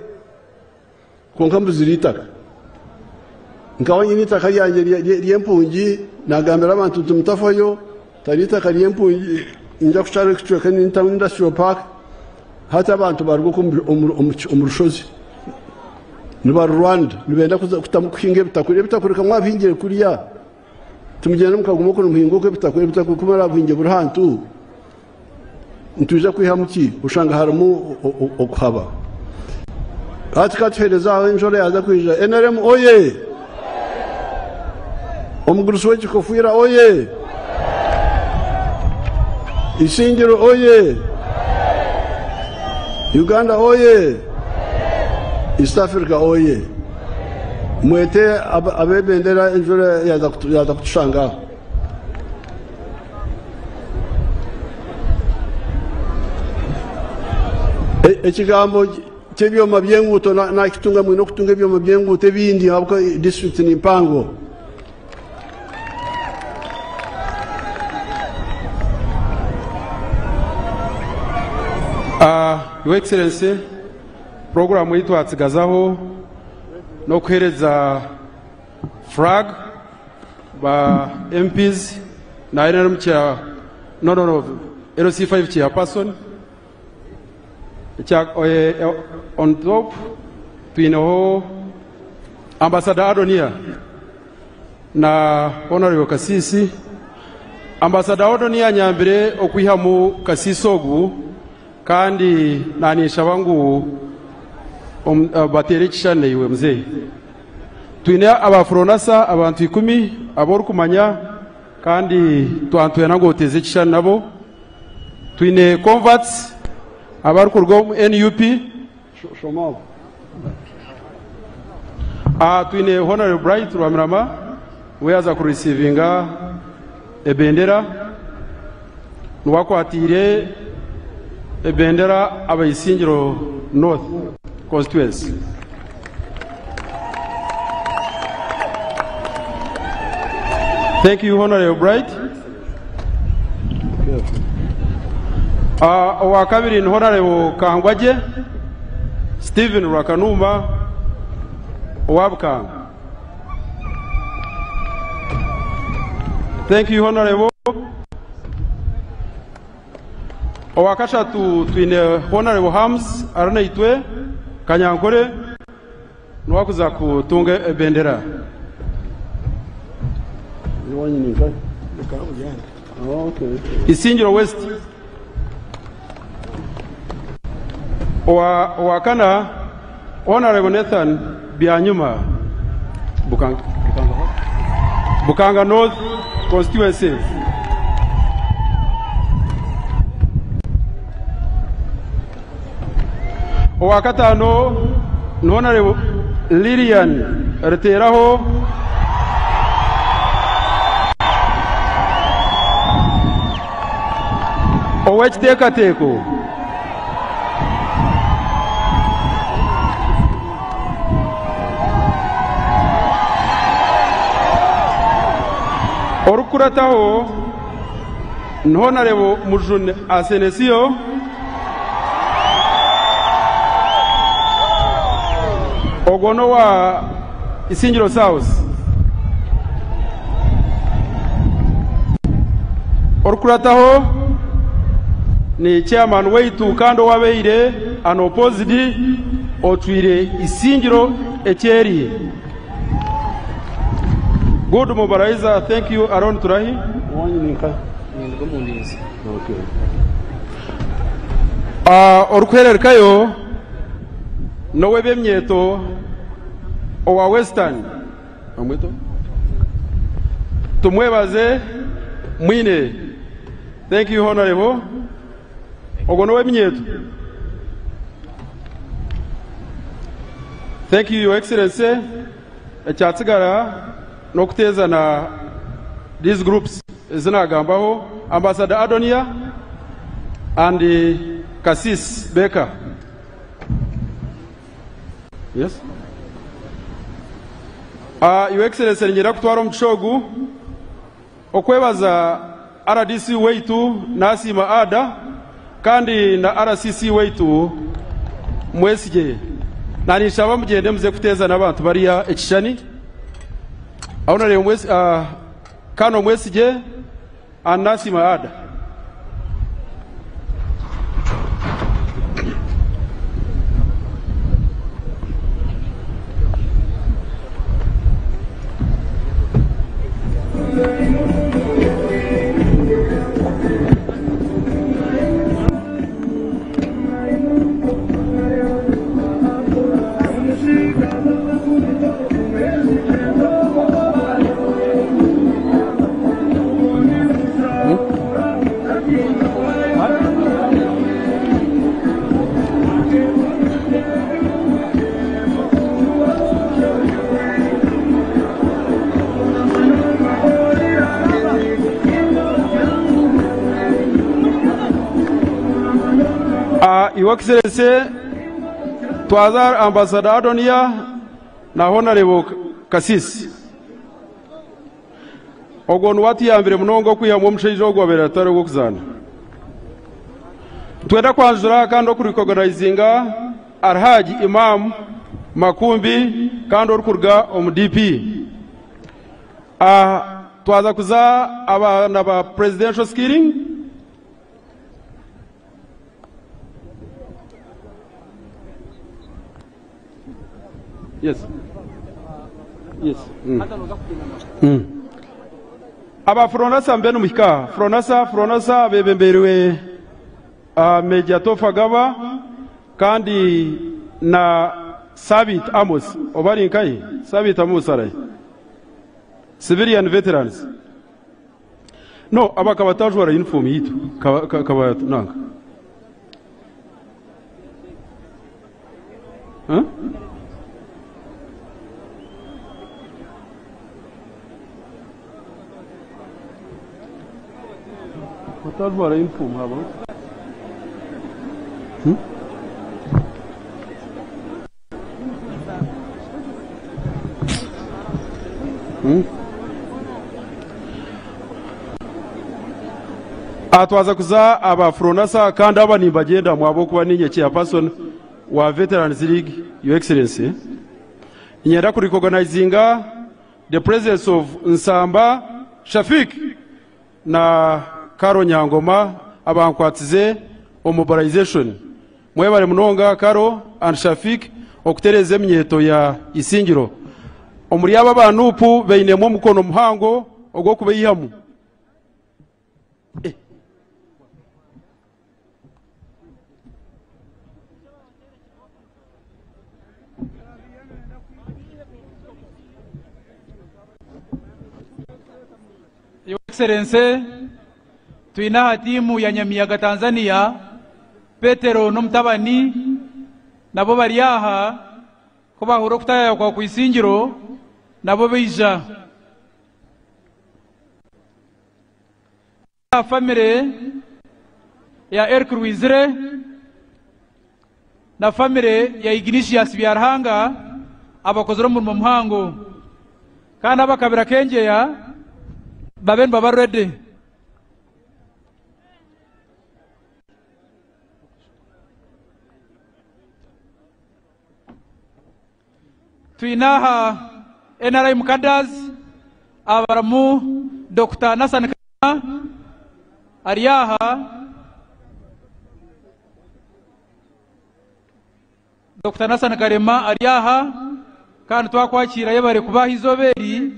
kwonka mbuzire eitaka. Nkaba nyine eitaka ryangye ry'empungi, naagambira abantu nti mutafayo, tari eitaka ry'empungi, ninza kushara ekicweka nintamu industrial park. Hati abantu baruga okwo omu rushozi nibarurwanira, nibenda kutamu kuhinga ebitakuri. Ebitakuri ka mwabihingire kuriya, timugyenda mukaguma okwo nimuhinga okwo ebitakuri, ebitakuri ku muraabihinge buri hantu, nitwija kwihamu ki? Oshanga harimu okuhaba. Hati ka tuheereze aho enjura yaaza kwija. NRM oye! Omugurusi w'ekikofiira oye! Isingiro oye! Uganda oye! East Africa oye! Mwete ab'ebendera enjura yaaza kutushanga aho. Ekigambo ky'ebyoma by'enguuto nakitunga, mwine okutunga ebyoma by'enguuto ebindi ahabw'okuba disiturikiti ni mpango. Your Excellency, puroguraamu ei twatsigazaho n'okuheereza flag ba MPs na NRM chair, no, no, no, LC5 chairperson. Ekya, on top twineho Ambassador Adonia na Honorable Kasisi. Ambassador Adonia anyambire okwihamu Kasisi ogu kandi naninshaba ngu bateere ekishushani naiwe muzeeyi. Twine aba Fronasa abantu 10 abu orikumanya kandi twantwena ngu oteeze ekishushani nabo. Twine converts abarikuruga omu NUP. Twine Honorable Bright Rwamirama we yaza kurisiivinga ebendera, niwe akwatiire ebendera Abaisingiro North constituency. Thank you, Honorable Bright. Owa kabiri ni Honorable Kangwagye Stephen Rwakanumba owa Bukanga. Thank you, Honorable. Owa kashatu twine Honorable Hams Arinaitwe Kanyankore niwe akuza kutunga ebendera. Isingiro West. Owa kana Honorable Nathan Byanyuma Bukanga, Bukanga North constituency. Owa katano ni Honorable Lilian Ruteraho. Ow'ekiteekateeko. Orukurataho ni Honorable Mujuni Asenesio. Ogwo n'owa Isingiro South. Orukurataho ni chairman waitu kandi owabaire unopposed otwire Isingiro ekyeri. Good mobilizer, thank you Aaron Turahi. Ninduga omundinzi. Orikuhererekayo n'ow'eby'emyeto owa Western Amweto? Tumwebaze Mwine. Thank you Honorable. Ogwo n'ow'emyeto. Thank you Your Excellency. Ekyatsigara n'okuteezana these groups ezi naagambaho, Ambassador Adonia and Kasisi Baker. Yes. Your Excellency, niinyenda kutwara omugisha ogu okwebaza RDC waitu Nasiima Ada kandi na RCC waitu Mwesigye. Na ninshaba mugyende muze kuteeza n'abantu bariya ekishushani. Honorable Kano Mwesigye and Nasiima Ada. Your Excellency, twaza Ambassador Adonia na Honorable Kasisi. Ogwo niwatuyambire munonga okwihamu omushaija ogwo abaire atari ow'okuzaana. Twenda kwanjura kandi okurecognizinga Alhaji Imam Makumbi kandi orikuruga omu DP. Twaza kuza abaana ba presidential skilling. Yes. Yes. Aba Fronasa mbenu muhika. Fronasa bebemberwe Major Tofa Gaba kandi na Sabit Amos obari nkai Sabit Amos arai. Civilian veterans. No, aba kabatajwara uniform yitu kaba nanga. Huh? Batajwara uniform haba. Atwaza kuza aba Fronasa kandi aba nimbagenda mwabo kuba ninye chairperson wa Veterans League, Your Excellency. Nyenda ku recognizinga the presence of Nsamba Shafik na Karo Nyangoma abankwatize mobilization. Mwebale munonga Karo and Shafik okutereza eminyeto ya Isingiro. Omuri aba banupu beinemu omukono muhango ogw'okubeihamu. Your Excellency, twina timu ya Nyamiyaga Tanzania, Petero n'omutabani nabo bari aha ko bahura okutaya kwa kwisingiro nabo beija. Family ya Eric Rwizire na family ya Ignatius Byarhanga abakozere omurimo muhango kandi abakabira kenjeya Babe nibaba ready. Twine aha NRM cadres abarimu Dokita Nathan Kalema ari aha. Dokita Nathan Kalema ari aha kandi twakwakiira yebare kuba aha eizooba eri.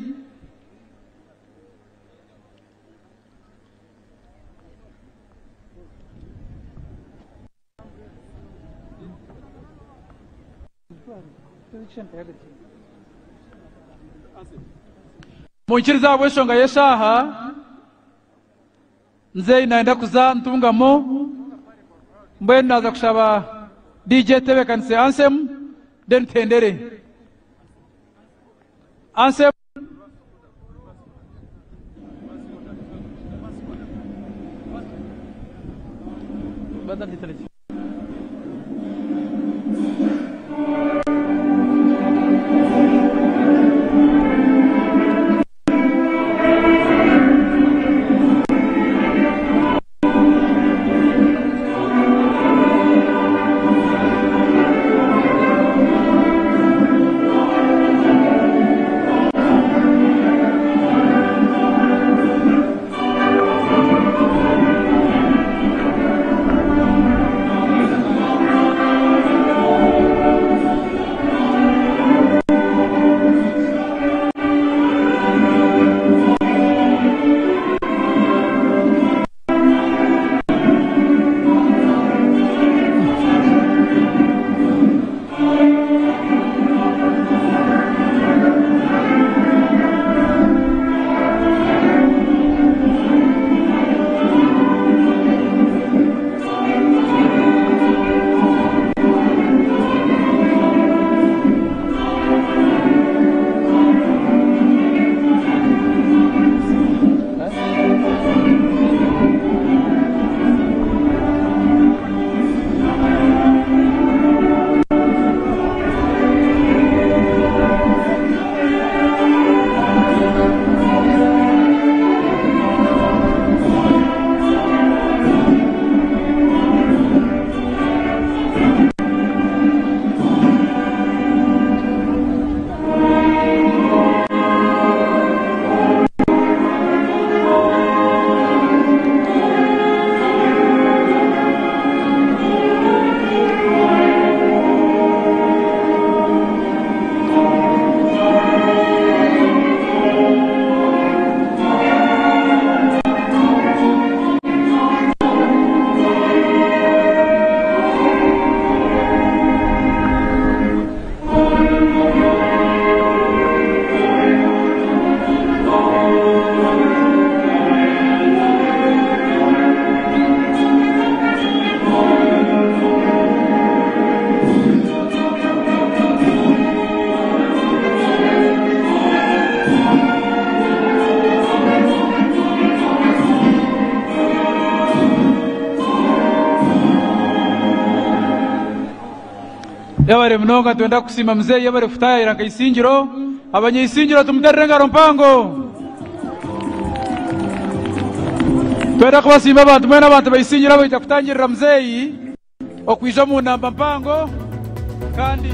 Munkirize ahabw'enshonga y'eshaaha, nze nayenda kuza Ntungamo, mbwenu naaza kushaba DJ etebeekanise anthem then tuhendere. Anthem. Yebare munonga nitwenda kukusiima muzeeyi yebare kutaayaayira nka Isingiro. Abanyaisingiro tumuteerere engaro mpango. Nitwenda kubasiima abantu mwena abantu ba Isingiro abaija kutangirira muzeeyi okwija omu namba mpango kandi.